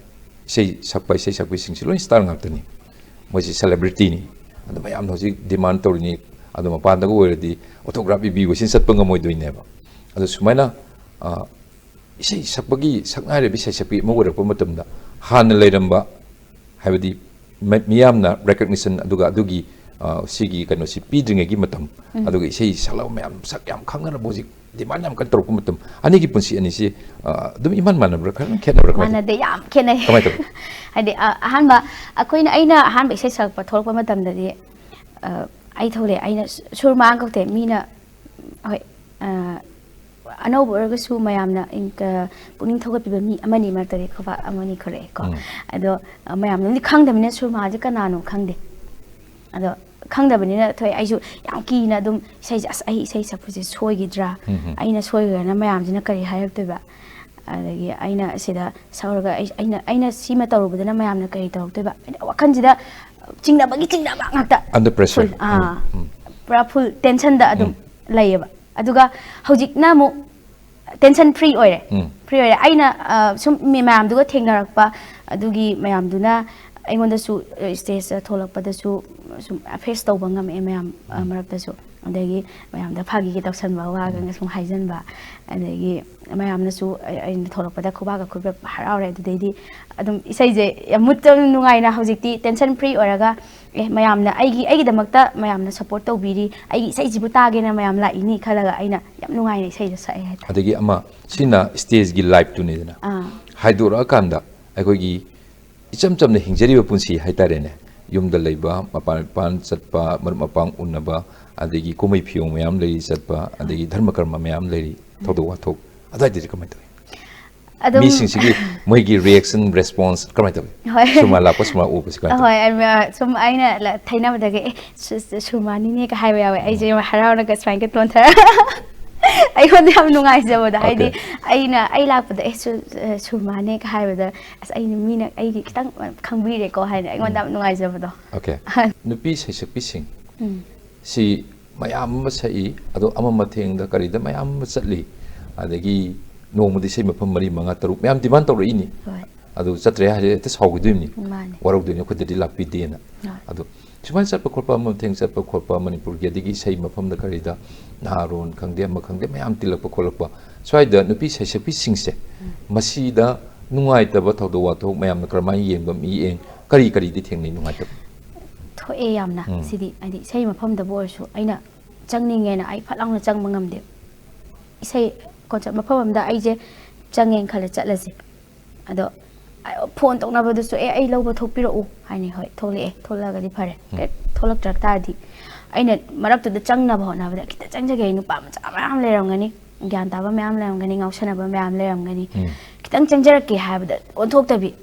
ꯏꯁꯩ ꯁꯛꯄ, ꯏꯁꯩ ꯁꯛꯄꯤꯁꯤꯡꯁꯤ ꯂꯣꯏ ꯁ꯭ꯇꯥꯔ ꯉꯥꯛꯇꯅꯤ꯫ ꯃꯣꯏꯁꯤ ꯁꯦꯂꯦꯕ꯭ꯔꯤꯇꯤꯅꯤ꯫ ꯑꯗꯨ ꯃꯌꯥꯝꯅ ꯍꯧꯖꯤꯛ ꯗꯤꯃꯥꯟ ꯇꯧꯔꯤꯅꯤ꯫ ꯑꯗꯨ ꯃꯄꯥꯟꯗꯒ ꯑꯣꯏꯔꯗꯤ autograph ꯏꯕꯤꯌꯨ ꯁꯤꯅ ꯆꯠꯄ ꯉꯝꯃꯣꯏꯗꯣꯏꯅꯦꯕ꯫ ꯑꯗꯨ ꯁꯨꯃꯥꯏꯅ ꯏꯁꯩ ꯁꯛꯄꯒꯤ ꯁꯛꯅꯥꯏꯔꯕ ꯏꯁꯩ ꯁꯛꯄꯤ ꯑꯃ ꯑꯣꯏꯔꯛꯄ ꯃꯇꯝꯗ ꯍꯥꯟꯅ ꯂꯩꯔꯝꯕ, ꯍꯥꯏꯕꯗꯤ ꯃ- ꯃꯤꯌꯥꯝꯅ ꯔꯦꯀꯛꯅꯤꯁꯟ ꯑꯗꯨꯒ ꯑꯗꯨꯒꯤ ꯁꯤꯒꯤ ꯀꯩꯅꯣꯁꯤ ꯄꯤꯗ꯭ꯔꯤꯉꯩꯒꯤ ꯃꯇꯝ, ꯑꯗꯨꯒ ꯏꯁꯩ ꯁꯛꯂꯕ ꯃꯌꯥꯝ ꯁꯛ ꯌꯥꯝ ꯈꯪꯅꯔꯕ, ꯍꯧꯖꯤꯛ ꯗꯤꯃꯥꯟ ꯌꯥꯝ ꯀꯟꯅ ꯇꯧꯔꯛꯄ ꯃꯇꯝ, ꯑꯅꯤꯒꯤ ꯄꯨꯟꯁꯤ ꯑꯅꯤꯁꯤ ꯑꯗꯨꯝ ꯏꯃꯥꯟ ꯃꯥꯟꯅꯕ꯭ꯔꯥ, ꯈꯔ ꯈꯦꯠꯅꯕ꯭ꯔꯥ? ꯀꯃꯥꯏꯅ ꯇꯧ- ꯃꯥꯟꯅꯗꯦ, ꯌꯥꯝ ꯈꯦꯠꯅꯩ꯫ ꯀꯃꯥꯏꯅ ꯇꯧꯏ? ꯍꯥꯏꯗꯤ ꯑ, ꯑꯍꯥꯟꯕ ꯑꯩꯈꯣꯏꯅ, ꯑꯩꯅ ꯑꯍꯥꯟꯕ ꯏꯁꯩ ꯁꯛꯄ ꯊꯣꯛꯂꯛꯄ ꯃꯇꯝꯗꯗꯤ ꯑ, ꯑꯩ ꯊꯣꯛꯂꯛꯑꯦ, ꯑꯩꯅ ꯁꯨ- ꯁꯨꯔꯃꯥ ꯀꯧꯗꯦ, ꯃꯤꯅ, ꯍꯣꯏ, ꯑ, ꯑꯅꯧꯕ ꯑꯣꯏꯔꯒꯁꯨ ꯃꯌꯥꯝꯅ ꯏꯪ- ꯀ- ꯄꯨꯛꯅꯤꯡ ꯊꯧꯒꯠꯄꯤꯕ ꯃꯤ ꯑꯃꯅꯤ ꯃꯔꯛꯇꯗꯤ ꯈꯨꯕꯥꯛ ꯑꯃꯅꯤ ꯈꯨꯔꯛꯑꯦꯀꯣ꯫ ꯑꯗꯣ ꯑ, ꯃꯌꯥꯝꯅꯗꯤ ꯈꯪꯗꯕꯅꯤꯅ ꯁꯨꯔꯃꯥꯁꯦ ꯀꯅꯥꯅꯣ ꯈꯪꯗꯦ꯫ ꯑꯗꯣ ꯈꯪꯗꯕꯅꯤꯅ ꯊꯣꯏ ꯑꯩꯁꯨ ꯌꯥꯝ ꯀꯤꯅ ꯑꯗꯨꯝ ꯏꯁꯩꯁꯦ, "ꯑꯁ, ꯑꯩ ꯏꯁꯩ ꯁꯛꯄꯁꯦ ꯁꯣꯏꯈꯤꯗ꯭ꯔꯥ? ꯑꯩꯅ ꯁꯣꯏꯈ꯭ꯔꯅ ꯃꯌꯥꯝꯁꯤꯅ ꯀꯔꯤ ꯍꯥꯏꯔꯛꯇꯣꯏꯕ?" ꯑꯗꯒꯤ ꯑꯩꯅ ꯁꯤꯗ ꯁꯛꯎꯔꯒ ꯑꯩ- ꯑꯩꯅ ꯑꯩꯅ ꯁꯤꯃ ꯇꯧꯔꯨꯕꯗꯅ ꯃꯌꯥꯝꯅ ꯀꯔꯤ ꯇꯧꯔꯛꯇꯣꯏꯕ? ꯍꯥꯏꯗꯤ ꯋꯥꯈꯜꯁꯤꯗ ꯆꯤꯡꯅꯕꯒꯤ ꯆꯤꯡꯅꯕ ꯉꯥꯛꯇ꯫ Under pressure. Full, ꯑꯥ, ꯎꯝ, ꯎꯝ. ꯄꯨꯔꯥ full tensionꯗ ꯑꯗꯨꯝ ꯂꯩꯌꯦꯕ꯫ ꯑꯗꯨꯒ ꯍꯧꯖꯤꯛꯅ ꯑꯃꯨꯛ tension free ꯑꯣꯏꯔꯦ꯫ ꯎꯝ. Free ꯑꯣꯏꯔꯦ꯫ ꯑꯩꯅ ꯑ, ꯁꯨꯝ ꯃꯤ ꯃꯌꯥꯝꯗꯨꯒ ꯊꯦꯡꯅꯔꯛꯄ, ꯑꯗꯨꯒꯤ ꯃꯌꯥꯝꯗꯨꯅ ꯑꯩꯉꯣꯟꯗꯁꯨ stageꯇ ꯊꯣꯛꯂꯛꯄꯗꯁꯨ ꯁꯨꯝ face ꯇꯧꯕ ꯉꯝꯃꯛꯑꯦ ꯃꯌꯥꯝ ꯑ, ꯃꯔꯛꯇꯁꯨ꯫ ꯑꯗꯒꯤ ꯃꯌꯥꯝꯗ ꯐꯥꯒꯤꯒ ꯇꯧꯁꯟꯕ, ꯋꯥꯒ ꯁꯨꯝ ꯍꯥꯏꯖꯟꯕ, ꯑꯗꯒꯤ ꯃꯌꯥꯝꯅꯁꯨ ꯑꯩ- ꯑꯩꯅ ꯊꯣꯛꯂꯛꯄꯗ ꯈꯨꯕꯥꯛꯀ ꯈꯨꯕ ꯍꯔꯥꯎꯔꯦ꯫ ꯑꯗꯨꯗꯩꯗꯤ ꯑꯗꯨꯝ ꯏꯁꯩꯁꯦ ꯌꯥꯝ ꯃꯨꯠꯇ ꯅꯨꯡꯉꯥꯏꯅ ꯍꯧꯖꯤꯛꯇꯤ tension free ꯑꯣꯏꯔꯒ, ꯑꯦ, ꯃꯌꯥꯝꯅ ꯑꯩꯒꯤ ꯑꯩꯒꯤꯗꯃꯛꯇ ꯃꯌꯥꯝꯅ support ꯇꯧꯕꯤꯔꯤ, ꯑꯩꯒꯤ ꯏꯁꯩꯁꯤꯕꯨ ꯇꯥꯒꯦꯅ ꯃꯌꯥꯝ ꯂꯥꯛꯏꯅꯤ ꯈꯜꯂꯒ ꯑꯩꯅ ꯌꯥꯝ ꯅꯨꯡꯉꯥꯏꯅ ꯏꯁꯩꯗꯣ ꯁꯛꯑꯦ ꯍꯥꯏꯇꯥꯔꯦ꯫ ꯑꯗꯒꯤ ꯑꯃ, ꯁꯤꯅ stageꯀꯤ lifeꯇꯨꯅꯤꯗꯅ꯫ ꯑꯥ. ꯍꯥꯏꯗꯣꯔꯛꯑꯀꯥꯟꯗ ꯑꯩꯈꯣꯏꯒꯤ ꯏꯆꯝ ꯆꯝꯅ ꯍꯤꯡꯖꯔꯤꯕ ꯄꯨꯟꯁꯤ ꯍꯥꯏꯇꯥꯔꯦꯅꯦ, ꯌꯨꯝꯗ ꯂꯩꯕ, ꯃꯄꯥꯟ ꯃꯄꯥꯟ ꯆꯠꯄ, ꯃꯔꯨꯞ ꯃꯄꯥꯡ ꯎꯅꯕ, ꯑꯗꯒꯤ ꯀꯨꯝꯍꯩ ꯐꯤꯌꯣꯡ ꯃꯌꯥꯝ ꯂꯩꯔꯤ ꯆꯠꯄ, ꯑꯗꯒꯤ ꯙꯔꯃ ꯀꯔꯃ ꯃꯌꯥꯝ ꯂꯩꯔꯤ, ꯊꯧꯗꯣꯛ ꯋꯥꯊꯣꯛ, ꯑꯗꯨꯋꯥꯏꯗꯗꯤ ꯀꯃꯥꯏꯅ ꯇꯧꯏ? ꯑꯗꯨꯝ ꯃꯤꯁꯤꯡꯁꯤꯒꯤ ꯃꯣꯏꯒꯤ reaction, response ꯀꯃꯥꯏꯅ ꯇꯧꯏ? ꯍꯣꯏ. ꯁꯨꯃꯥꯏꯅ ꯂꯥꯛꯄ, ꯁꯨꯃꯥꯏꯅ ꯎꯕꯁꯤ ꯀꯃꯥꯏꯅ ꯇꯧꯏ? ꯍꯣꯏ, ꯑꯩ, ꯑ, ꯁꯨꯝ ꯑꯩꯅ ꯂ- ꯊꯩꯅꯕꯗꯒꯤ, "ꯑꯦ, ꯁꯨ- ꯁꯨ- ꯁꯨꯔꯃꯥꯅꯤꯅꯦꯒ" ꯍꯥꯏꯕ ꯌꯥꯎꯋꯦ꯫ ꯑꯩꯁꯦ ꯌꯥꯝ ꯍꯔꯥꯎꯔꯒ ꯁꯨꯃꯥꯏꯅ ꯇꯣꯟꯊꯔ ꯑꯩꯉꯣꯟꯗ ꯌꯥꯝ ꯅꯨꯡꯉꯥꯏꯖꯕꯗꯣ, ꯍꯥꯏꯗꯤ Okay. ꯑꯩꯅ, ꯑꯩ ꯂꯥꯛꯄꯗ, "ꯑꯦ, ꯁꯨ- ꯑ, ꯁꯨꯔꯃꯥꯅꯦꯒ" ꯍꯥꯏꯕꯗ, ꯑꯁ, ꯑꯩꯅ, ꯃꯤꯅ ꯑꯩꯒꯤ ꯈꯤꯇꯪ ꯈꯪꯕꯤꯔꯦꯀꯣ ꯍꯥꯏꯅ ꯑꯩꯉꯣꯟꯗ ꯌꯥꯝ ꯅꯨꯡꯉꯥꯏꯖꯕꯗꯣ꯫ Okay. ꯅꯨꯄꯤ ꯁꯩꯁꯛꯄꯤꯁꯤꯡ ꯎꯝ. ꯁꯤ ꯃꯌꯥꯝ ꯑꯃ ꯁꯛꯏ, ꯑꯗꯣ ꯑꯃ ꯃꯊꯦꯡꯗ ꯀꯔꯤꯗ ꯃꯌꯥꯝ ꯑꯃ ꯆꯠꯂꯤ, ꯑꯗꯒꯤ ꯅꯣꯡꯃꯗꯤ ꯏꯁꯩ ꯃꯐꯝ ꯃꯔꯤ, ꯃꯉꯥ, ꯇꯔꯨꯛ ꯃꯌꯥꯝ demand ꯇꯧꯔꯛꯏꯅꯤ꯫ ꯍꯣꯏ. ꯑꯗꯨ ꯆꯠꯇ꯭ꯔꯦ ꯍꯥꯏꯔꯗꯤ ꯍꯦꯛꯇ ꯁꯥꯎꯈꯤꯗꯣꯏꯅꯤ꯫ ꯃꯥꯅꯦ. ꯋꯥꯔꯧꯗꯣꯏꯅꯤ, "ꯑꯩꯈꯣꯏꯗꯗꯤ ꯂꯥꯛꯄꯤꯗꯦꯅ"꯫ ꯍꯣꯏ. ꯑꯗꯣ ꯁꯨꯃꯥꯏꯅ ꯆꯠꯄ ꯈꯣꯠꯄ, ꯑꯃ ꯃꯊꯦꯡ ꯆꯠꯄ ꯈꯣꯠꯄ, ꯃꯅꯤꯄꯨꯔꯒꯤ ꯑꯗꯒꯤ ꯏꯁꯩ ꯃꯐꯝꯗ ꯀꯔꯤꯗ ꯅꯍꯥꯔꯣꯟ ꯈꯪꯗꯦ, ꯑꯃ ꯈꯪꯗꯦ, ꯃꯌꯥꯝ ꯇꯤꯜꯂꯛꯄ ꯈꯣꯠꯂꯛꯄ, ꯁ꯭ꯋꯥꯏꯗ ꯅꯨꯄꯤ ꯁꯩꯁꯛꯄꯤꯁꯤꯡꯁꯦ, ꯃꯁꯤꯗ ꯅꯨꯡꯉꯥꯏꯇꯕ ꯊꯧꯗꯣꯛ ꯋꯥꯊꯣꯛ ꯃꯌꯥꯝꯅ ꯀꯔꯝꯍꯥꯏꯅ ꯌꯦꯡꯕ, ꯃꯤꯠꯌꯦꯡ ꯀꯔꯤ ꯀꯔꯤꯗꯤ ꯊꯦꯡꯅꯩ ꯅꯨꯡꯉꯥꯏꯇꯕ? ꯊꯣꯛꯑꯦ ꯌꯥꯝꯅ꯫ ꯎꯝ. ꯁꯤꯗꯤ ꯍꯥꯏꯗꯤ ꯏꯁꯩ ꯃꯐꯝꯗꯕꯨ ꯑꯣꯏꯔꯁꯨ ꯑꯩꯅ ꯆꯪꯅꯤꯡꯉꯦꯅ ꯑꯩ ꯐꯠ ꯂꯥꯎꯅ ꯆꯪꯕ ꯉꯝꯗꯦ꯫ ꯏꯁꯩ concert ꯃꯐꯝ ꯑꯃꯗ ꯑꯩꯁꯦ ꯆꯪꯉꯦꯅ ꯈꯜꯂꯦ, ꯆꯠꯂꯁꯦ꯫ ꯑꯗꯣ phone ꯇꯧꯅꯕꯗꯨꯁꯨ, "ꯑꯦ, ꯑꯩ ꯂꯧꯕ ꯊꯣꯛꯄꯤꯔꯛꯎ" ꯍꯥꯏꯅꯤ꯫ ꯍꯣꯏ, ꯊꯣꯛꯂꯛꯑꯦ, ꯊꯣꯛꯂꯛꯑꯒꯗꯤ ꯐꯔꯦ꯫ ꯎꯝ. ꯍꯦꯛ ꯊꯣꯛꯂꯛꯇ꯭ꯔ ꯇꯥꯔꯗꯤ ꯑꯩꯅ ꯃꯔꯛꯇꯨꯗ ꯆꯪꯅꯕ ꯍꯣꯠꯅꯕꯗ ꯈꯤꯇ ꯆꯪꯖꯒꯦ, ꯅꯨꯄꯥ ꯃꯆꯥ ꯃꯌꯥꯝ ꯂꯩꯔꯝꯒꯅꯤ, ꯒ꯭ꯌꯥꯟ ꯇꯥꯕ ꯃꯌꯥꯝ ꯂꯩꯔꯝꯒꯅꯤ, ꯉꯥꯎꯁꯟꯅꯕ ꯃꯌꯥꯝ ꯂꯩꯔꯝꯒꯅꯤ꯫ ꯎꯝ. ꯈꯤꯇꯪ ꯆꯪꯖꯔꯛꯀꯦ ꯍꯥꯏꯕꯗ ꯑꯣꯟꯊꯣꯛꯇꯕꯤ,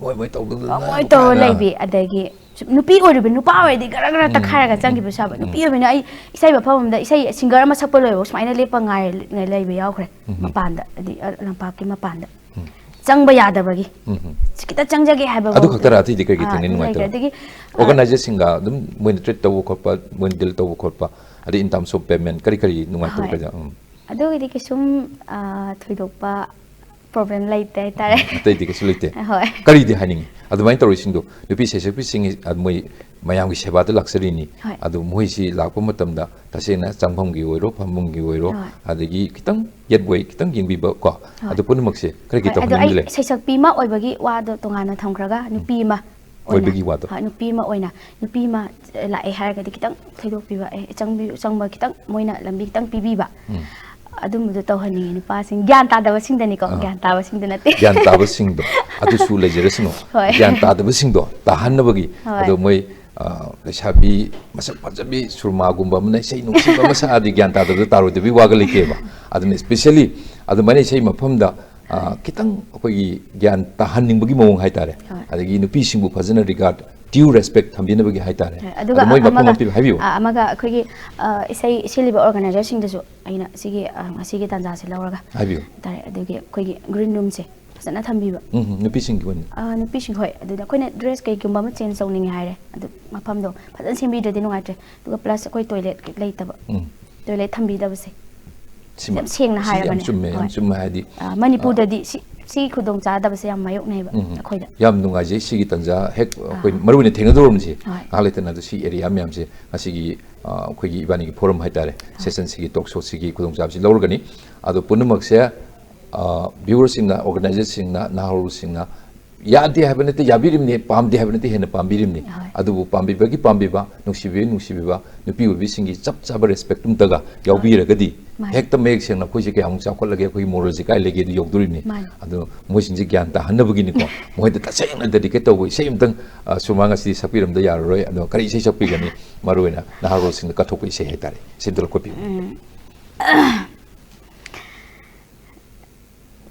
ꯃꯣꯏ ꯃꯣꯏ ꯇꯧꯗꯅ ꯃꯣꯏ ꯇꯧꯔ ꯀꯥꯏꯅ꯫ ꯂꯩꯕꯤ꯫ ꯑꯗꯒꯤ ꯅꯨꯄꯤ ꯑꯣꯏꯔꯤꯕ ꯅꯨꯄꯥ ꯑꯣꯏꯔꯗꯤ ꯒꯔ ꯒꯔ ꯎꯝ, ꯇꯛꯈꯥꯏꯔꯒ ꯎꯝ, ꯆꯪꯈꯤꯕꯁꯨ ꯌꯥꯕ꯫ ꯎꯝ꯫ ꯅꯨꯄꯤ ꯑꯣꯏꯕꯅ ꯑꯩ ꯏꯁꯩ ꯃꯐꯝ ꯑꯃꯗ ꯏꯁꯩ ꯁꯤꯡꯒꯔ ꯑꯃ ꯁꯛꯄ ꯂꯣꯏꯕ ꯁꯨꯃꯥꯏꯅ ꯂꯦꯞꯄ ꯉꯥꯏ ꯂꯩꯕ ꯌꯥꯎꯈ꯭ꯔꯦ꯫ ꯎꯝ꯫ ꯃꯄꯥꯟꯗ, ꯍꯥꯏꯗꯤ, ꯑ, ꯂꯝꯄꯥꯛꯀꯤ ꯃꯄꯥꯟꯗ꯫ ꯎꯝ꯫ ꯆꯪꯕ ꯌꯥꯗꯕꯒꯤ꯫ ꯎꯝ꯫ ꯁꯤ ꯈꯤꯇ ꯆꯪꯖꯒꯦ ꯍꯥꯏꯕ ꯑꯗꯨ ꯐꯥꯎꯗꯤ ꯈꯛꯇꯔ ꯑꯇꯩꯗꯤ ꯀꯩ ꯀꯩ ꯑꯥ, ꯊꯦꯡꯅꯩ ꯑꯗꯨ ꯂꯩꯈ꯭ꯔꯦ꯫ ꯅꯨꯡꯉꯥꯏꯇꯕ? ꯑꯗꯒꯤ, ꯑ, organizerꯁꯤꯡꯒ ꯑꯗꯨꯝ ꯃꯣꯏꯅ treat ꯇꯧꯕ ꯈꯣꯠꯄ, ꯃꯣꯏꯅ deal ꯇꯧꯕ ꯈꯣꯠꯄ, ꯑꯗꯩ in terms of payment ꯀꯔꯤ ꯀꯔꯤ ꯅꯨꯡꯉꯥꯏꯇꯕ ꯍꯣꯏ꯫ ꯀꯩꯗ-, ꯎꯝ꯫ ꯑꯗꯨꯒꯤꯗꯤ ꯀꯩꯁꯨꯝ, ꯑ, ꯊꯣꯏꯗꯣꯛꯄ problem ꯂꯩꯇꯦ ꯍꯥꯏꯇꯥꯔꯦ꯫ ꯎꯝ, ꯑꯇꯩꯗꯤ ꯀꯩꯁꯨ ꯂꯩꯇꯦ꯫ ꯍꯣꯏ꯫ ꯀꯔꯤꯗꯤ ꯍꯥꯏꯅꯤꯡꯉꯤ? ꯑꯗꯨꯃꯥꯏꯅ ꯇꯧꯔꯤꯁꯤꯡꯗꯣ, ꯅꯨꯄꯤ ꯁꯩꯁꯛꯄꯤꯁꯤꯡ, ꯑ, ꯃꯣꯏ ꯃꯌꯥꯝꯒꯤ ꯁꯦꯕꯥꯗ ꯂꯥꯛꯆꯔꯤꯅꯤ꯫ ꯍꯣꯏ꯫ ꯑꯗꯨ ꯃꯣꯏꯁꯤ ꯂꯥꯛꯄ ꯃꯇꯝꯗ ꯇꯁꯦꯡꯅ ꯆꯪꯐꯝꯒꯤ ꯑꯣꯏꯔꯣ, ꯐꯝꯐꯝꯒꯤ ꯑꯣꯏꯔꯣ, ꯍꯣꯏ꯫ ꯑꯗꯒꯤ ꯈꯤꯇꯪ ꯌꯦꯠ ꯑꯣꯏ, ꯈꯤꯇꯪ ꯌꯦꯡꯕꯤꯕ ꯀꯣ, ꯍꯣꯏ꯫ ꯑꯗꯨ ꯄꯨꯝꯅꯃꯛꯁꯦ ꯈꯔ ꯍꯦꯛ ꯍꯣꯏ, ꯑꯗꯣ ꯇꯧꯍꯟꯅꯤꯡꯕ ꯑꯩ ꯂꯩ꯫ ꯁꯩꯁꯛꯄꯤ ꯑꯃ ꯑꯣꯏꯕꯒꯤ ꯋꯥꯗꯣ ꯇꯣꯉꯥꯟꯅ ꯊꯝꯈ꯭ꯔꯒ, ꯎꯝ꯫ ꯅꯨꯄꯤ ꯑꯃ ꯑꯣꯏꯅ, ꯑꯣꯏꯕꯒꯤ ꯋꯥꯗꯣ꯫ ꯍꯣꯏ, ꯅꯨꯄꯤ ꯑꯃ ꯑꯣꯏꯅ, ꯅꯨꯄꯤ ꯑꯃ ꯂꯥꯛꯑꯦ ꯍꯥꯏꯔꯒꯗꯤ ꯈꯤꯇꯪ ꯊꯩꯗꯣꯛꯄꯤꯕ, ꯑꯦ, ꯆꯪꯕꯤ-, ꯆꯪꯕ ꯈꯤꯇꯪ ꯃꯣꯏꯅ ꯂꯝꯕꯤ ꯈꯤꯇꯪ ꯄꯤꯕꯤꯕ꯫ ꯎꯝ꯫ ꯑꯗꯨꯝꯕꯗꯣ ꯇꯧꯍꯟꯅꯤꯡꯉꯤ ꯅꯨꯄꯥꯁꯤꯡ, ꯒ꯭ꯌꯥꯟ ꯇꯥꯗꯕꯁꯤꯡꯗꯅꯤꯀꯣ, ꯑꯥ꯫ ꯒ꯭ꯌꯥꯟ ꯇꯥꯕꯁꯤꯡꯗ ꯅꯠꯇꯦ꯫ ꯒ꯭ꯌꯥꯟ ꯇꯥꯕꯁꯤꯡꯗꯣ ꯑꯗꯨꯁꯨ ꯂꯩꯖꯔꯁꯅꯨ꯫ ꯍꯣꯏ꯫ ꯒ꯭ꯌꯥꯟ ꯇꯥꯗꯕꯁꯤꯡꯗꯣ ꯇꯥꯍꯟꯅꯕꯒꯤ, ꯍꯣꯏ꯫ ꯑꯗꯣ ꯃꯣꯏ, ꯑ, ꯂꯩꯁꯥꯕꯤ ꯃꯁꯛ ꯐꯖꯕꯤ ꯁꯨꯔꯃꯥꯒꯨꯝꯕ ꯑꯃꯅ ꯏꯁꯩ ꯅꯨꯡꯁꯤꯕ ꯑꯃ ꯁꯛꯑꯗꯤ ꯒ꯭ꯌꯥꯟ ꯇꯥꯗꯕꯗ ꯇꯥꯔꯣꯏꯗꯕꯒꯤ ꯋꯥꯒ ꯂꯩꯇꯦꯕ꯫ ꯑꯗꯨꯅ especially ꯑꯗꯨꯃꯥꯏꯅ ꯏꯁꯩ ꯃꯐꯝꯗ, ꯑ, ꯍꯣꯏ꯫ ꯈꯤꯇꯪ ꯑꯩꯈꯣꯏꯒꯤ ꯒ꯭ꯌꯥꯟ ꯇꯥꯍꯟꯅꯤꯡꯕꯒꯤ ꯃꯑꯣꯡ ꯍꯥꯏꯇꯥꯔꯦ꯫ ꯍꯣꯏ꯫ ꯑꯗꯒꯤ ꯅꯨꯄꯤꯁꯤꯡꯕꯨ ꯐꯖꯅ regard, due respect ꯊꯝꯕꯤꯅꯕꯒꯤ ꯍꯥꯏꯇꯥꯔꯦ꯫ ꯍꯣꯏ, ꯑꯗꯨꯒ ꯑꯗꯣ ꯃꯣꯏ ꯃꯐꯝ ꯑꯃꯒ, ꯑꯃ ꯄꯤꯕ, ꯍꯥꯏꯕꯤꯌꯨ꯫ ꯑ, ꯑꯃꯒ ꯑꯩꯈꯣꯏꯒꯤ, ꯑ, ꯏꯁꯩ ꯁꯤꯜꯂꯤꯕ organizerꯁꯤꯡꯗꯁꯨ ꯑꯩꯅ ꯁꯤꯒꯤ, ꯑ, ꯉꯁꯤꯒꯤ ꯇꯥꯟꯖꯥꯁꯦ ꯂꯧꯔꯒ ꯍꯥꯏꯕꯤꯌꯨ꯫ ꯍꯥꯏꯇꯥꯔꯦ, ꯑꯗꯨꯒꯤ ꯑꯩꯈꯣꯏꯒꯤ green roomꯁꯦ ꯐꯖꯅ ꯊꯝꯕꯤꯕ꯫ ꯎꯝ, ꯎꯝ, ꯅꯨꯄꯤꯁꯤꯡꯒꯤ ꯑꯣꯏꯅ꯫ ꯑ, ꯅꯨꯄꯤꯁꯤꯡ, ꯍꯣꯏ꯫ ꯑꯗꯨꯗ ꯑꯩꯈꯣꯏꯅ dress ꯀꯩꯒꯨꯝꯕ ꯑꯃ change ꯇꯧꯅꯤꯡꯉꯦ ꯍꯥꯏꯔꯦ, ꯑꯗꯨ ꯃꯐꯝꯗꯣ ꯐꯖꯅ ꯁꯦꯝꯕꯤꯗ꯭ꯔꯗꯤ ꯅꯨꯡꯉꯥꯏꯇ꯭ꯔꯦ꯫ ꯑꯗꯨꯒ plus ꯑꯩꯈꯣꯏ toilet ꯂꯩꯇꯕ꯫ ꯎꯝ꯫ Toilet ꯊꯝꯕꯤꯗꯕꯁꯦ꯫ ꯁꯤꯃ-, ꯌꯥꯝ ꯁꯦꯡꯅ ꯁꯤ ꯌꯥꯝ ꯍꯥꯏꯔꯕꯅꯦ꯫ ꯆꯨꯝꯃꯦ, ꯌꯥꯝ ꯍꯣꯏ꯫ ꯆꯨꯝꯃꯦ꯫ ꯍꯥꯏꯗꯤ, ꯑ, ꯃꯅꯤꯄꯨꯔꯗꯗꯤ ꯑ, ꯁꯤ, ꯁꯤ ꯈꯨꯗꯣꯡꯆꯥꯗꯕꯁꯦ ꯌꯥꯝ ꯃꯥꯌꯣꯛꯅꯩꯕ ꯎꯝ, ꯎꯝ꯫ ꯑꯩꯈꯣꯏꯗ꯫ ꯌꯥꯝ ꯅꯨꯡꯉꯥꯏꯖꯩ ꯁꯤꯒꯤ ꯇꯥꯟꯖꯥ ꯍꯦꯛ ꯑꯩꯈꯣꯏ ꯑꯥ꯫ ꯃꯔꯨ ꯑꯣꯏꯅ ꯊꯦꯡꯅꯗꯧꯔꯕꯅꯤ ꯁꯤ꯫ ꯍꯣꯏ꯫ ꯉꯥꯏꯍꯥꯛ ꯂꯩꯇꯅ ꯑꯗꯨ ꯁꯤ area ꯃꯌꯥꯝꯁꯦ ꯉꯁꯤꯒꯤ, ꯑ, ꯑꯩꯈꯣꯏꯒꯤ ꯏꯕꯥꯅꯤꯒꯤ forum ꯍꯥꯏꯇꯥꯔꯦ, ꯍꯣꯏ꯫ Sessionꯁꯤꯒꯤ talk showꯁꯤꯒꯤ ꯈꯨꯗꯣꯡꯆꯥꯕꯁꯤ ꯂꯧꯔꯒꯅꯤ꯫ ꯑꯗꯣ ꯄꯨꯝꯅꯃꯛꯁꯦ, ꯑ, viewerꯁꯤꯡꯅ, organizerꯁꯤꯡꯅ, ꯅꯍꯥꯔꯣꯜꯁꯤꯡꯅ ꯌꯥꯗꯦ ꯍꯥꯏꯕ ꯅꯠꯇꯦ, ꯌꯥꯕꯤꯔꯤꯕꯅꯤ, ꯄꯥꯝꯗꯦ ꯍꯥꯏꯕ ꯅꯠꯇꯦ, ꯍꯦꯟꯅ ꯄꯥꯝꯕꯤꯔꯤꯕꯅꯤ꯫ ꯍꯣꯏ꯫ ꯑꯗꯨꯕꯨ ꯄꯥꯝꯕꯤꯕꯒꯤ ꯄꯥꯝꯕꯤꯕ, ꯅꯨꯡꯁꯤꯕꯤꯕꯒꯤ ꯅꯨꯡꯁꯤꯕꯤꯕ, ꯅꯨꯄꯤ ꯑꯣꯏꯕꯤꯁꯤꯡꯒꯤ ꯆꯞ ꯆꯥꯕ respect ꯑꯝꯇꯒ ꯌꯥꯎꯕꯤꯔꯒꯗꯤ ꯃꯥꯅꯤ꯫ ꯍꯦꯛꯇ ꯃꯌꯦꯛ ꯁꯦꯡꯅ ꯑꯩꯈꯣꯏꯁꯦ ꯀꯌꯥꯃꯨꯛ ꯆꯥꯎꯈꯠꯂꯒꯦ, ꯑꯩꯈꯣꯏꯒꯤ moralꯁꯦ ꯀꯥꯏ ꯂꯩꯒꯦ ꯑꯗꯨ ꯌꯧꯗꯣꯔꯤꯕꯅꯤ꯫ ꯃꯥꯅꯤ꯫ ꯑꯗꯣ ꯃꯣꯏꯁꯤꯡꯁꯦ ꯒ꯭ꯌꯥꯟ ꯇꯥꯍꯟꯅꯕꯒꯤꯅꯤꯀꯣ, ꯃꯣꯏꯗ ꯇꯁꯦꯡꯅ dedicate ꯇꯧꯕ ꯏꯁꯩ ꯑꯝꯇꯪ, ꯑ, ꯁꯨꯃꯥꯡ ꯑꯁꯤꯗꯤ ꯁꯛꯄꯤꯔꯝꯗ ꯌꯥꯔꯔꯣꯏ꯫ ꯑꯗꯣ ꯀꯔꯤ ꯏꯁꯩ ꯁꯛꯄꯤꯒꯅꯤ? ꯃꯔꯨ ꯑꯣꯏꯅ ꯅꯍꯥꯔꯣꯜꯁꯤꯡꯗ ꯀꯠꯊꯣꯛꯄ ꯏꯁꯩ ꯍꯥꯏꯇꯥꯔꯦ, ꯏꯁꯩ ꯑꯝꯇ ꯂꯧꯈꯠꯄꯤꯌꯨ꯫ ꯎꯝ꯫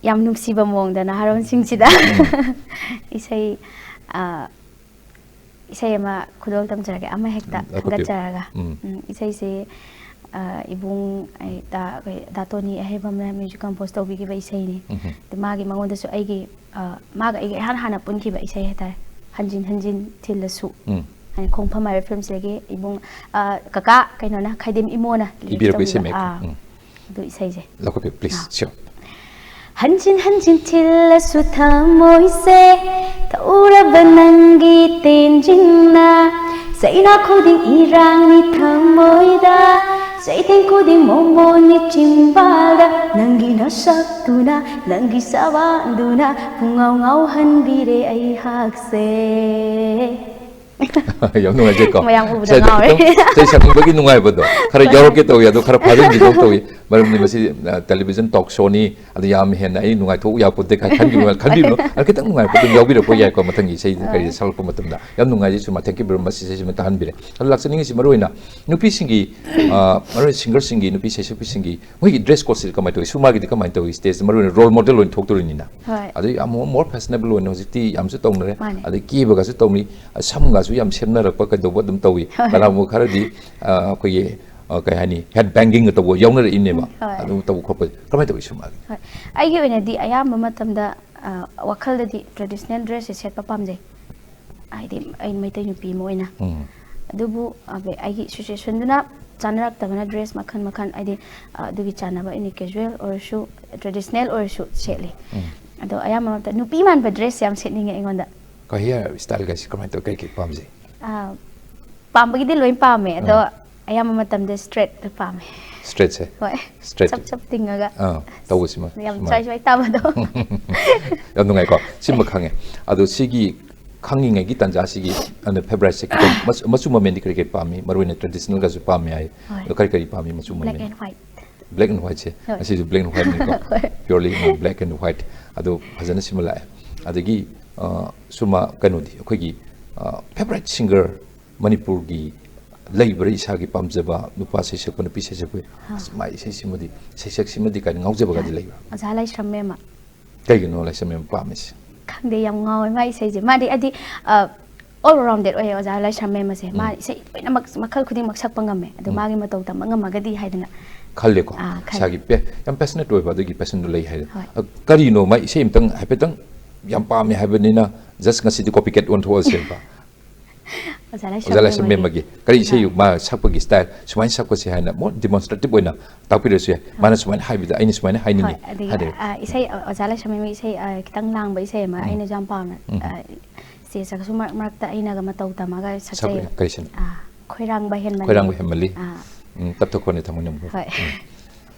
ꯌꯥꯝ ꯅꯨꯡꯁꯤꯕ ꯃꯑꯣꯡꯗ ꯅꯍꯥꯔꯣꯜꯁꯤꯡꯁꯤꯗ ꯎꯝ꯫ ꯏꯁꯩ, ꯑ, ꯏꯁꯩ ꯑꯃ ꯈꯨꯗꯣꯜ ꯇꯝꯖꯔꯒꯦ, ꯑꯃ ꯍꯦꯛꯇ ꯎꯝ, ꯂꯧꯈꯠꯄꯤꯌꯨ꯫ ꯊꯥꯡꯒꯠꯆꯔꯒ꯫ ꯎꯝ꯫ ꯎꯝ, ꯏꯁꯩꯁꯦ, ꯑ, ꯏꯕꯨꯡ, ꯑꯩ, ꯗꯥ, ꯑꯩꯈꯣꯏ ꯗꯥ ꯇꯣꯅꯤ ꯑꯍꯩꯕꯝꯅ music compose ꯇꯧꯕꯤꯈꯤꯕ ꯏꯁꯩꯅꯤ꯫ ꯎꯝꯍꯨꯝ꯫ ꯑꯗꯨ ꯃꯥꯒꯤ ꯃꯉꯣꯟꯗꯁꯨ ꯑꯩꯒꯤ, ꯑ, ꯃꯥꯒ ꯑꯩꯒ ꯏꯍꯥꯟ ꯍꯥꯟꯅ ꯄꯨꯟꯈꯤꯕ ꯏꯁꯩ ꯍꯥꯏꯇꯥꯔꯦ, "ꯍꯟꯖꯤꯟ ꯍꯟꯖꯤꯟ ꯊꯤꯜꯂꯁꯨ" ꯎꯝ꯫ ꯍꯥꯏꯅ ꯈꯣꯡꯐꯝ ꯍꯥꯏꯕ filmꯁꯤꯗꯒꯤ ꯏꯕꯨꯡ, ꯑ, ꯀꯀꯥ ꯀꯩꯅꯣꯅ, ꯈꯥꯏꯗꯦꯝ ꯏꯃꯣꯅ lyrics ꯏꯕꯤꯔꯛꯄ ꯏꯁꯩ ꯇꯧꯕꯤꯕ꯫ ꯃꯌꯦꯛ꯫ ꯑꯥ, ꯎꯝ꯫ ꯑꯗꯨ ꯏꯁꯩꯁꯦ꯫ ꯂꯧꯈꯠꯄꯤꯌꯨ, please, ꯑꯥ꯫ sure꯫ ꯍꯟꯖꯤꯟ ꯍꯟꯖꯤꯟ ꯊꯤꯜꯂꯁꯨ ꯊꯃꯣꯏꯁꯦ ꯊꯧꯔꯕ ꯅꯪꯒꯤ ꯇꯦꯟꯖꯤꯡꯅ꯫ ꯆꯩꯅꯥ ꯈꯨꯗꯤꯡ ꯏꯔꯥꯡꯅꯤ ꯊꯃꯣꯏꯗ, ꯆꯩꯊꯦꯡ ꯈꯨꯗꯤꯡ ꯃꯣꯃꯣꯟꯅꯤ ꯆꯤꯝꯕꯥꯜꯗ꯫ ꯅꯪꯒꯤ ꯅꯁꯛꯇꯨꯅ, ꯅꯪꯒꯤ ꯁꯕꯥꯟꯗꯨꯅ ꯄꯨꯡꯉꯥꯎ ꯉꯥꯎꯍꯟꯕꯤꯔꯦ ꯑꯩꯍꯥꯛꯁꯦ꯫ ꯌꯥꯝ ꯅꯨꯡꯉꯥꯏꯖꯩꯀꯣ꯫ ꯃꯌꯥꯝ ꯎꯕꯗ ꯉꯁꯥꯏꯗꯣ ꯉꯥꯎꯔꯦ꯫ ꯈꯤꯇꯪ ꯏꯁꯩ ꯁꯛꯅꯤꯡꯕꯒꯤ ꯅꯨꯡꯉꯥꯏꯕꯗꯣ ꯈꯔ ꯌꯥꯎꯔꯛꯀꯦ ꯇꯧꯏ, ꯑꯗꯣ ꯈꯔ ꯐꯥꯖꯤꯟꯈꯤꯗꯧ ꯇꯧꯏ꯫ ꯃꯔꯝꯗꯤ ꯃꯁꯤ, ꯑ, television talk showꯅꯤ, ꯑꯗꯨ ꯌꯥꯝ ꯍꯦꯟꯅ ꯑꯩ ꯅꯨꯡꯉꯥꯏꯊꯣꯛꯎ ꯌꯥꯄꯣꯠꯇꯦ ꯀꯥꯏ ꯈꯟꯕꯤꯕ, ꯈꯟꯕꯤꯕꯅꯣ꯫ ꯑꯗꯨ ꯈꯤꯇꯪ ꯅꯨꯡꯉꯥꯏꯕ ꯑꯗꯨꯝ ꯌꯥꯎꯕꯤꯔꯛꯄ ꯌꯥꯏꯀꯣ, ꯃꯊꯪꯒꯤ ꯏꯁꯩ ꯀꯔꯤ ꯁꯛꯂꯛꯄ ꯃꯇꯝꯗ꯫ ꯌꯥꯝ ꯅꯨꯡꯉꯥꯏꯖꯩ ꯁꯨꯃꯥ, thank you very much, ꯏꯁꯩꯁꯤꯃ ꯇꯥꯍꯟꯕꯤꯔꯦ꯫ ꯑꯗꯣ ꯂꯥꯛꯆꯅꯤꯡꯉꯤꯁꯤ ꯃꯔꯨꯑꯣꯏꯅ ꯅꯨꯄꯤꯁꯤꯡꯒꯤ, ꯑ, ꯃꯔꯨꯑꯣꯏꯅ singerꯁꯤꯡꯒꯤ, ꯅꯨꯄꯤ ꯁꯩꯁꯛꯄꯤꯁꯤꯡꯒꯤ ꯃꯣꯏꯒꯤ dress codeꯁꯤ ꯀꯃꯥꯏꯅ ꯇꯧꯏ? ꯁꯨꯃꯥꯒꯤꯗꯤ ꯀꯃꯥꯏꯅ ꯇꯧꯏ? Stageꯇ ꯃꯔꯨꯑꯣꯏꯅ role model ꯑꯣꯏꯅ ꯊꯣꯛꯇꯣꯔꯤꯅꯤꯅ꯫ ꯍꯣꯏ꯫ ꯑꯗꯩ ꯌꯥꯝ more fashionable ꯑꯣꯏꯅ ꯍꯧꯖꯤꯛꯇꯤ ꯌꯥꯝꯁꯨ ꯇꯧꯅꯔꯦ꯫ ꯃꯥꯅꯦ꯫ ꯑꯗꯩ ꯀꯦꯕꯒꯁꯨ ꯇꯧꯅꯤ, ꯁꯝꯒꯁꯨ ꯌꯥꯝ ꯁꯦꯝꯅꯔꯛꯄ ꯀꯩꯗꯧꯕ ꯑꯗꯨꯝ ꯇꯧꯏ꯫ ꯍꯣꯏ꯫ ꯀꯅꯥꯒꯨꯝꯕ ꯈꯔꯗꯤ, ꯑ, ꯑꯩꯈꯣꯏꯒꯤ, ꯑ, ꯀꯩ ꯍꯥꯏꯅꯤ, head bangingꯒ ꯇꯧꯕ ꯌꯥꯎꯅꯔꯛꯏꯅꯦꯕ꯫ ꯎꯝ, ꯍꯣꯏ꯫ ꯑꯗꯨꯝ ꯇꯧꯕ ꯈꯣꯠꯄ ꯀꯃꯥꯏꯅ ꯇꯧꯏ ꯁꯨꯃꯥꯒꯤ? ꯍꯣꯏ꯫ ꯑꯩꯒꯤ ꯑꯣꯏꯅꯗꯤ ꯑꯌꯥꯝꯕ ꯃꯇꯝꯗ, ꯑ, ꯋꯥꯈꯜꯗꯗꯤ traditional dressꯁꯦ ꯁꯦꯠꯄ ꯄꯥꯝꯖꯩ꯫ ꯍꯥꯏꯗꯤ ꯑꯩ ꯃꯩꯇꯩ ꯅꯨꯄꯤ ꯑꯃ ꯑꯣꯏꯅ꯫ ꯎꯝ꯫ ꯑꯗꯨꯕꯨ, ꯑ, ꯑꯩꯒꯤ situationꯗꯨꯅ ꯆꯥꯅꯔꯛꯇꯕꯅ dress ꯃꯈꯜ ꯃꯈꯜ, ꯍꯥꯏꯗꯤ, ꯑ, ꯑꯗꯨꯒꯤ ꯆꯥꯟꯅꯕ ꯑꯩꯅ casual ꯑꯣꯏꯔꯁꯨ, traditional ꯑꯣꯏꯔꯁꯨ ꯁꯦꯠꯂꯤ꯫ ꯎꯝ꯫ ꯑꯗꯣ ꯑꯌꯥꯝꯕ ꯃꯇꯝꯗ ꯅꯨꯄꯤ ꯃꯥꯟꯕ dress ꯌꯥꯝ ꯁꯦꯠꯅꯤꯡꯉꯦ ꯑꯩꯉꯣꯟꯗ꯫ ꯀꯩ hair styleꯒꯁꯤ ꯀꯃꯥꯏꯅ ꯇꯧ, ꯀꯩ ꯀꯩ ꯄꯥꯝꯖꯩ? ꯑ, ꯄꯥꯝꯕꯒꯤꯗꯤ ꯂꯣꯏ ꯄꯥꯝꯃꯦ, ꯑꯗꯣ ꯑꯥ꯫ ꯑꯌꯥꯝꯕ ꯃꯇꯝꯗ straightꯇ ꯄꯥꯝꯃꯦ꯫ Straightꯁꯦ? ꯍꯣꯏ꯫ Straight꯫ ꯆꯞ ꯆꯞ ꯇꯤꯡꯉꯒ꯫ ꯑꯥ, ꯇꯧꯕꯁꯤꯃ ꯌꯥꯝ ꯁꯨꯃꯥꯏꯅ꯫ ꯆꯥꯏ ꯆꯥꯏ ꯇꯥꯕꯗꯣ꯫ ꯌꯥꯝ ꯅꯨꯡꯉꯥꯏꯀꯣ꯫ ꯁꯤꯃ ꯈꯪꯉꯦ꯫ ꯑꯗꯣ ꯁꯤꯒꯤ ꯈꯪꯉꯤꯉꯩꯒꯤ ꯇꯥꯟꯖꯥꯁꯤꯒꯤ, ꯑꯗꯨꯅ favouriteꯁꯦ ꯈꯤꯇꯪ ꯃꯆꯨ, ꯃꯆꯨ ꯃꯃꯦꯟꯗꯤ ꯀꯔꯤ ꯀꯔꯤ ꯄꯥꯝꯃꯤ? ꯃꯔꯨꯑꯣꯏꯅ traditionalꯒꯁꯨ ꯄꯥꯝꯃꯦ ꯍꯥꯏ꯫ ꯍꯣꯏ꯫ ꯑꯗꯣ ꯀꯔꯤ ꯀꯔꯤ ꯄꯥꯝꯃꯤ ꯃꯆꯨ Black ꯃꯃꯦꯟ? and white꯫ Black and whiteꯁꯦ꯫ ꯍꯣꯏ꯫ ꯉꯁꯤꯁꯨ black and whiteꯅꯤꯀꯣ꯫ ꯍꯣꯏ꯫ Purely black and white꯫ ꯑꯗꯣ ꯐꯖꯅ ꯁꯤꯃ ꯂꯥꯛꯑꯦ꯫ ꯑꯗꯒꯤ, ꯑ, ꯁꯨꯃ ꯀꯩꯅꯣꯗꯤ ꯑꯩꯈꯣꯏꯒꯤ, ꯑ, favourite singer ꯃꯅꯤꯄꯨꯔꯒꯤ ꯂꯩꯕ꯭ꯔꯥ, ꯏꯁꯥꯒꯤ ꯄꯥꯝꯖꯕ ꯅꯨꯄꯥ ꯁꯩꯁꯛꯄ, ꯅꯨꯄꯤ ꯁꯩꯁꯛꯄ, ꯑꯥ꯫ "ꯑꯁ, ꯃꯥ ꯏꯁꯩꯁꯤꯃꯗꯤ, ꯁꯩꯁꯛꯁꯤꯃꯗꯤ" ꯀꯥꯏꯅ ꯉꯥꯎꯖꯕꯒꯗꯤ ꯂꯩꯕ꯭ꯔꯥ? ꯑꯣꯖꯥ ꯂꯥꯏꯁ꯭ꯔꯝ ꯃꯦꯝꯃ꯫ ꯀꯩꯒꯤꯅꯣ ꯂꯥꯏꯁ꯭ꯔꯝ ꯃꯦꯝ ꯄꯥꯝꯃꯤꯁꯦ? ꯈꯪꯗꯦ, ꯌꯥꯝ ꯉꯥꯎꯋꯦ ꯃꯥ ꯏꯁꯩꯁꯦ꯫ ꯃꯥꯗꯤ ꯍꯥꯏꯗꯤ, ꯑ, All rounded ꯑꯣꯏꯌꯦ ꯑꯣꯖꯥ ꯂꯥꯏꯁ꯭ꯔꯝ ꯃꯦꯝ ꯑꯁꯦ꯫ ꯃꯥ ꯎꯝ꯫ ꯏꯁꯩ ꯂꯣꯏꯅꯃꯛ ꯃꯈꯜ ꯈꯨꯗꯤꯡꯃꯛ ꯁꯛꯄ ꯉꯝꯃꯦ꯫ ꯑꯗꯣ ꯎꯝ꯫ ꯃꯥꯒꯤ ꯃꯇꯧ ꯇꯝꯕ ꯉꯝꯃꯒꯗꯤ ꯍꯥꯏꯗꯅ꯫ ꯈꯜꯂꯦꯀꯣ꯫ ꯑꯥ, ꯈꯜꯂꯦ꯫ ꯏꯁꯥꯒꯤ ꯄꯦ-, ꯌꯥꯝ passionate ꯑꯣꯏꯕ ꯑꯗꯨꯒꯤ passionꯗꯨ ꯂꯩ ꯍꯥꯏꯗꯅ꯫ ꯍꯣꯏ꯫ ꯑ, ꯀꯔꯤꯅꯣ ꯃꯥ ꯏꯁꯩ ꯑꯝꯇꯪ ꯍꯥꯏꯐꯦꯠꯇꯪ ꯌꯥꯝ ꯄꯥꯝꯃꯦ ꯍꯥꯏꯕꯅꯤꯅ just ꯉꯁꯤꯗꯤ copycat ꯑꯣꯟꯊꯣꯛꯑꯁꯦꯕ꯫ ꯑꯣꯖꯥ ꯑꯣꯖꯥ ꯂꯥꯏꯁ꯭ꯔꯝ ꯂꯥꯏꯁ꯭ꯔꯝ ꯃꯦꯝ ꯃꯦꯝꯒꯤ꯫ ꯀꯔꯤ ꯏꯁꯩ ꯍꯣꯏ꯫ ꯃꯥ ꯁꯛꯄꯒꯤ style, ꯁꯨꯃꯥꯏꯅ ꯁꯛꯄꯁꯦ ꯍꯥꯏꯅ more demonstrative ꯑꯣꯏꯅ ꯇꯥꯛꯄꯤꯔꯁꯨ ꯌꯥꯏ꯫ ꯃꯥꯅ ꯁꯨꯃꯥꯏꯅ ꯍꯥꯏꯕꯗ ꯑꯩꯅ ꯁꯨꯃꯥꯏꯅ ꯍꯥꯏꯅꯤꯡꯉꯤ꯫ ꯍꯣꯏ, ꯑꯗꯒꯤ, ꯍꯥꯏꯗꯤ꯫ ꯑ, ꯏꯁꯩ, ꯑ, ꯑꯣꯖꯥ ꯂꯥꯏꯁ꯭ꯔꯝ ꯃꯦꯝꯒꯤ ꯏꯁꯩ, ꯑ, ꯈꯤꯇꯪ ꯂꯥꯡꯕ ꯏꯁꯩ ꯑꯃ ꯎꯝ꯫ ꯑꯩꯅꯁꯨ ꯌꯥꯝ ꯄꯥꯝꯃꯦ꯫ ꯎꯝ꯫ ꯑ, stage ꯇꯒꯁꯨ ꯃꯔꯛ ꯃꯔꯛꯇ ꯑꯩꯅꯒ ꯃꯇꯧ ꯇꯝꯃꯒ ꯁꯛꯆꯩ꯫ ꯁꯛ-, ꯀꯔꯤ ꯁꯤꯟ? ꯑ, ꯈꯣꯏꯔꯥꯡꯕ ꯍꯦꯟꯃꯜꯂꯤ꯫ ꯈꯣꯏꯔꯥꯡꯕ ꯍꯦꯟꯃꯜꯂꯤ꯫ ꯑ꯫ ꯎꯝ, ꯇꯞꯊꯈꯣꯅꯦ ꯊꯃꯣꯏ ꯅꯪꯕꯨ꯫ ꯍꯣꯏ꯫ ꯎꯝ꯫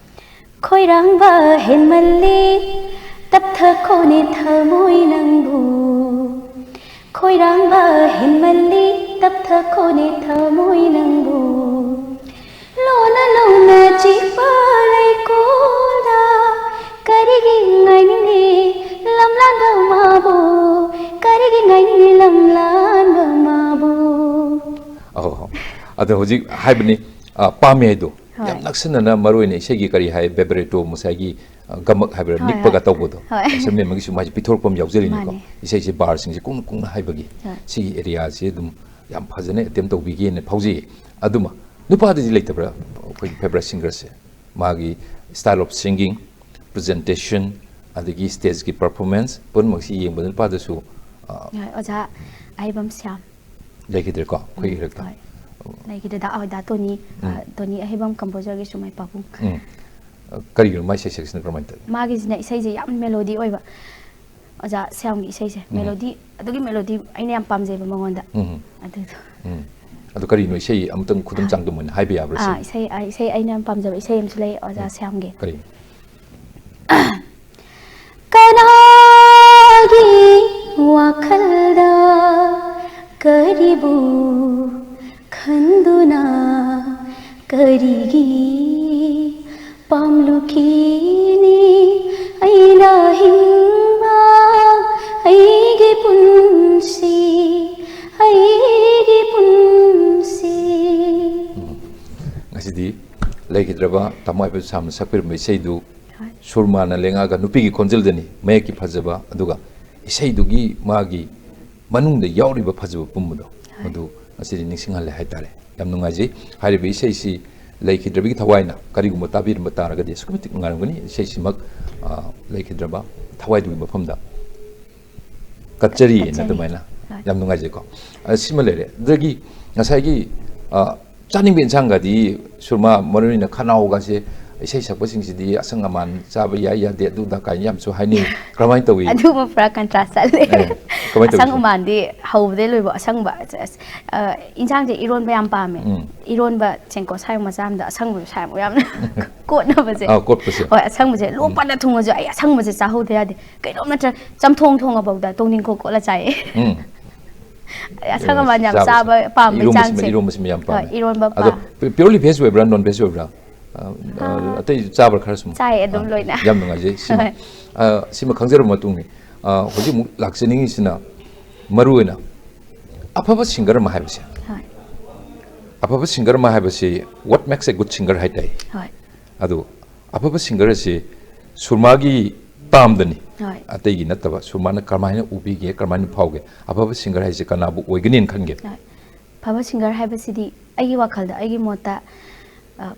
ꯈꯣꯏꯔꯥꯡꯕ ꯍꯦꯟꯃꯜꯂꯤ, ꯇꯞꯊꯈꯣꯅꯦ ꯊꯃꯣꯏ ꯅꯪꯕꯨ꯫ ꯈꯣꯏꯔꯥꯡꯕ ꯍꯦꯟꯃꯜꯂꯤ, ꯇꯞꯊꯈꯣꯅꯦ ꯊꯃꯣꯏ ꯅꯪꯕꯨ꯫ ꯂꯣꯟꯅ ꯂꯣꯟꯅ ꯆꯤꯛꯄ ꯂꯩꯀꯣꯜꯗ ꯀꯔꯤꯒꯤ ꯉꯥꯏꯅꯤꯡꯂꯤ ꯂꯝꯂꯥꯟꯕ ꯃꯥꯕꯨ? ꯀꯔꯤꯒꯤ ꯉꯥꯏꯅꯤꯡꯂꯤ ꯂꯝꯂꯥꯟꯕ ꯃꯥꯕꯨ? ꯑꯧ, ꯑꯧ꯫ ꯑꯗꯣ ꯍꯧꯖꯤꯛ ꯍꯥꯏꯕꯅꯤ, ꯑ, ꯄꯥꯝꯃꯦ ꯍꯥꯏꯗꯣ꯫ ꯍꯣꯏ꯫ ꯌꯥꯝ ꯅꯛꯁꯤꯟꯅꯅ ꯃꯔꯨ ꯑꯣꯏꯅ ꯏꯁꯩꯒꯤ ꯀꯔꯤ ꯍꯥꯏ, vibrato ꯉꯁꯥꯏꯒꯤ, ꯑ, ꯒꯃꯛ ꯍꯥꯏꯕ꯭ꯔꯥ, ꯍꯣꯏ, ꯅꯤꯛꯄꯒ ꯍꯣꯏ꯫ ꯇꯧꯕꯗꯣ꯫ ꯍꯣꯏ꯫ ꯂꯥꯏꯁ꯭ꯔꯝ ꯃꯦꯝꯒꯤꯁꯨ ꯃꯥꯁꯦ ꯄꯤꯊꯣꯔꯛꯄ ꯑꯃ ꯌꯥꯎꯖꯔꯤꯅꯤꯀꯣ꯫ ꯃꯥꯅꯦ꯫ ꯏꯁꯩꯁꯦ ꯕꯥꯔꯁꯤꯡꯁꯦ ꯀꯨꯡꯅ ꯀꯨꯡꯅ ꯍꯥꯏꯕꯒꯤ꯫ ꯍꯣꯏ꯫ ꯁꯤꯒꯤ areaꯁꯦ ꯑꯗꯨꯝ ꯌꯥꯝ ꯐꯖꯅ attempt ꯇꯧꯕꯤꯒꯦꯅ ꯐꯥꯎꯖꯩꯌꯦ꯫ ꯑꯗꯨꯃ ꯅꯨꯄꯥꯗꯗꯤ ꯂꯩꯇꯕ꯭ꯔꯥ? ꯑꯩꯈꯣꯏꯒꯤ favourite singerꯁꯦ꯫ ꯃꯥꯒꯤ style of singing, presentation, ꯑꯗꯒꯤ stageꯀꯤ performance ꯄꯨꯝꯅꯃꯛꯁꯤ ꯌꯦꯡꯕꯗ ꯅꯨꯄꯥꯗꯁꯨ, ꯑ, ꯍꯣꯏ, ꯑꯣꯖꯥ ꯑꯍꯩꯕꯝ ꯁ꯭ꯌꯥꯝ꯫ ꯂꯩꯈꯤꯗ꯭ꯔꯦꯀꯣ ꯑꯩꯈꯣꯏꯒꯤ ꯎꯝ, ꯏꯔꯛꯇ? ꯍꯣꯏ꯫ ꯂꯩꯈꯤꯗ꯭ꯔꯦ꯫ ꯗꯥ, ꯍꯣꯏ, ꯗꯥ ꯇꯣꯅꯤ, ꯑ, ꯎꯝ꯫ ꯇꯣꯅꯤ ꯑꯍꯩꯕꯝ composerꯒꯤꯁꯨ ꯃꯥꯏ ꯄꯥꯕꯨꯡ꯫ ꯎꯝ꯫ ꯑ, ꯀꯔꯤꯒꯤꯅꯣ ꯃꯥꯏ ꯁꯩꯁꯛꯁꯤꯅ ꯀꯔꯝꯍꯥꯏꯅ ꯇꯧꯋꯤ? ꯃꯥꯒꯤꯁꯤꯅ ꯏꯁꯩꯁꯦ ꯌꯥꯝ melody ꯑꯣꯏꯕ꯫ ꯑꯣꯖꯥ ꯁ꯭ꯌꯥꯝꯒꯤ ꯏꯁꯩꯁꯦ, ꯎꯝ꯫ Melody, ꯑꯗꯨꯒꯤ melody ꯑꯩꯅ ꯌꯥꯝ ꯄꯥꯝꯖꯩꯕ ꯃꯉꯣꯟꯗ꯫ ꯎꯝ꯫ ꯑꯗꯨꯗꯣ꯫ ꯎꯝ꯫ ꯑꯗꯨ ꯀꯔꯤꯅꯣ ꯏꯁꯩ ꯑꯃꯇꯪ ꯈꯨꯗꯝ ꯆꯥꯡꯗꯝ ꯑꯣꯏꯅ ꯍꯥꯏꯕ ꯌꯥꯕ꯭ꯔꯥ ꯑꯥ, ꯁꯤꯅꯤ? ꯏꯁꯩ, ꯑꯥ, ꯏꯁꯩ ꯑꯩꯅ ꯌꯥꯝ ꯄꯥꯝꯖꯕ ꯏꯁꯩ ꯑꯃꯁꯨ ꯂꯩ, ꯑꯣꯖꯥ ꯎꯝ꯫ ꯁ꯭ꯌꯥꯝꯒꯤ꯫ ꯀꯔꯤ? ꯀꯅꯥꯒꯤ ꯋꯥꯈꯜꯗ ꯀꯔꯤꯕꯨ ꯈꯟꯗꯨꯅ ꯀꯔꯤꯒꯤ ꯄꯥꯝꯂꯨꯈꯤꯅꯤ ꯑꯩꯅ ꯍꯤꯡꯕ ꯑꯩꯒꯤ ꯄꯨꯟꯁꯤ, ꯑꯩꯒꯤ ꯄꯨꯟꯁꯤ? ꯎꯝ꯫ ꯉꯁꯤꯗꯤ ꯂꯩꯈꯤꯗ꯭ꯔꯕ ꯇꯥꯃꯣ ꯍꯥꯏꯕ ꯁꯥꯝꯅ ꯁꯛꯄꯤꯔꯝꯕ ꯏꯁꯩꯗꯨ ꯍꯣꯏ꯫ ꯁꯨꯔꯃꯥꯅ ꯂꯦꯡꯉꯛꯑꯒ ꯅꯨꯄꯤꯒꯤ ꯈꯣꯟꯖꯦꯜꯗꯅꯤ, ꯃꯌꯦꯛꯀꯤ ꯐꯖꯕ, ꯑꯗꯨꯒ ꯏꯁꯩꯗꯨꯒꯤ ꯃꯥꯒꯤ ꯃꯅꯨꯡꯗ ꯌꯥꯎꯔꯤꯕ ꯐꯖꯕ ꯄꯨꯝꯕꯗꯣ, ꯍꯣꯏ꯫ ꯃꯗꯨ ꯉꯁꯤꯗꯤ ꯅꯤꯡꯁꯤꯡꯍꯜꯂꯦ ꯍꯥꯏꯇꯥꯔꯦ꯫ ꯌꯥꯝ ꯅꯨꯡꯉꯥꯏꯖꯩ꯫ ꯍꯥꯏꯔꯤꯕ ꯏꯁꯩꯁꯤ ꯂꯩꯈꯤꯗ꯭ꯔꯕꯒꯤ ꯊꯋꯥꯏꯅ ꯀꯔꯤꯒꯨꯝꯕ ꯇꯥꯕꯤꯔꯝꯕ ꯇꯥꯔꯒꯗꯤ ꯑꯁꯨꯛꯀꯤ ꯃꯇꯤꯛ ꯅꯨꯡꯉꯥꯏꯔꯝꯒꯅꯤ꯫ ꯏꯁꯩꯁꯤꯃꯛ, ꯑ, ꯂꯩꯈꯤꯗ꯭ꯔꯕ ꯊꯋꯥꯏꯗꯨꯒꯤ ꯃꯐꯝꯗ ꯀꯠꯆꯔꯤꯑꯅ ꯀꯠꯆꯔꯤ꯫ ꯑꯗꯨꯃꯥꯏꯅ꯫ ꯍꯣꯏ꯫ ꯌꯥꯝ ꯅꯨꯡꯉꯥꯏꯖꯩꯀꯣ꯫ ꯑ, ꯁꯤꯃ ꯂꯩꯔꯦ꯫ ꯑꯗꯒꯤ ꯉꯁꯥꯏꯒꯤ, ꯑ, ꯆꯥꯅꯤꯡꯕ ꯏꯟꯁꯥꯡꯒꯗꯤ ꯁꯨꯔꯃꯥ, ꯃꯔꯨ ꯑꯣꯏꯅ ꯈꯅꯥꯎꯒꯁꯦ, ꯏꯁꯩ ꯁꯛꯄꯁꯤꯡꯁꯤꯗꯤ ꯑꯁꯪ ꯑꯃꯥꯟ ꯆꯥꯕ ꯌꯥꯏ ꯌꯥꯗꯦ ꯑꯗꯨ ꯑꯗꯥ ꯀꯥꯏꯅ ꯌꯥꯝꯁꯨ ꯍꯥꯏꯅꯩ꯫ ꯀꯔꯝꯍꯥꯏꯅ ꯇꯧꯏ? ꯑꯗꯨꯃ ꯄꯨꯔꯥ contrast ꯆꯠꯂꯦ꯫ ꯑꯦ, ꯀꯃꯥꯏꯅ ꯇꯧꯏ? ꯑꯁꯪ ꯑꯃꯥꯟꯗꯤ ꯍꯧꯕꯗꯩ ꯂꯣꯏꯕ ꯑꯁꯪꯕ꯫ ꯑꯁ, ꯑ, ꯏꯟꯁꯥꯡꯁꯦ ꯏꯔꯣꯟꯕ ꯌꯥꯝ ꯄꯥꯝꯃꯦ꯫ ꯎꯝ꯫ ꯏꯔꯣꯟꯕ ꯆꯦꯡꯀꯣꯠ ꯁꯥꯏꯃꯨꯛ ꯃꯆꯥ ꯑꯃꯗ ꯑꯁꯪꯕꯁꯨ ꯁꯥꯏꯃꯨꯛ ꯌꯥꯝꯅ ꯀꯣꯠꯅꯕꯁꯦ꯫ ꯑꯥ, ꯀꯣꯠꯄꯁꯦ꯫ ꯍꯣꯏ, ꯑꯁꯪꯕꯁꯦ ꯂꯣꯛ ꯎꯝ꯫ ꯐꯅ ꯊꯨꯡꯉꯁꯨ ꯑꯩ ꯑꯁꯪꯕꯁꯦ ꯆꯥꯍꯧꯗ ꯌꯥꯗꯦ꯫ ꯀꯩꯅꯣꯝ ꯅꯠꯇ꯭ꯔ ꯆꯝꯊꯣꯡ ꯊꯣꯡꯉꯐꯥꯎꯗ ꯇꯣꯡꯅꯤꯡꯈꯣꯛ ꯀꯣꯠꯂ ꯆꯥꯏꯌꯦ꯫ ꯎꯝ꯫ ꯑꯁꯪ ꯑꯃꯥꯟ ꯌꯥꯝ ꯆꯥꯕꯁꯦ꯫ ꯆꯥꯕ ꯄꯥꯝꯕ ꯏꯔꯣꯝꯕꯁꯤꯃ, ꯏꯟꯁꯥꯡꯁꯦ꯫ ꯏꯔꯣꯝꯕꯁꯤꯃ ꯌꯥꯝ ꯍꯣꯏ, ꯄꯥꯝꯃꯦ꯫ ꯏꯔꯣꯟꯕ ꯑꯗꯣ ꯄꯥꯝ-, ꯄ꯭ꯌꯨꯔꯂꯤ ꯚꯦꯖ ꯑꯣꯏꯕ꯭ꯔꯥ, ꯅꯟ ꯚꯦꯖ ꯑꯣꯏꯕ꯭ꯔꯥ? ꯑ, ꯑ, ꯑꯥ, ꯑꯇꯩ ꯆꯥꯕ꯭ꯔꯥ ꯈꯔ ꯁꯨꯝ? ꯆꯥꯏ ꯑꯗꯨꯝ ꯑ, ꯂꯣꯏꯅ꯫ ꯌꯥꯝ ꯅꯨꯡꯉꯥꯏꯖꯩ꯫ ꯁꯤꯃ, ꯍꯣꯏ꯫ ꯑ, ꯁꯤꯃ ꯈꯪꯖꯔꯕ ꯃꯇꯨꯡꯅꯤ꯫ ꯑ, ꯍꯧꯖꯤꯛ ꯑꯃꯨꯛ ꯂꯥꯛꯆꯅꯤꯡꯉꯤꯁꯤꯅ ꯃꯔꯨ ꯑꯣꯏꯅ ꯑꯐꯕ singer ꯑꯃ ꯍꯥꯏꯕꯁꯦ꯫ ꯍꯣꯏ꯫ ꯑꯐꯕ singer ꯑꯃ ꯍꯥꯏꯕꯁꯤ, what makes a good singer ꯍꯥꯏ ꯇꯥꯏ꯫ ꯍꯣꯏ꯫ ꯑꯗꯨ ꯑꯐꯕ singer ꯑꯁꯤ ꯁꯨꯔꯃꯥꯒꯤ ꯇꯥꯝꯗꯅꯤ꯫ ꯍꯣꯏ꯫ ꯑꯇꯩꯒꯤ ꯅꯠꯇꯕ, ꯁꯨꯔꯃꯥꯅ ꯀꯔꯝꯍꯥꯏꯅ ꯎꯕꯤꯒꯦ, ꯀꯔꯝꯍꯥꯏꯅ ꯐꯥꯎꯒꯦ? ꯑꯐꯕ singer ꯍꯥꯏꯁꯦ ꯀꯅꯥꯕꯨ ꯑꯣꯏꯒꯅꯤꯅ ꯈꯟꯒꯦ? ꯍꯣꯏ꯫ ꯑꯐꯕ singer ꯍꯥꯏꯕꯁꯤꯗꯤ ꯑꯩꯒꯤ ꯋꯥꯈꯜꯗ, ꯑꯩꯒꯤ ꯃꯣꯠꯇ, ꯑ,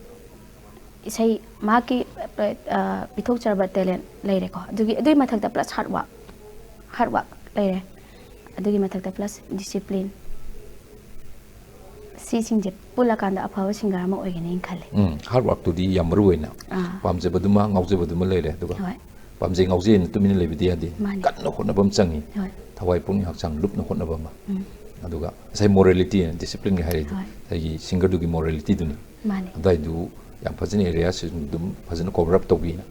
ꯏꯁꯩ ꯃꯍꯥꯛꯀꯤ, ꯑ, ꯄꯤꯊꯣꯛꯆꯔꯕ talent ꯂꯩꯔꯦꯀꯣ꯫ ꯑꯗꯨꯒꯤ, ꯑꯗꯨꯒꯤ ꯃꯊꯛꯇ plus hard work, hard work ꯂꯩꯔꯦ꯫ ꯑꯗꯨꯒꯤ ꯃꯊꯛꯇ plus discipline꯫ ꯁꯤꯁꯤꯡꯁꯦ ꯄꯨꯜꯂꯀꯥꯟꯗ ꯑꯐꯕ singer ꯑꯃ ꯑꯣꯏꯒꯅꯤꯅ ꯈꯜꯂꯦ꯫ ꯎꯝ, hard workꯇꯨꯗꯤ ꯌꯥꯝ ꯃꯔꯨ ꯑꯣꯏꯅ꯫ ꯑꯥ꯫ ꯄꯥꯝꯖꯕꯗꯨꯃ, ꯉꯥꯎꯖꯕꯗꯨꯃ ꯂꯩꯔꯦ, ꯑꯗꯨꯒ ꯍꯣꯏ꯫ ꯄꯥꯝꯖꯩ ꯉꯥꯎꯖꯩꯅ ꯇꯨꯃꯤꯟꯅ ꯂꯩꯕꯗꯤ ꯌꯥꯗꯦ꯫ ꯃꯥꯅꯤ꯫ ꯀꯟꯅ ꯍꯣꯠꯅꯕ ꯑꯃ ꯆꯪꯉꯤ꯫ ꯍꯣꯏ꯫ ꯊꯋꯥꯏ ꯄꯨꯛꯅꯤꯡ ꯍꯛꯆꯥꯡ ꯂꯨꯞꯅ ꯍꯣꯠꯅꯕ ꯑꯃ꯫ ꯎꯝ꯫ ꯑꯗꯨꯒ ꯉꯁꯥꯏ moralityꯅ, disciplineꯒꯤ ꯍꯥꯏꯔꯤꯗꯣ, ꯍꯣꯏ꯫ ꯉꯁꯥꯏꯒꯤ singerꯗꯨꯒꯤ moralityꯗꯨꯅꯤ꯫ ꯃꯥꯅꯤ꯫ ꯑꯗꯨꯋꯥꯏꯗꯨ ꯌꯥꯝ ꯐꯖꯅ, areaꯁꯤꯡ ꯑꯗꯨꯝ ꯐꯖꯅ cover up ꯇꯧꯕꯤꯅ꯫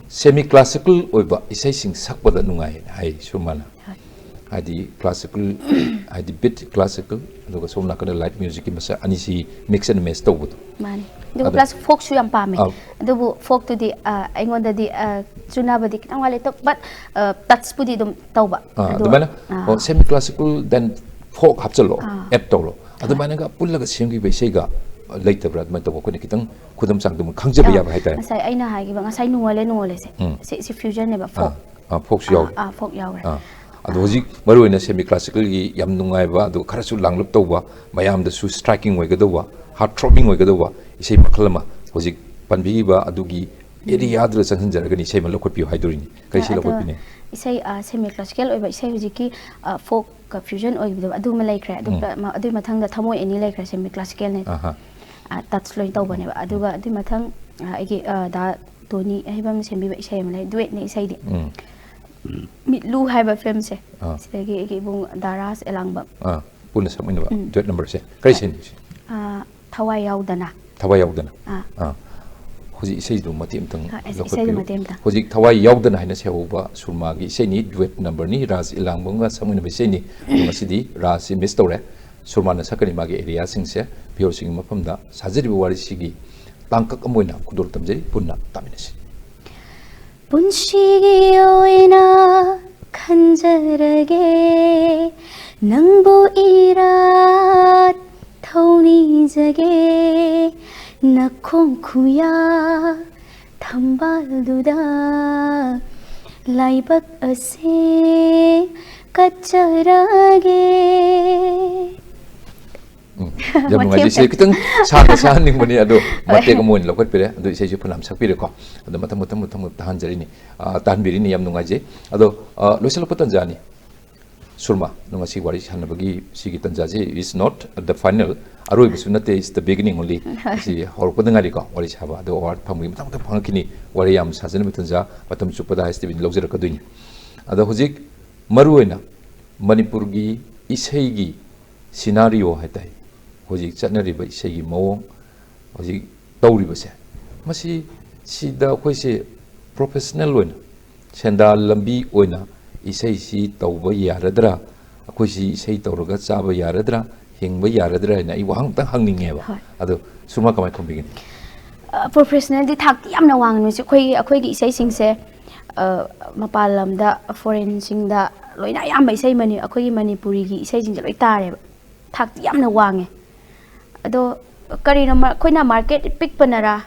Semi classical ꯑꯣꯏꯕ ꯏꯁꯩꯁꯤꯡ ꯁꯛꯄꯗ ꯅꯨꯡꯉꯥꯏ ꯍꯥꯏ ꯁꯨꯔꯃꯥꯅ꯫ ꯍꯣꯏ꯫ ꯍꯥꯏꯗꯤ classical, ꯍꯥꯏꯗꯤ beat classical, ꯑꯗꯨꯒ ꯁꯣꯝ ꯅꯥꯀꯟꯗ light musicꯀꯤ ꯃꯁꯛ ꯑꯅꯤꯁꯤ mix and match ꯇꯧꯕꯗꯣ꯫ ꯃꯥꯅꯤ꯫ ꯑꯗꯨꯒ ꯑꯗꯣ plus folkꯁꯨ ꯌꯥꯝ ꯄꯥꯝꯃꯦ꯫ ꯑꯥ꯫ ꯑꯗꯨꯕꯨ folkꯇꯨꯗꯤ, ꯑ, ꯑꯩꯉꯣꯟꯗꯗꯤ, ꯑ, ꯆꯨꯅꯕꯗꯤ ꯈꯤꯇꯪ ꯋꯥꯠꯂꯦ꯫ ꯇꯣ-, but, ꯑ, touchꯄꯨꯗꯤ ꯑꯗꯨꯝ ꯇꯧꯕ꯫ ꯑꯥ, ꯑꯗꯣ, ꯑꯗꯨꯃꯥꯏꯅ, ꯑꯥ꯫ ꯑꯣ, semi classical then folk ꯍꯥꯞꯆꯜꯂꯣ, ꯑꯥ꯫ Add ꯇꯧꯔꯣ꯫ ꯍꯣꯏ꯫ ꯑꯗꯨꯃꯥꯏꯅꯒ ꯄꯨꯜꯂꯒ ꯁꯦꯝꯈꯤꯕ ꯏꯁꯩꯒ ꯂꯩꯇꯕ꯭ꯔꯥ? ꯑꯗꯨꯃꯥꯏꯅ ꯇꯧꯕ ꯑꯩꯈꯣꯏꯅ ꯈꯤꯇꯪ ꯈꯨꯗꯝ ꯆꯥꯡꯗꯝ ꯈꯪꯖꯕ ꯑꯥ, ꯌꯥꯕ ꯍꯥꯏꯇꯥꯔꯦ꯫ ꯉꯁꯥꯏ ꯑꯩꯅ ꯍꯥꯏꯈꯤꯕ, ꯉꯁꯥꯏ ꯅꯨꯡꯉꯣꯜꯂꯦ ꯅꯨꯡꯉꯣꯜꯂꯦꯁꯦ꯫ ꯎꯝ꯫ ꯁꯤ, ꯁꯤ fusionꯅꯦꯕ, ꯑꯥ, folk꯫ ꯑꯥ, folkꯁꯨ ꯑꯥ, ꯌꯥꯎꯔꯤ꯫ ꯑꯥ, folk ꯌꯥꯎꯔꯦ꯫ ꯑꯥ꯫ ꯑꯗꯣ ꯍꯧꯖꯤꯛ ꯃꯔꯨꯑꯣꯏꯅ semi classicalꯒꯤ ꯌꯥꯝ ꯅꯨꯡꯉꯥꯏꯕ, ꯑꯗꯨꯒ ꯈꯔꯁꯨ ꯂꯥꯡꯂꯞ ꯇꯧꯕ, ꯃꯌꯥꯝꯗꯁꯨ striking ꯑꯣꯏꯒꯗꯧꯕ, heart throbbing ꯑꯣꯏꯒꯗꯧꯕ ꯏꯁꯩ ꯃꯈꯜ ꯑꯃ ꯍꯧꯖꯤꯛ ꯄꯟꯕꯤꯈꯤꯕ ꯑꯗꯨꯒꯤ areaꯗꯨꯗ ꯆꯪꯁꯤꯟꯖꯔꯒꯅꯤ, ꯏꯁꯩ ꯑꯃ ꯂꯧꯈꯠꯄꯤꯌꯨ ꯍꯥꯏꯗꯣꯔꯤꯅꯤ꯫ ꯀꯔꯤ ꯏꯁꯩ ꯑꯗꯣ ꯂꯧꯈꯠꯄꯤꯅꯤ? ꯏꯁꯩ, ꯑ, semi classical ꯑꯣꯏꯕ ꯏꯁꯩ ꯍꯧꯖꯤꯛꯀꯤ, ꯑ, folk fusion ꯑꯣꯏꯕꯗꯣ ꯑꯗꯨꯃ ꯂꯩꯈ꯭ꯔꯦ꯫ ꯑꯗꯨ ꯎꯝ꯫ ꯄ-, ꯃ-, ꯑꯗꯨꯒꯤ ꯃꯊꯪꯗ ꯊꯃꯣꯏ ꯑꯅꯤ ꯂꯩꯈ꯭ꯔꯦ, semi classicalꯅꯦ꯫ ꯑꯍꯥ꯫ ꯑ, touch ꯂꯣꯏ ꯇꯧꯕꯅꯦꯕ꯫ ꯑꯗꯨꯒ ꯑꯗꯨꯒꯤ ꯃꯊꯪ, ꯑ, ꯑꯩꯒꯤ, ꯑ, ꯗꯥ ꯇꯣꯅꯤ ꯑꯍꯩꯕꯝꯅ ꯁꯦꯝꯕꯤꯕ ꯏꯁꯩ ꯑꯃ ꯂꯩ, duetꯅꯦ ꯏꯁꯩꯗꯤ꯫ ꯎꯝ꯫ ꯃꯤꯠꯂꯨ ꯍꯥꯏꯕ filmꯁꯦ, ꯑꯥ꯫ ꯁꯤꯗꯒꯤ ꯑꯩꯒꯤ ꯏꯕꯨꯡ ꯗꯥ ꯔꯥꯖ ꯑꯦꯂꯥꯡꯕꯝ꯫ ꯑꯥ, ꯄꯨꯟꯅ ꯁꯛꯃꯤꯟꯅꯕ ꯑꯗꯨ duet numberꯁꯦ꯫ ꯀꯔꯤ ꯏꯁꯩꯅꯣ ꯁꯤ? ꯑꯥ, ꯊꯋꯥꯏ ꯌꯥꯎꯗꯅ꯫ ꯊꯋꯥꯏ ꯌꯥꯎꯗꯅ꯫ ꯑꯥ꯫ ꯑꯥ꯫ ꯍꯧꯖꯤꯛ ꯏꯁꯩꯗꯨ ꯃꯇꯦꯛ ꯑꯃꯇꯪ ꯑꯥ, ꯏꯁꯩꯗꯨ ꯂꯧꯈꯠꯄꯤꯌꯨ꯫ ꯃꯇꯦꯛ ꯑꯃꯇꯪ꯫ ꯍꯧꯖꯤꯛ ꯊꯋꯥꯏ ꯌꯥꯎꯗꯅ ꯍꯥꯏꯅ ꯁꯩꯍꯧꯕ ꯁꯨꯔꯃꯥꯒꯤ ꯏꯁꯩꯅꯤ, duet numberꯅꯤ, ꯔꯥꯖ ꯏꯂꯥꯡꯕꯝꯒ ꯁꯛꯃꯤꯟꯅꯕ ꯏꯁꯩꯅꯤ꯫ ꯑꯗꯣ ꯉꯁꯤꯗꯤ ꯔꯥꯖꯁꯤ miss ꯇꯧꯔꯦ꯫ ꯁꯨꯔꯃꯥꯅ ꯁꯛꯀꯅꯤ ꯃꯥꯒꯤ areaꯁꯤꯡꯁꯦ꯫ ꯄꯤꯌꯣꯔꯁꯤꯡꯒꯤ ꯃꯐꯝꯗ ꯁꯥꯖꯔꯤꯕ ꯋꯥꯔꯤꯁꯤꯒꯤ ꯇꯥꯡꯀꯛ ꯑꯃ ꯑꯣꯏꯅ ꯈꯨꯗꯣꯜ ꯇꯝꯖꯔꯤ, ꯄꯨꯟꯅ ꯇꯥꯃꯤꯟꯅꯁꯤ꯫ ꯄꯨꯟꯁꯤꯒꯤ ꯑꯣꯏꯅ ꯈꯟꯖꯔꯒꯦ, ꯅꯪꯕꯨ ꯏꯔꯥꯠ ꯊꯧꯅꯤꯖꯒꯦ, ꯅꯈꯣꯡ ꯈꯨꯌꯥ ꯊꯝꯕꯥꯜꯗꯨꯗ ꯂꯥꯏꯕꯛ ꯑꯁꯦ ꯀꯠꯆꯔꯒꯦ꯫ ꯎꯝ, ꯌꯥꯝ ꯅꯨꯡꯉꯥꯏꯖꯩ꯫ ꯃꯇꯦꯛ ꯏꯁꯩ ꯈꯤꯇꯪ ꯁꯥꯡꯅ ꯁꯥꯍꯟꯅꯤꯡꯕꯅꯤ, ꯑꯗꯣ ꯍꯣꯏ꯫ ꯃꯇꯦꯛ ꯑꯃ ꯑꯣꯏꯅ ꯂꯧꯈꯠꯄꯤꯔꯦ꯫ ꯑꯗꯣ ꯏꯁꯩꯁꯨ ꯐꯅꯌꯥꯝ ꯁꯛꯄꯤꯔꯦꯀꯣ꯫ ꯑꯗꯣ ꯃꯊꯪ, ꯃꯊꯪ, ꯃꯊꯪ, ꯃꯊꯪ ꯇꯥꯍꯟꯖꯔꯤꯅꯤ, ꯑ, ꯇꯥꯍꯟꯕꯤꯔꯤꯅꯤ꯫ ꯌꯥꯝ ꯅꯨꯡꯉꯥꯏꯖꯩ꯫ ꯑꯗꯣ, ꯑ, ꯂꯣꯏꯁꯤꯜꯂꯛꯄ ꯇꯥꯟꯖꯥꯅꯤ꯫ ꯁꯨꯔꯃꯥ, ꯅꯪ ꯉꯁꯤ ꯋꯥꯔꯤ ꯁꯥꯟꯅꯕꯒꯤ ꯁꯤꯒꯤ ꯇꯥꯟꯖꯥꯁꯤ is not the final, ꯑꯔꯣꯏꯕꯁꯨ ꯅꯠꯇꯦ, it's the beginning only꯫ ꯍꯣꯏ꯫ ꯁꯤ ꯍꯧꯔꯛꯄꯗ ꯉꯥꯏꯔꯤꯀꯣ, ꯋꯥꯔꯤ ꯁꯥꯕ꯫ ꯑꯗꯣ award ꯐꯪꯕꯒꯤ ꯃꯊꯪ, ꯃꯊꯪ ꯐꯪꯉꯛꯈꯤꯅꯤ꯫ ꯋꯥꯔꯤ ꯌꯥꯝ ꯁꯥꯖꯅꯕ ꯇꯥꯟꯖꯥ ꯃꯇꯝ ꯆꯨꯞꯄꯗ ꯍꯥꯏꯁ ꯇꯤꯚꯤꯅ ꯂꯧꯖꯔꯛꯀꯗꯣꯏꯅꯤ꯫ ꯑꯗꯣ ꯍꯧꯖꯤꯛ ꯃꯔꯨꯑꯣꯏꯅ ꯃꯅꯤꯄꯨꯔꯒꯤ ꯏꯁꯩꯒꯤ scenario ꯍꯥꯏ ꯇꯥꯏ, ꯍꯧꯖꯤꯛ ꯆꯠꯅꯔꯤꯕ ꯏꯁꯩꯒꯤ ꯃꯑꯣꯡ, ꯍꯧꯖꯤꯛ ꯇꯧꯔꯤꯕꯁꯦ, ꯃꯁꯤ, ꯁꯤꯗ ꯑꯩꯈꯣꯏꯁꯦ professional ꯑꯣꯏꯅ, ꯁꯦꯟꯗꯥꯟ ꯂꯝꯕꯤ ꯑꯣꯏꯅ ꯏꯁꯩꯁꯤ ꯇꯧꯕ ꯌꯥꯔꯗ꯭ꯔꯥ, ꯑꯩꯈꯣꯏꯁꯤ ꯏꯁꯩ ꯇꯧꯔꯒ ꯆꯥꯕ ꯌꯥꯔꯗ꯭ꯔꯥ, ꯍꯤꯡꯕ ꯌꯥꯔꯗ꯭ꯔꯥ ꯍꯥꯏꯅ ꯑꯩ ꯋꯥꯍꯪ ꯑꯝꯇꯪ ꯍꯪꯅꯤꯡꯉꯦꯕ꯫ ꯍꯣꯏ꯫ ꯑꯗꯣ ꯁꯨꯔꯃꯥ ꯀꯃꯥꯏꯅ ꯈꯨꯝꯕꯤꯒꯅꯤ? ꯑ, professionalꯗꯤ ꯊꯥꯛꯇꯤ ꯌꯥꯝꯅ ꯋꯥꯡꯉꯦ꯫ ꯃꯁꯤ ꯑꯩꯈꯣꯏꯒꯤ, ꯑꯩꯈꯣꯏꯒꯤ ꯏꯁꯩꯁꯤꯡꯁꯦ, ꯑ, ꯃꯄꯥꯟ ꯂꯝꯗ, foreignꯁꯤꯡꯗ ꯂꯣꯏꯅ ꯑꯌꯥꯝꯕ ꯏꯁꯩ ꯃꯅꯤ-, ꯑꯩꯈꯣꯏꯒꯤ ꯃꯅꯤꯄꯨꯔꯤꯒꯤ ꯏꯁꯩꯁꯤꯡꯁꯦ ꯂꯣꯏ ꯇꯥꯔꯦꯕ꯫ ꯊꯥꯛꯇꯤ ꯌꯥꯝꯅ ꯋꯥꯡꯉꯦ꯫ ꯑꯗꯣ ꯀꯔꯤꯅꯣ ꯃ-, ꯑꯩꯈꯣꯏꯅ market ꯄꯤꯛꯄꯅꯔꯥ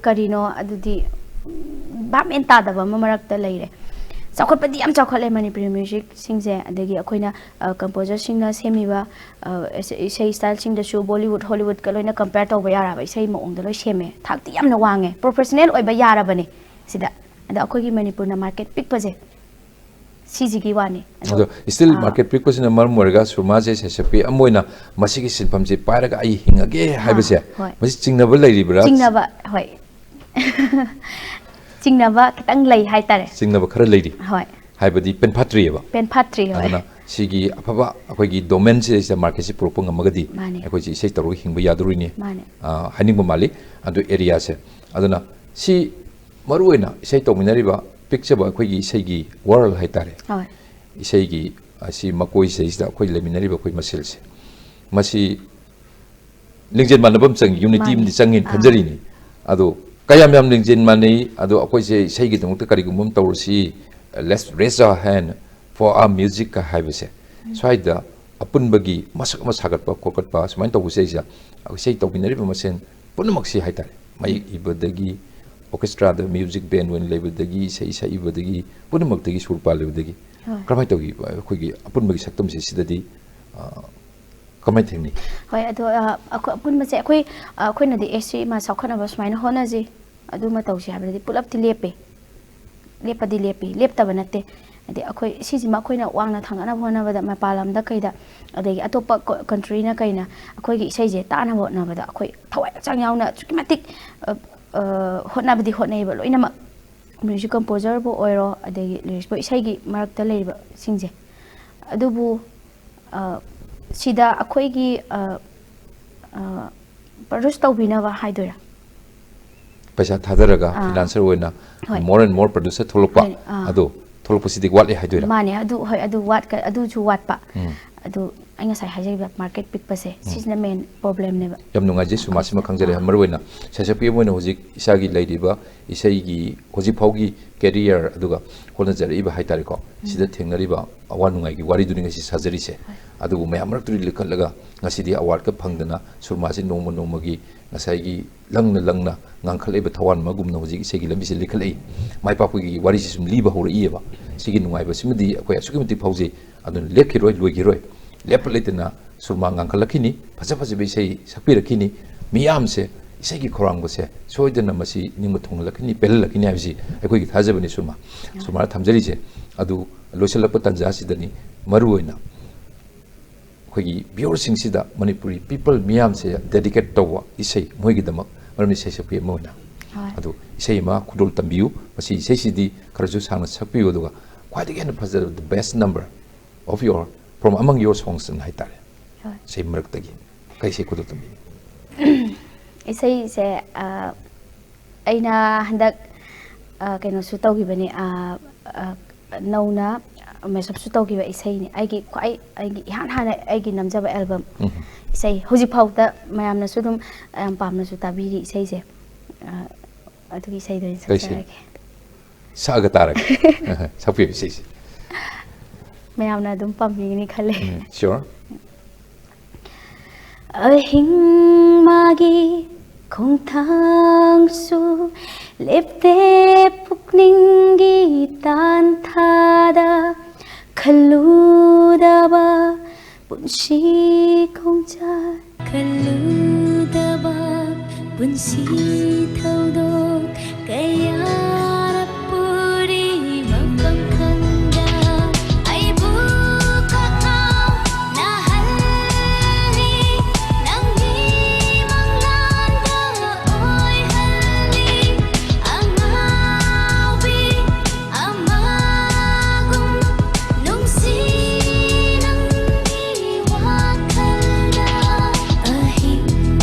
ꯀꯔꯤꯅꯣ, ꯑꯗꯨꯗꯤ ꯚꯥꯞ ꯃꯦꯟ ꯇꯥꯗꯕ ꯑꯃ ꯃꯔꯛꯇ ꯂꯩꯔꯦ꯫ ꯆꯥꯎꯈꯠꯄꯗꯤ ꯌꯥꯝ ꯆꯥꯎꯈꯠꯂꯦ ꯃꯅꯤꯄꯨꯔꯤ ꯃ꯭ꯌꯨꯖꯤꯛꯁꯤꯡꯁꯦ꯫ ꯑꯗꯒꯤ ꯑꯩꯈꯣꯏꯅ ꯀꯝꯄꯣꯖꯔꯁꯤꯡꯅ ꯁꯦꯝꯃꯤꯕ ꯑ, ꯏꯁꯩ ꯏꯁꯩ ꯁ꯭ꯇꯥꯏꯜꯁꯤꯡꯗꯁꯨ ꯕꯣꯂꯤꯋꯨꯗ ꯍꯣꯂꯤꯋꯨꯗꯀ ꯂꯣꯏꯅ ꯀꯝꯄꯦꯌꯔ ꯇꯧꯕ ꯌꯥꯔꯕ ꯏꯁꯩ ꯃꯑꯣꯡꯗ ꯂꯣꯏ ꯁꯦꯝꯃꯦ꯫ ꯊꯥꯛꯇꯤ ꯌꯥꯝꯅ ꯋꯥꯡꯉꯦ, ꯄ꯭ꯔꯣꯐꯦꯁꯅꯦꯜ ꯑꯣꯏꯕ ꯌꯥꯔꯕꯅꯦ ꯁꯤꯗ꯫ ꯑꯗꯣ ꯑꯩꯈꯣꯏꯒꯤ ꯃꯅꯤꯄꯨꯔꯅ ꯃꯥꯔꯀꯦꯠ ꯄꯤꯛꯄꯁꯦ, ꯁꯤꯁꯤꯒꯤ ꯋꯥꯅꯤ꯫ ꯑꯗꯣ ꯑꯗꯣ ꯁ꯭ꯇꯤꯜ ꯃꯥꯔꯀꯦꯠ ꯄꯤꯛꯄꯁꯤꯅ ꯃꯔꯝ ꯑꯣꯏꯔꯒ ꯁꯨꯔꯃꯥꯁꯦ ꯁꯩꯁꯛꯄꯤ ꯑꯃ ꯑꯣꯏꯅ ꯃꯁꯤꯒꯤ ꯁꯤꯟꯐꯝꯁꯦ ꯄꯥꯏꯔꯒ ꯑꯩ ꯍꯤꯡꯉꯒꯦ ꯍꯥꯏꯕꯁꯦ, ꯍꯣꯏ꯫ ꯃꯁꯤ ꯆꯤꯡꯅꯕ ꯂꯩꯔꯤꯕ꯭ꯔꯥ? ꯆꯤꯡꯅꯕ, ꯍꯣꯏ꯫ ꯆꯤꯡꯅꯕ ꯈꯤꯇꯪ ꯂꯩ ꯍꯥꯏꯇꯥꯔꯦ꯫ ꯆꯤꯡꯅꯕ ꯈꯔ ꯂꯩꯔꯤ꯫ ꯍꯣꯏ꯫ ꯍꯥꯏꯕꯗꯤ ꯄꯦꯟꯐꯥꯠꯇ꯭ꯔꯤꯑꯕ꯫ ꯄꯦꯟꯐꯥꯠꯇ꯭ꯔꯤ, ꯍꯣꯏ꯫ ꯑꯗꯨꯅ ꯁꯤꯒꯤ ꯑꯐꯕ ꯑꯩꯈꯣꯏꯒꯤ ꯗꯣꯃꯦꯟꯁꯤꯗꯩꯁꯤꯗ ꯃꯥꯔꯀꯦꯠꯁꯤ ꯄꯨꯔꯛꯄ ꯉꯝꯃꯒꯗꯤ ꯃꯥꯅꯦ꯫ ꯑꯩꯈꯣꯏꯁꯤ ꯏꯁꯩ ꯇꯧꯔꯒ ꯍꯤꯡꯕ ꯌꯥꯗꯣꯔꯤꯅꯤ꯫ ꯃꯥꯅꯦ꯫ ꯑ, ꯍꯥꯏꯅꯤꯡꯕ ꯃꯥꯜꯂꯤ꯫ ꯑꯗꯨ ꯑꯦꯔꯤꯌꯥꯁꯦ, ꯑꯗꯨꯅ ꯁꯤ ꯃꯔꯨꯑꯣꯏꯅ ꯏꯁꯩ ꯇꯧꯃꯤꯟꯅꯔꯤꯕ ꯄꯤꯛꯆꯕ ꯑꯩꯈꯣꯏꯒꯤ ꯏꯁꯩꯒꯤ ꯋꯥꯔꯜ ꯍꯥꯏꯇꯥꯔꯦ꯫ ꯍꯣꯏ꯫ ꯏꯁꯩꯒꯤ ꯑꯁꯤ ꯃꯀꯣꯏꯁꯤꯗꯩꯁꯤꯗ ꯑꯩꯈꯣꯏ ꯂꯩꯃꯤꯟꯅꯔꯤꯕ ꯑꯩꯈꯣꯏ ꯃꯁꯦꯜꯁꯦ, ꯃꯁꯤ ꯂꯤꯡꯖꯦꯜ ꯃꯥꯟꯅꯕ ꯑꯃ ꯆꯪꯉꯤ, ꯌꯨꯅꯤꯇꯤ ꯃꯥꯅꯤ꯫ ꯑꯃꯗꯤ ꯆꯪꯉꯦꯅ ꯑꯥ꯫ ꯈꯟꯖꯔꯤꯅꯤ꯫ ꯑꯗꯣ ꯀꯌꯥꯝ ꯌꯥꯝ ꯂꯤꯡꯖꯦꯜ ꯃꯥꯟꯅꯩ, ꯑꯗꯣ ꯑꯩꯈꯣꯏꯁꯦ ꯏꯁꯩꯒꯤꯗꯃꯛꯇ ꯀꯔꯤꯒꯨꯝꯕ ꯑꯃ ꯇꯧꯔꯁꯤ, let's raise our hand for our music ꯀ ꯍꯥꯏꯕꯁꯦ, ꯁ꯭ꯋꯥꯏꯗ ꯑꯄꯨꯟꯕꯒꯤ ꯃꯁꯛ ꯑꯃ ꯁꯥꯒꯠꯄ ꯈꯣꯠꯀꯠꯄ ꯁꯨꯃꯥꯏꯅ ꯇꯧꯕꯁꯦ, ꯑꯩꯁꯦ ꯏꯁꯩ ꯇꯧꯃꯤꯟꯅꯔꯤꯕ ꯃꯁꯦꯟ ꯄꯨꯝꯅꯃꯛꯁꯤ ꯍꯥꯏꯇꯥꯔꯦ, ꯃꯌꯦꯛ ꯏꯕꯗꯒꯤ, ꯑꯣꯔꯀꯦꯁꯇ꯭ꯔꯥꯗ ꯃ꯭ꯌꯨꯖꯤꯛ ꯕꯦꯟ ꯑꯣꯏꯅ ꯂꯩꯕꯗꯒꯤ, ꯏꯁꯩ ꯁꯛꯏꯕꯗꯒꯤ, ꯄꯨꯝꯅꯃꯛꯇꯒꯤ ꯁꯨꯔ ꯄꯥꯜꯂꯤꯕꯗꯒꯤ ꯍꯣꯏ꯫ ꯀꯔꯝꯍꯥꯏꯅ ꯇꯧꯈꯤ? ꯑꯩꯈꯣꯏꯒꯤ ꯑꯄꯨꯟꯕꯒꯤ ꯁꯛꯇꯝꯁꯦ ꯁꯤꯗꯗꯤ, ꯑ, ꯀꯃꯥꯏꯅ ꯊꯦꯡꯅꯩ? ꯍꯣꯏ, ꯑꯗꯣ, ꯑ, ꯑꯩꯈꯣꯏ ꯑꯄꯨꯟꯕꯁꯦ ꯑꯩꯈꯣꯏ, ꯑ, ꯑꯩꯈꯣꯏꯅꯗꯤ ꯑꯦꯁ ꯁꯤ ꯃꯥ ꯆꯥꯎꯈꯠꯅꯕ ꯁꯨꯃꯥꯏꯅ ꯍꯣꯠꯅꯁꯤ, ꯑꯗꯨꯃ ꯇꯧꯁꯤ ꯍꯥꯏꯕꯗꯗꯤ ꯄꯨꯂꯞꯇꯤ ꯂꯦꯞꯄꯦ꯫ ꯂꯦꯞꯄꯗꯤ ꯂꯦꯞꯄꯤ, ꯂꯦꯞꯇꯕ ꯅꯠꯇꯦ꯫ ꯍꯥꯏꯗꯤ ꯑꯩꯈꯣꯏ ꯁꯤꯁꯤꯃ ꯑꯩꯈꯣꯏꯅ ꯋꯥꯡꯅ ꯊꯥꯡꯒꯠꯅꯕ ꯍꯣꯠꯅꯕꯗ ꯃꯄꯥꯟ ꯂꯝꯗ ꯀꯩꯗ, ꯑꯗꯒꯤ ꯑꯇꯣꯞꯄ ꯀꯣ-, ꯀꯟꯇ꯭ꯔꯤꯅ ꯀꯩꯅ ꯑꯩꯈꯣꯏꯒꯤ ꯏꯁꯩꯁꯦ ꯇꯥꯅꯕ ꯍꯣꯠꯅꯕꯗ ꯑꯩꯈꯣꯏ ꯊꯋꯥꯏ ꯍꯛꯆꯥꯡ ꯌꯥꯎꯅ ꯑꯁꯨꯛꯀꯤ ꯃꯇꯤꯛ, ꯑ, ꯑ, ꯍꯣꯠꯅꯕꯗꯤ ꯍꯣꯠꯅꯩꯌꯦꯕ ꯂꯣꯏꯅꯃꯛ꯫ ꯃ꯭ꯌꯨꯖꯤꯛ ꯀꯝꯄꯣꯖꯔꯕꯨ ꯑꯣꯏꯔꯣ, ꯑꯗꯒꯤ ꯂꯤꯔꯤꯛꯁꯄꯨ, ꯏꯁꯩꯒꯤ ꯃꯔꯛꯇ ꯂꯩꯔꯤꯕꯁꯤꯡꯁꯦ꯫ ꯑꯗꯨꯕꯨ, ꯑ, ꯁꯤꯗ ꯑꯩꯈꯣꯏꯒꯤ, ꯑ, ꯑ, ꯄ꯭ꯔꯗ꯭ꯌꯨꯁ ꯇꯧꯕꯤꯅꯕ ꯍꯥꯏꯗꯣꯏꯔꯥ? ꯄꯩꯁꯥ ꯊꯥꯗꯔꯒ ꯑꯥ꯫ ꯐꯥꯏꯅꯥꯟꯁꯔ ꯑꯣꯏꯅ ꯍꯣꯏ꯫ more and more producer ꯊꯣꯛꯂꯛꯄ, ꯍꯣꯏ, ꯑꯥ꯫ ꯑꯗꯣ ꯊꯣꯛꯂꯛꯄꯁꯤꯗꯤ ꯋꯥꯠꯂꯦ ꯍꯥꯏꯗꯣꯏꯔꯥ? ꯃꯥꯅꯦ, ꯑꯗꯨ, ꯍꯣꯏ, ꯑꯗꯨ ꯋꯥꯠꯀ-, ꯑꯗꯨꯁꯨ ꯋꯥꯠꯄ꯫ ꯎꯝ꯫ ꯑꯗꯨ, ꯑꯩ ꯉꯁꯥꯏ ꯍꯥꯏꯖꯈꯤꯕ market ꯄꯤꯛꯄꯁꯦ, ꯁꯤꯁꯤꯅ main problemꯅꯦꯕ꯫ ꯌꯥꯝ ꯅꯨꯡꯉꯥꯏꯖꯩ ꯁꯨꯔꯃꯥꯁꯤꯃ ꯈꯪꯖꯔꯦ꯫ ꯃꯔꯨꯑꯣꯏꯅ ꯁꯩꯁꯛꯄꯤ ꯑꯃ ꯑꯣꯏꯅ ꯍꯧꯖꯤꯛ ꯏꯁꯥꯒꯤ ꯂꯩꯔꯤꯕ ꯏꯁꯩꯒꯤ ꯍꯧꯖꯤꯛ ꯐꯥꯎꯒꯤ career, ꯑꯗꯨꯒ ꯍꯣꯠꯅꯖꯔꯛꯏꯕ ꯍꯥꯏꯇꯥꯔꯦꯀꯣ, ꯁꯤꯗ ꯊꯦꯡꯅꯔꯤꯕ ꯑꯋꯥ ꯅꯨꯡꯉꯥꯏꯒꯤ ꯋꯥꯔꯤꯗꯨꯅꯤ ꯉꯁꯤ ꯁꯥꯖꯔꯤꯁꯦ꯫ ꯑꯗꯨꯕꯨ ꯃꯌꯥꯝ ꯃꯔꯛꯇꯨꯗꯤ ꯂꯤꯈꯠꯂꯒ ꯉꯁꯤꯗꯤ awardꯀ ꯐꯪꯗꯅ ꯁꯨꯔꯃꯥꯁꯤ ꯅꯣꯡꯃ ꯅꯣꯡꯃꯒꯤ ꯉꯁꯥꯏꯒꯤ ꯂꯪꯅ ꯂꯪꯅ ꯉꯥꯡꯈꯠꯂꯛꯏꯕ ꯊꯋꯥꯟ ꯑꯃꯒꯨꯝꯅ ꯍꯧꯖꯤꯛ ꯏꯁꯩꯒꯤ ꯂꯝꯕꯤꯁꯦ ꯂꯤꯈꯠꯂꯛꯏ꯫ ꯃꯥꯏ ꯄꯥꯛꯄꯒꯤ ꯋꯥꯔꯤꯁꯤ ꯁꯨꯝ ꯂꯤꯕ ꯍꯧꯔꯛꯏꯑꯕ꯫ ꯁꯤꯒꯤ ꯅꯨꯡꯉꯥꯏꯕꯁꯤꯃꯗꯤ ꯑꯩꯈꯣꯏ ꯑꯁꯨꯛꯀꯤ ꯃꯇꯤꯛ ꯐꯥꯎꯖꯩ꯫ ꯑꯗꯨꯅ ꯂꯦꯞꯈꯤꯔꯣꯏ, ꯂꯣꯏꯈꯤꯔꯣꯏ, ꯂꯦꯞꯄ ꯂꯩꯇꯅ ꯁꯨꯔꯃꯥ ꯉꯥꯡꯈꯠꯂꯛꯈꯤꯅꯤ, ꯐꯖ ꯐꯖꯕ ꯏꯁꯩ ꯁꯛꯄꯤꯔꯛꯈꯤꯅꯤ꯫ ꯃꯤꯌꯥꯝꯁꯦ ꯏꯁꯩꯒꯤ ꯈꯧꯔꯥꯡꯕꯁꯦ ꯁꯣꯏꯗꯅ ꯃꯁꯤ ꯅꯤꯡꯕ ꯊꯨꯡꯍꯜꯂꯛꯈꯤꯅꯤ, ꯄꯦꯜꯍꯜꯂꯛꯈꯤꯅꯤ ꯍꯥꯏꯕꯁꯤ ꯑꯩꯈꯣꯏꯒꯤ ꯊꯥꯖꯕꯅꯤ꯫ ꯁꯨꯔꯃꯥ, ꯁꯨꯔꯃꯥꯅ ꯊꯝꯖꯔꯤꯁꯦ꯫ ꯑꯗꯨ ꯂꯣꯏꯁꯤꯜꯂꯛꯄ ꯇꯥꯟꯖꯥꯁꯤꯗꯅꯤ ꯃꯔꯨꯑꯣꯏꯅ ꯑꯩꯈꯣꯏꯒꯤ viewerꯁꯤꯡꯁꯤꯗ ꯃꯅꯤꯄꯨꯔꯤ people ꯃꯤꯌꯥꯝꯁꯦ dedicate ꯇꯧꯕ ꯏꯁꯩ ꯃꯣꯏꯒꯤꯗꯃꯛ, ꯃꯔꯝꯗꯤ ꯏꯁꯩ ꯁꯛꯄꯤ ꯑꯃ ꯑꯣꯏꯅ꯫ ꯍꯣꯏ꯫ ꯑꯗꯨ ꯏꯁꯩ ꯑꯃ ꯈꯨꯗꯣꯜ ꯇꯝꯕꯤꯌꯨ꯫ ꯃꯁꯤ ꯏꯁꯩꯁꯤꯗꯤ ꯈꯔꯁꯨ ꯁꯥꯡꯅ ꯁꯛꯄꯤꯌꯨ, ꯑꯗꯨꯒ ꯈ꯭ꯋꯥꯏꯗꯒꯤ ꯍꯦꯟꯅ ꯐꯖꯕ, the best number of your, from among your songs ꯍꯥꯏꯇꯥꯔꯦ꯫ ꯍꯣꯏ꯫ ꯏꯁꯩ ꯃꯔꯛꯇꯒꯤ ꯀꯩ ꯏꯁꯩ ꯈꯨꯗꯣꯜ ꯇꯝꯕꯤꯅꯤ? ꯏꯁꯩꯁꯦ, ꯑ, ꯑꯩꯅ ꯍꯟꯗꯛ, ꯑ, ꯀꯩꯅꯣꯁꯨ ꯇꯧꯈꯤꯕꯅꯦ, ꯑ, ꯑ, ꯅꯧꯅ mashupꯁꯨ ꯇꯧꯈꯤꯕ ꯏꯁꯩꯅꯤ꯫ ꯑꯩꯒꯤ ꯈ꯭ꯋꯥꯏ, ꯑꯩꯒꯤ ꯏꯍꯥꯟ ꯍꯥꯟꯅ ꯑꯩꯒꯤ ꯅꯝꯖꯕ album ꯎꯝ꯫ ꯏꯁꯩ꯫ ꯍꯧꯖꯤꯛꯐꯥꯎꯗ ꯃꯌꯥꯝꯅꯁꯨ ꯑꯗꯨꯝ ꯌꯥꯝ ꯄꯥꯝꯅꯁꯨ ꯇꯥꯕꯤꯔꯤ ꯏꯁꯩꯁꯦ꯫ ꯑ, ꯑꯗꯨꯒꯤ ꯏꯁꯩꯗꯣ ꯑꯣꯏꯅ ꯀꯩ ꯏꯁꯩ? ꯁꯛꯆꯔꯒꯦ꯫ ꯁꯛꯑꯒ ꯇꯥꯔꯒꯦ꯫ ꯁꯛꯄꯤꯌꯨ ꯏꯁꯩꯁꯦ꯫ ꯃꯌꯥꯝꯅ ꯑꯗꯨꯝ ꯄꯥꯝꯕꯤꯒꯅꯤ ꯈꯜꯂꯦ꯫ ꯎꯝ, sure. ꯑꯍꯤꯡ ꯃꯥꯒꯤ ꯈꯣꯡꯊꯥꯡꯁꯨ ꯂꯦꯞꯇꯦ ꯄꯨꯛꯅꯤꯡꯒꯤ ꯇꯥꯟꯊꯥꯗ ꯈꯜꯂꯨꯗꯕ ꯄꯨꯟꯁꯤ ꯈꯣꯡꯆꯠ ꯈꯜꯂꯨꯗꯕ ꯄꯨꯟꯁꯤ ꯊꯧꯗꯣꯛ ꯀꯌꯥꯔꯛ ꯄꯨꯔꯤ ꯃꯐꯝ ꯈꯪꯗ ꯑꯩꯕꯨ ꯀꯣꯛꯉꯥꯎ ꯅꯥꯍꯜꯂꯤ ꯅꯪꯒꯤ ꯃꯪꯂꯥꯟꯗ ꯑꯣꯏꯍꯜꯂꯤ ꯑꯉꯥꯎꯕꯤ ꯑꯃꯒꯨꯝ ꯅꯨꯡꯁꯤ ꯅꯪꯒꯤ ꯋꯥꯈꯜꯗ ꯑꯍꯤꯡ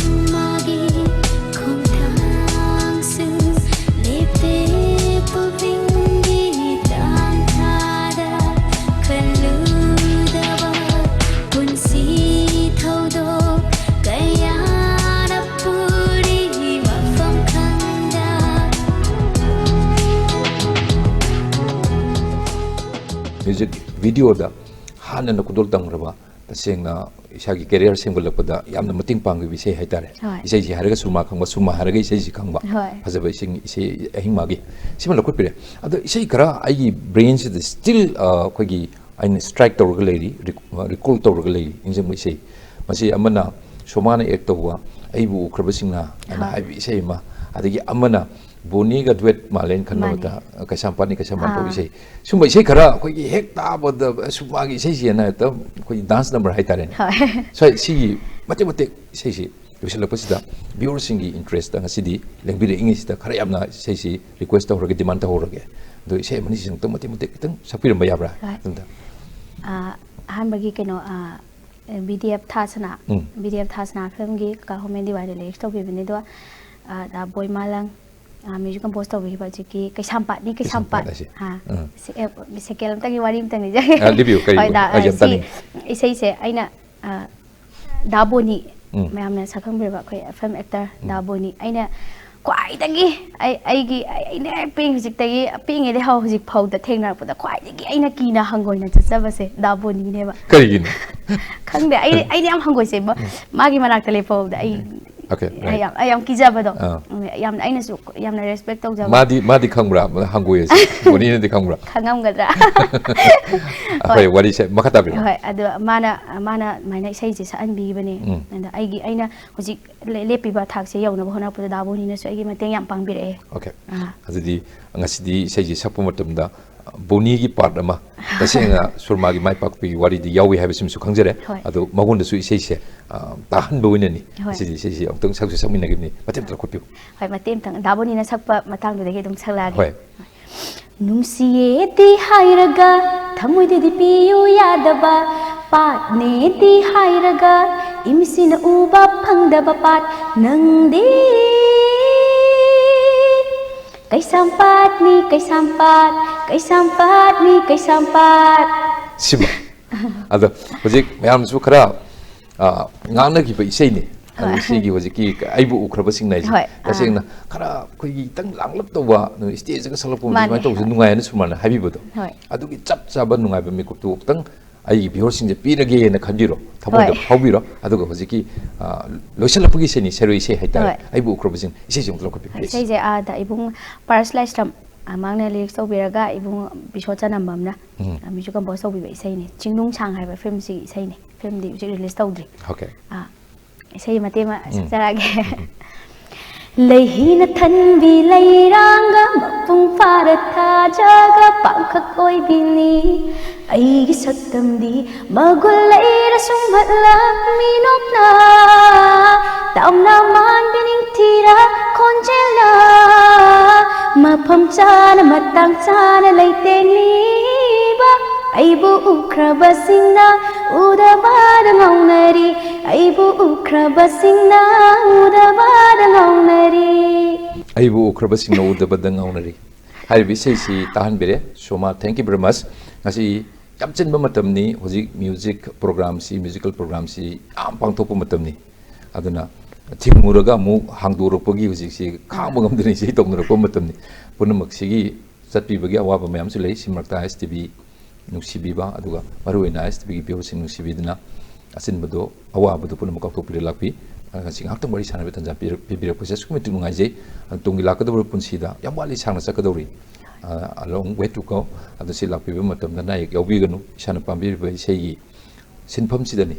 ꯃꯥꯒꯤ ꯈꯣꯡꯊꯥꯡ ꯍꯧꯖꯤꯛ ꯚꯤꯗꯤꯑꯣꯗ ꯍꯥꯟꯅꯅ ꯈꯨꯗꯣꯜ ꯇꯝꯈ꯭ꯔꯕ, ꯇꯁꯦꯡꯅ ꯏꯁꯥꯒꯤ ꯀꯦꯔꯤꯌꯔ ꯁꯦꯝꯒꯠꯂꯛꯄꯗ ꯌꯥꯝꯅ ꯃꯇꯦꯡ ꯄꯥꯡꯈꯤꯕ ꯏꯁꯩ ꯍꯥꯏꯇꯥꯔꯦ꯫ ꯍꯣꯏ꯫ ꯏꯁꯩꯁꯤ ꯍꯥꯏꯔꯒ ꯁꯨꯔꯃꯥ ꯈꯪꯕ, ꯁꯨꯔꯃꯥ ꯍꯥꯏꯔꯒ ꯏꯁꯩꯁꯤ ꯈꯪꯕ, ꯍꯣꯏ꯫ ꯐꯖꯕ ꯏꯁꯩ, ꯏꯁꯩ ꯑꯍꯤꯡ ꯃꯥꯒꯤ, ꯁꯤꯃ ꯂꯧꯈꯠꯄꯤꯔꯦ꯫ ꯑꯗꯣ ꯏꯁꯩ ꯈꯔ ꯑꯩꯒꯤ ꯕ꯭ꯔꯦꯟꯁꯤꯗ ꯁ꯭ꯇꯤꯜ ꯑꯩꯈꯣꯏꯒꯤ ꯑꯩꯅ ꯁ꯭ꯇ꯭ꯔꯥꯏꯛ ꯇꯧꯔꯒ ꯂꯩꯔꯤ, ꯔꯤꯀꯣꯜ ꯇꯧꯔꯒ ꯂꯩꯔꯤ, ꯅꯤꯡꯁꯤꯡꯕ ꯏꯁꯩ꯫ ꯃꯁꯤ ꯑꯃꯅ ꯁꯣꯃꯥꯅ ꯑꯦꯛ ꯇꯧꯕ ꯑꯩꯕꯨ ꯎꯈ꯭ꯔꯕꯁꯤꯡꯅ ꯑꯅ ꯍꯣꯏ꯫ ꯍꯥꯏꯕ ꯏꯁꯩ ꯑꯃ, ꯑꯗꯒꯤ ꯑꯃꯅ ꯕꯣꯅꯤꯒ ꯗꯨꯋꯦꯠ ꯃꯥꯜꯂꯦꯅ ꯈꯟꯕ ꯃꯥꯅꯦ꯫ ꯃꯇꯝ ꯀꯩꯁꯥꯝꯄꯥꯠꯅꯤ ꯀꯩꯁꯥꯝꯄꯥꯠ ꯇꯧꯕ ꯑꯥ꯫ ꯏꯁꯩ꯫ ꯁꯨꯝꯕ ꯏꯁꯩ ꯈꯔ ꯑꯩꯈꯣꯏꯒꯤ ꯍꯦꯛ ꯇꯥꯕꯗ ꯑꯁ ꯃꯥꯒꯤ ꯏꯁꯩꯁꯦꯅ ꯍꯦꯛꯇ ꯑꯩꯈꯣꯏꯒꯤ ꯗꯥꯟꯁ ꯅꯝꯕꯔ ꯍꯥꯏꯇꯥꯔꯦꯅꯦ꯫ ꯍꯣꯏ꯫ ꯁ꯭ꯋꯥꯏ ꯁꯤꯒꯤ ꯃꯇꯦꯛ ꯃꯇꯦꯛ ꯏꯁꯩꯁꯤ ꯂꯣꯏꯁꯤꯜꯂꯛꯄꯁꯤꯗ ꯚ꯭ꯌꯨꯋꯔꯁꯤꯡꯒꯤ ꯏꯟꯇꯔꯦꯁꯇ ꯉꯁꯤꯗꯤ ꯂꯦꯡꯕꯤꯔꯛꯏꯉꯩꯁꯤꯗ ꯈꯔ ꯌꯥꯝꯅ ꯏꯁꯩꯁꯤ ꯔꯤꯀ꯭ꯋꯦꯁ ꯇꯧꯍꯧꯔꯒꯦ, ꯗꯤꯃꯥꯟ ꯇꯧꯍꯧꯔꯒꯦ꯫ ꯑꯗꯣ ꯏꯁꯩ ꯑꯃꯅꯤꯁꯤ ꯑꯃꯨꯛꯇꯪ ꯃꯇꯦꯛ ꯃꯇꯦꯛ ꯈꯤꯇꯪ ꯁꯛꯄꯤꯔꯝꯕ ꯌꯥꯕ꯭ꯔꯥ? ꯍꯣꯏ꯫ ꯑꯗꯨꯝꯇ꯫ ꯑꯥ, ꯑꯍꯥꯟꯕꯒꯤ ꯀꯩꯅꯣ, ꯑꯥ, ꯕꯤ ꯗꯤ ꯑꯦꯐ ꯊꯥꯁꯅꯥ, ꯎꯝ꯫ ꯕꯤ ꯗꯤ ꯑꯦꯐ ꯊꯥꯁꯅꯥ ꯐꯤꯂꯝꯒꯤ ꯀꯥ ꯍꯣꯃꯦꯟ ꯗꯤꯋꯥꯂꯤ ꯂꯤꯔꯤꯛꯁ ꯇꯧꯈꯤꯕꯅꯤ꯫ ꯑꯗꯣ, ꯑꯥ, ꯗꯥ ꯕꯣꯏꯃꯥꯂꯪ, ꯑꯥ, ꯃ꯭ꯌꯨꯖꯤꯛ ꯀꯝꯄꯣꯖ ꯇꯧꯕꯤꯈꯤꯕ ꯍꯧꯖꯤꯛꯀꯤ ꯀꯩꯁꯥꯝꯄꯥꯠꯅꯤ, ꯀꯩꯁꯥꯝꯄꯥꯠ꯫ ꯀꯩꯁꯥꯝꯄꯥꯠ ꯍꯥꯏꯁꯦ꯫ ꯑꯥ, ꯎꯝ꯫ ꯁꯦ-, ꯑꯦ, ꯁꯦꯀꯦꯟ ꯑꯃꯇꯪꯒꯤ ꯋꯥꯔꯤ ꯑꯃꯇꯪ ꯅꯤꯡꯁꯤꯡꯉꯦ꯫ ꯑꯥ, ꯂꯤꯕꯤꯌꯨ, ꯀꯔꯤ, ꯍꯣꯏ, ꯗꯥ, ꯑꯥ, ꯌꯥꯝ ꯁꯤ ꯇꯥꯅꯤꯡꯉꯤ꯫ ꯏꯁꯩꯁꯦ ꯑꯩꯅ, ꯑꯥ, ꯗꯥ ꯕꯣꯅꯤ, ꯎꯝ꯫ ꯃꯌꯥꯝꯅ ꯁꯛꯈꯪꯕꯤꯔꯕ ꯑꯩꯈꯣꯏ ꯐꯤꯂꯝ ꯑꯦꯛꯇꯔ ꯎꯝ꯫ ꯗꯥ ꯕꯣꯅꯤ, ꯑꯩꯅ ꯈ꯭ꯋꯥꯏꯗꯒꯤ ꯑꯩ, ꯑꯩꯒꯤ, ꯑꯩ, ꯑꯩꯅ ꯍꯦꯛ ꯄꯤꯛꯏ ꯍꯧꯖꯤꯛꯇꯒꯤ, ꯄꯤꯛꯏꯉꯩꯗꯒꯤ ꯍꯧ-, ꯍꯧꯖꯤꯛ ꯐꯥꯎꯗ ꯊꯦꯡꯅꯔꯛꯄꯗ ꯈ꯭ꯋꯥꯏꯗꯒꯤ ꯑꯩꯅ ꯀꯤꯅ ꯍꯪꯒꯣꯏꯅ ꯆꯠꯆꯕꯁꯦ ꯗꯥ ꯕꯣꯅꯤꯅꯦꯕ꯫ ꯀꯔꯤꯒꯤꯅꯣ? ꯈꯪꯗꯦ, ꯑꯩ, ꯑꯩꯗꯤ ꯌꯥꯝ ꯍꯪꯒꯣꯏꯁꯦ꯫ ꯃ-, ꯎꯝ꯫ ꯃꯥꯒꯤ ꯃꯅꯥꯛꯇ ꯂꯦꯞꯄ ꯐꯥꯎꯕꯗ ꯑꯩ, Okay, ꯑꯩ right. ꯌꯥꯝ, ꯑꯩ ꯌꯥꯝ ꯀꯤꯖꯕꯗꯣ꯫ ꯑꯥ꯫ ꯎꯝ, ꯌꯥꯝꯅ ꯑꯩꯅꯁꯨ ꯌꯥꯝꯅ ꯔꯦꯁꯄꯦꯛ ꯇꯧꯖꯕ꯫ ꯃꯥꯗꯤ, ꯃꯥꯗꯤ ꯈꯪꯕ꯭ꯔꯥ? ꯍꯪꯒꯣꯏ ꯑꯁꯤ ꯕꯣꯅꯤꯅꯗꯤ ꯈꯪꯕ꯭ꯔꯥ? ꯈꯪꯉꯝꯒꯗ꯭ꯔꯥ? ꯑꯩꯈꯣꯏ ꯋꯥꯔꯤꯁꯦ ꯃꯈꯥ ꯇꯥꯕꯤꯔꯣ꯫ ꯍꯣꯏ, ꯑꯗꯣ ꯃꯥꯅ, ꯃꯥꯅ ꯑꯗꯨꯃꯥꯏꯅ ꯏꯁꯩꯁꯦ ꯁꯛꯍꯟꯕꯤꯈꯤꯕꯅꯦ꯫ ꯎꯝ꯫ ꯑꯗ ꯑꯩꯒꯤ, ꯑꯩꯅ ꯍꯧꯖꯤꯛ ꯂꯦ-, ꯂꯦꯞꯄꯤꯕ ꯊꯥꯛꯁꯦ ꯌꯧꯅꯕ ꯍꯣꯠꯅꯔꯛꯄꯗ ꯗꯥ ꯕꯣꯅꯤꯅꯁꯨ ꯑꯩꯒꯤ ꯃꯇꯦꯡ ꯌꯥꯝ ꯄꯥꯡꯕꯤꯔꯛꯑꯦ꯫ Okay꯫ ꯑꯥ꯫ ꯑꯗꯨꯗꯤ ꯉꯁꯤꯗꯤ ꯏꯁꯩꯁꯦ ꯁꯛꯄ ꯃꯇꯝꯗ ꯕꯣꯅꯤꯒꯤ ꯄꯥꯔꯠ ꯑꯃ, ꯇꯁꯦꯡꯅ ꯁꯨꯔꯃꯥꯒꯤ ꯃꯥꯏ ꯄꯥꯛꯄꯒꯤ ꯋꯥꯔꯤꯗꯤ ꯌꯥꯎꯏ ꯍꯥꯏꯕꯁꯤꯃꯁꯨ ꯈꯪꯖꯔꯦ꯫ ꯍꯣꯏ꯫ ꯑꯗꯣ ꯃꯉꯣꯟꯗꯁꯨ ꯏꯁꯩꯁꯦ, ꯑ, ꯇꯥꯍꯟꯕ ꯑꯣꯏꯅꯅꯤ꯫ ꯍꯣꯏ꯫ ꯉꯁꯤꯗꯤ ꯏꯁꯩꯁꯦ ꯑꯃꯨꯛꯇꯪ ꯁꯛꯁꯨ ꯁꯛꯃꯤꯟꯅꯈꯤꯕꯅꯤ꯫ ꯃꯇꯦꯛ ꯑꯝꯇ ꯂꯧꯈꯠꯄꯤꯌꯨ꯫ ꯍꯣꯏ, ꯃꯇꯦꯛ ꯑꯝꯇꯪ ꯗꯥ ꯕꯣꯅꯤꯅ ꯁꯛꯄ ꯃꯇꯥꯡꯗꯨꯗꯒꯤ ꯑꯗꯨꯝ ꯁꯛꯂꯛꯑꯒꯦ꯫ ꯍꯣꯏ꯫ ꯅꯨꯡꯁꯤꯌꯦꯗꯤ ꯍꯥꯏꯔꯒ ꯊꯃꯣꯏꯗꯗꯤ ꯄꯤꯌꯨ ꯌꯥꯗꯕ, ꯄꯥꯠꯅꯦꯗꯤ ꯍꯥꯏꯔꯒ ꯏꯃꯤꯠꯁꯤꯅ ꯎꯕ ꯐꯪꯗꯕ ꯄꯥꯠ ꯅꯪꯗꯤ꯫ ꯀꯩꯁꯥꯝꯄꯥꯠꯅꯤ ꯀꯩꯁꯥꯝꯄꯥꯠ, ꯀꯩꯁꯥꯝꯄꯥꯠꯅꯤ ꯀꯩꯁꯥꯝꯄꯥꯠ꯫ ꯁꯤꯃ꯫ ꯑꯗꯣ ꯍꯧꯖꯤꯛ ꯃꯌꯥꯝꯁꯨ ꯈꯔ, ꯑ, ꯉꯥꯡꯅꯈꯤꯕ ꯏꯁꯩꯅꯤ꯫ ꯑꯗꯨ ꯁꯤꯒꯤ ꯍꯧꯖꯤꯛꯀꯤ ꯑꯩꯕꯨ ꯎꯈ꯭ꯔꯕꯁꯤꯡꯅ ꯍꯥꯏꯁꯦ, ꯍꯣꯏ, ꯑꯥ꯫ ꯇꯁꯦꯡꯅ ꯈꯔ ꯑꯩꯈꯣꯏꯒꯤ ꯈꯤꯇꯪ ꯂꯥꯡꯂꯞ ꯇꯧꯕ, ꯑꯗꯨ stage ꯒ ꯁꯛꯂꯛꯄ ꯃꯥꯅꯦ꯫ ꯑꯗꯨꯃꯥꯏꯅ ꯇꯧꯕꯁꯦ ꯅꯨꯡꯉꯥꯏ ꯍꯥꯏꯅ ꯁꯨꯃꯥꯏꯅ ꯍꯥꯏꯕꯤꯕꯗꯣ꯫ ꯍꯣꯏ꯫ ꯑꯗꯨꯒꯤ ꯆꯞ ꯆꯥꯕ ꯅꯨꯡꯉꯥꯏꯕ ꯃꯤꯀꯨꯞꯇꯨ ꯈꯤꯇꯪ ꯑꯩꯒꯤ viewer ꯁꯤꯡꯁꯦ ꯄꯤꯔꯒꯦꯅ ꯈꯟꯕꯤꯔꯣ, ꯊꯃꯣꯏꯗ ꯍꯣꯏ꯫ ꯐꯥꯎꯕꯤꯔꯣ꯫ ꯑꯗꯨꯒ ꯍꯧꯖꯤꯛꯀꯤ, ꯑ, ꯂꯣꯏꯁꯤꯜꯂꯛꯄꯒꯤ ꯏꯁꯩꯅꯤ, ꯁꯦꯔꯣꯏ ꯏꯁꯩ ꯍꯥꯏꯇꯥꯔꯦ꯫ ꯍꯣꯏ꯫ ꯑꯩꯕꯨ ꯎꯈ꯭ꯔꯕꯁꯤꯡ, ꯏꯁꯩꯁꯦ ꯑꯃꯨꯛꯇ ꯂꯧꯈꯠꯄꯤꯌꯨ, please꯫ ꯏꯁꯩꯁꯦ ꯑꯥꯗ ꯏꯕꯨꯡ ꯄꯥꯔꯁ ꯂꯥꯏꯁ꯭ꯔꯝ, ꯑ, ꯃꯍꯥꯛꯅ lyrics ꯇꯧꯕꯤꯔꯒ ꯏꯕꯨꯡ ꯕꯤꯁꯣꯠ ꯆꯅꯝꯕꯝꯅ, ꯎꯝ꯫ ꯑ, music compose ꯇꯧꯕꯤꯕ ꯏꯁꯩꯅꯤ꯫ ꯆꯤꯡꯅꯨꯡ ꯁꯥꯡ ꯍꯥꯏꯕ film ꯁꯤꯒꯤ ꯏꯁꯩꯅꯤ꯫ Film ꯗꯤ ꯍꯧꯖꯤꯛ release ꯇꯧꯗ꯭ꯔꯤ꯫ Okay꯫ ꯑꯥ, ꯏꯁꯩ ꯃꯇꯦꯛ ꯑꯃ ꯎꯝ꯫ ꯁꯛꯆꯔꯛꯑꯒꯦ꯫ ꯎꯝ꯫ ꯂꯩꯍꯤꯅ ꯊꯟꯕꯤ ꯂꯩꯔꯥꯡꯒ ꯃꯄꯨꯡ ꯐꯥꯔ ꯊꯥꯖꯒ ꯄꯥꯡꯈꯛ ꯑꯣꯏꯕꯤꯅꯤ꯫ ꯑꯩꯒꯤ ꯁꯛꯇꯝꯗꯤ ꯃꯒꯨꯟ ꯂꯩꯔ ꯁꯨꯝꯍꯠꯂ ꯃꯤꯅꯣꯛꯅ ꯇꯝꯅ ꯃꯥꯟꯕꯤ ꯅꯤꯡꯊꯤꯔ ꯈꯣꯟꯖꯦꯜꯅ ꯃꯐꯝ ꯆꯥꯅ ꯃꯇꯥꯡ ꯆꯥꯅ ꯂꯩꯇꯦꯡꯂꯤꯕ ꯑꯩꯕꯨ ꯎꯈ꯭ꯔꯕꯁꯤꯡꯅ ꯎꯗꯕꯗ ꯉꯥꯎꯅꯔꯤ꯫ ꯑꯩꯕꯨ ꯎꯈ꯭ꯔꯕꯁꯤꯡꯅ ꯎꯗꯕꯗ ꯉꯥꯎꯅꯔꯤ꯫ ꯑꯩꯕꯨ ꯎꯈ꯭ꯔꯕꯁꯤꯡꯅ ꯎꯗꯕꯗ ꯉꯥꯎꯅꯔꯤ꯫ ꯍꯥꯏꯔꯤꯕ ꯏꯁꯩꯁꯤ ꯇꯥꯍꯟꯕꯤꯔꯦ꯫ ꯁꯣꯃꯥ, thank you very much꯫ ꯉꯁꯤ ꯌꯥꯝ ꯆꯤꯟꯕ ꯃꯇꯝꯅꯤ꯫ ꯍꯧꯖꯤꯛ music program ꯁꯤ, musical program ꯁꯤ ꯌꯥꯝ ꯄꯥꯡꯊꯣꯛꯄ ꯃꯇꯝꯅꯤ꯫ ꯑꯗꯨꯅ ꯊꯤꯡꯉꯨꯔꯒ ꯑꯃꯨꯛ ꯍꯥꯡꯗꯣꯔꯛꯄꯒꯤ ꯍꯧꯖꯤꯛꯁꯤ ꯈꯥꯡꯕ ꯉꯝꯗꯅ ꯏꯁꯩ ꯇꯧꯅꯔꯛꯄ ꯃꯇꯝꯅꯤ꯫ ꯄꯨꯝꯅꯃꯛꯁꯤꯒꯤ ꯆꯠꯄꯤꯕꯒꯤ ꯑꯋꯥꯕ ꯃꯌꯥꯝꯁꯨ ꯂꯩ꯫ ꯁꯤ ꯃꯔꯛꯇ ꯑꯥꯏ ꯑꯦꯁ ꯇꯤ ꯚꯤ ꯅꯨꯡꯁꯤꯕꯤꯕ, ꯑꯗꯨꯒ ꯃꯔꯨꯑꯣꯏꯅ ꯑꯥꯏ ꯑꯦꯁ ꯇꯤ ꯚꯤꯒꯤ viewer ꯁꯤꯡ ꯅꯨꯡꯁꯤꯕꯤꯗꯨꯅ ꯑꯆꯤꯟꯕꯗꯣ, ꯑꯋꯥꯕꯗꯣ ꯄꯨꯝꯅꯃꯛ ꯀꯥꯎꯊꯣꯛꯄꯤꯔ ꯂꯥꯛꯄꯤ꯫ ꯑ, ꯉꯁꯤ ꯉꯥꯏꯍꯥꯛꯇꯪ ꯋꯥꯔꯤ ꯁꯥꯟꯅꯕ ꯇꯥꯟꯖꯥ ꯄꯤꯔ-, ꯄꯤꯕꯤꯔꯛꯄꯁꯦ ꯑꯁꯨꯛꯀꯤ ꯃꯇꯤꯛ ꯅꯨꯡꯉꯥꯏꯖꯩ꯫ ꯑ, ꯇꯨꯡꯒꯤ ꯂꯥꯛꯀꯗꯧꯔꯤꯕ ꯄꯨꯟꯁꯤꯗ ꯌꯥꯝ ꯋꯥꯠꯂꯤ, ꯁꯥꯡꯅ ꯆꯠꯀꯗꯧꯔꯤ꯫ ꯑ, a long way to go꯫ ꯑꯗꯣ ꯁꯤ ꯂꯥꯛꯄꯤꯕ ꯃꯇꯝꯗ ꯑꯅꯥ ꯑꯌꯦꯛ ꯌꯥꯎꯕꯤꯒꯅꯨ꯫ ꯏꯁꯥꯅ ꯄꯥꯝꯕꯤꯔꯤꯕ ꯏꯁꯩꯒꯤ ꯁꯤꯟꯐꯝꯁꯤꯗꯅꯤ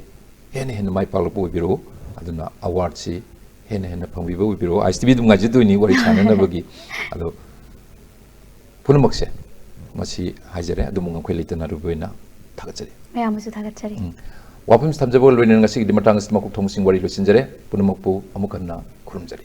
ꯍꯦꯟꯅ ꯍꯦꯟꯅ ꯃꯥꯏ ꯄꯥꯛꯂꯛꯄ ꯑꯣꯏꯕꯤꯔꯛꯎ꯫ ꯑꯗꯨꯅ award ꯁꯤ ꯍꯦꯟꯅ ꯍꯦꯟꯅ ꯐꯪꯕꯤꯕ ꯑꯣꯏꯕꯤꯔꯛꯎ꯫ ꯑꯥꯏ ꯑꯦꯁ ꯇꯤ ꯚꯤ ꯑꯗꯨꯝ ꯉꯥꯏꯖꯗꯣꯏꯅꯤ ꯋꯥꯔꯤ ꯁꯥꯟꯅꯅꯕꯒꯤ꯫ ꯑꯗꯣ ꯄꯨꯝꯅꯃꯛꯁꯦ ꯃꯁꯤ ꯍꯥꯏꯖꯔꯦ꯫ ꯑꯗꯨꯕꯨ ꯉꯝꯈꯩ ꯂꯩꯇꯅ ꯑꯔꯣꯏꯕ ꯑꯣꯏꯅ ꯊꯥꯒꯠꯆꯔꯤ꯫ ꯃꯌꯥꯝꯕꯨꯁꯨ ꯊꯥꯒꯠꯆꯔꯤ꯫ ꯎꯝ꯫ ꯋꯥꯐꯝꯁꯤ ꯊꯝꯖꯕꯒ ꯂꯣꯏꯅꯅ ꯉꯁꯤꯒꯤꯗꯤ ꯃꯇꯥꯡ ꯑꯁꯤꯗ ꯃꯀꯣꯛ ꯊꯣꯡꯕꯁꯤꯡ ꯋꯥꯔꯤ ꯂꯣꯏꯁꯤꯟꯖꯔꯦ꯫ ꯄꯨꯝꯅꯃꯛꯄꯨ ꯑꯃꯨꯛ ꯍꯟꯅ ꯈꯨꯔꯨꯝꯖꯔꯤ꯫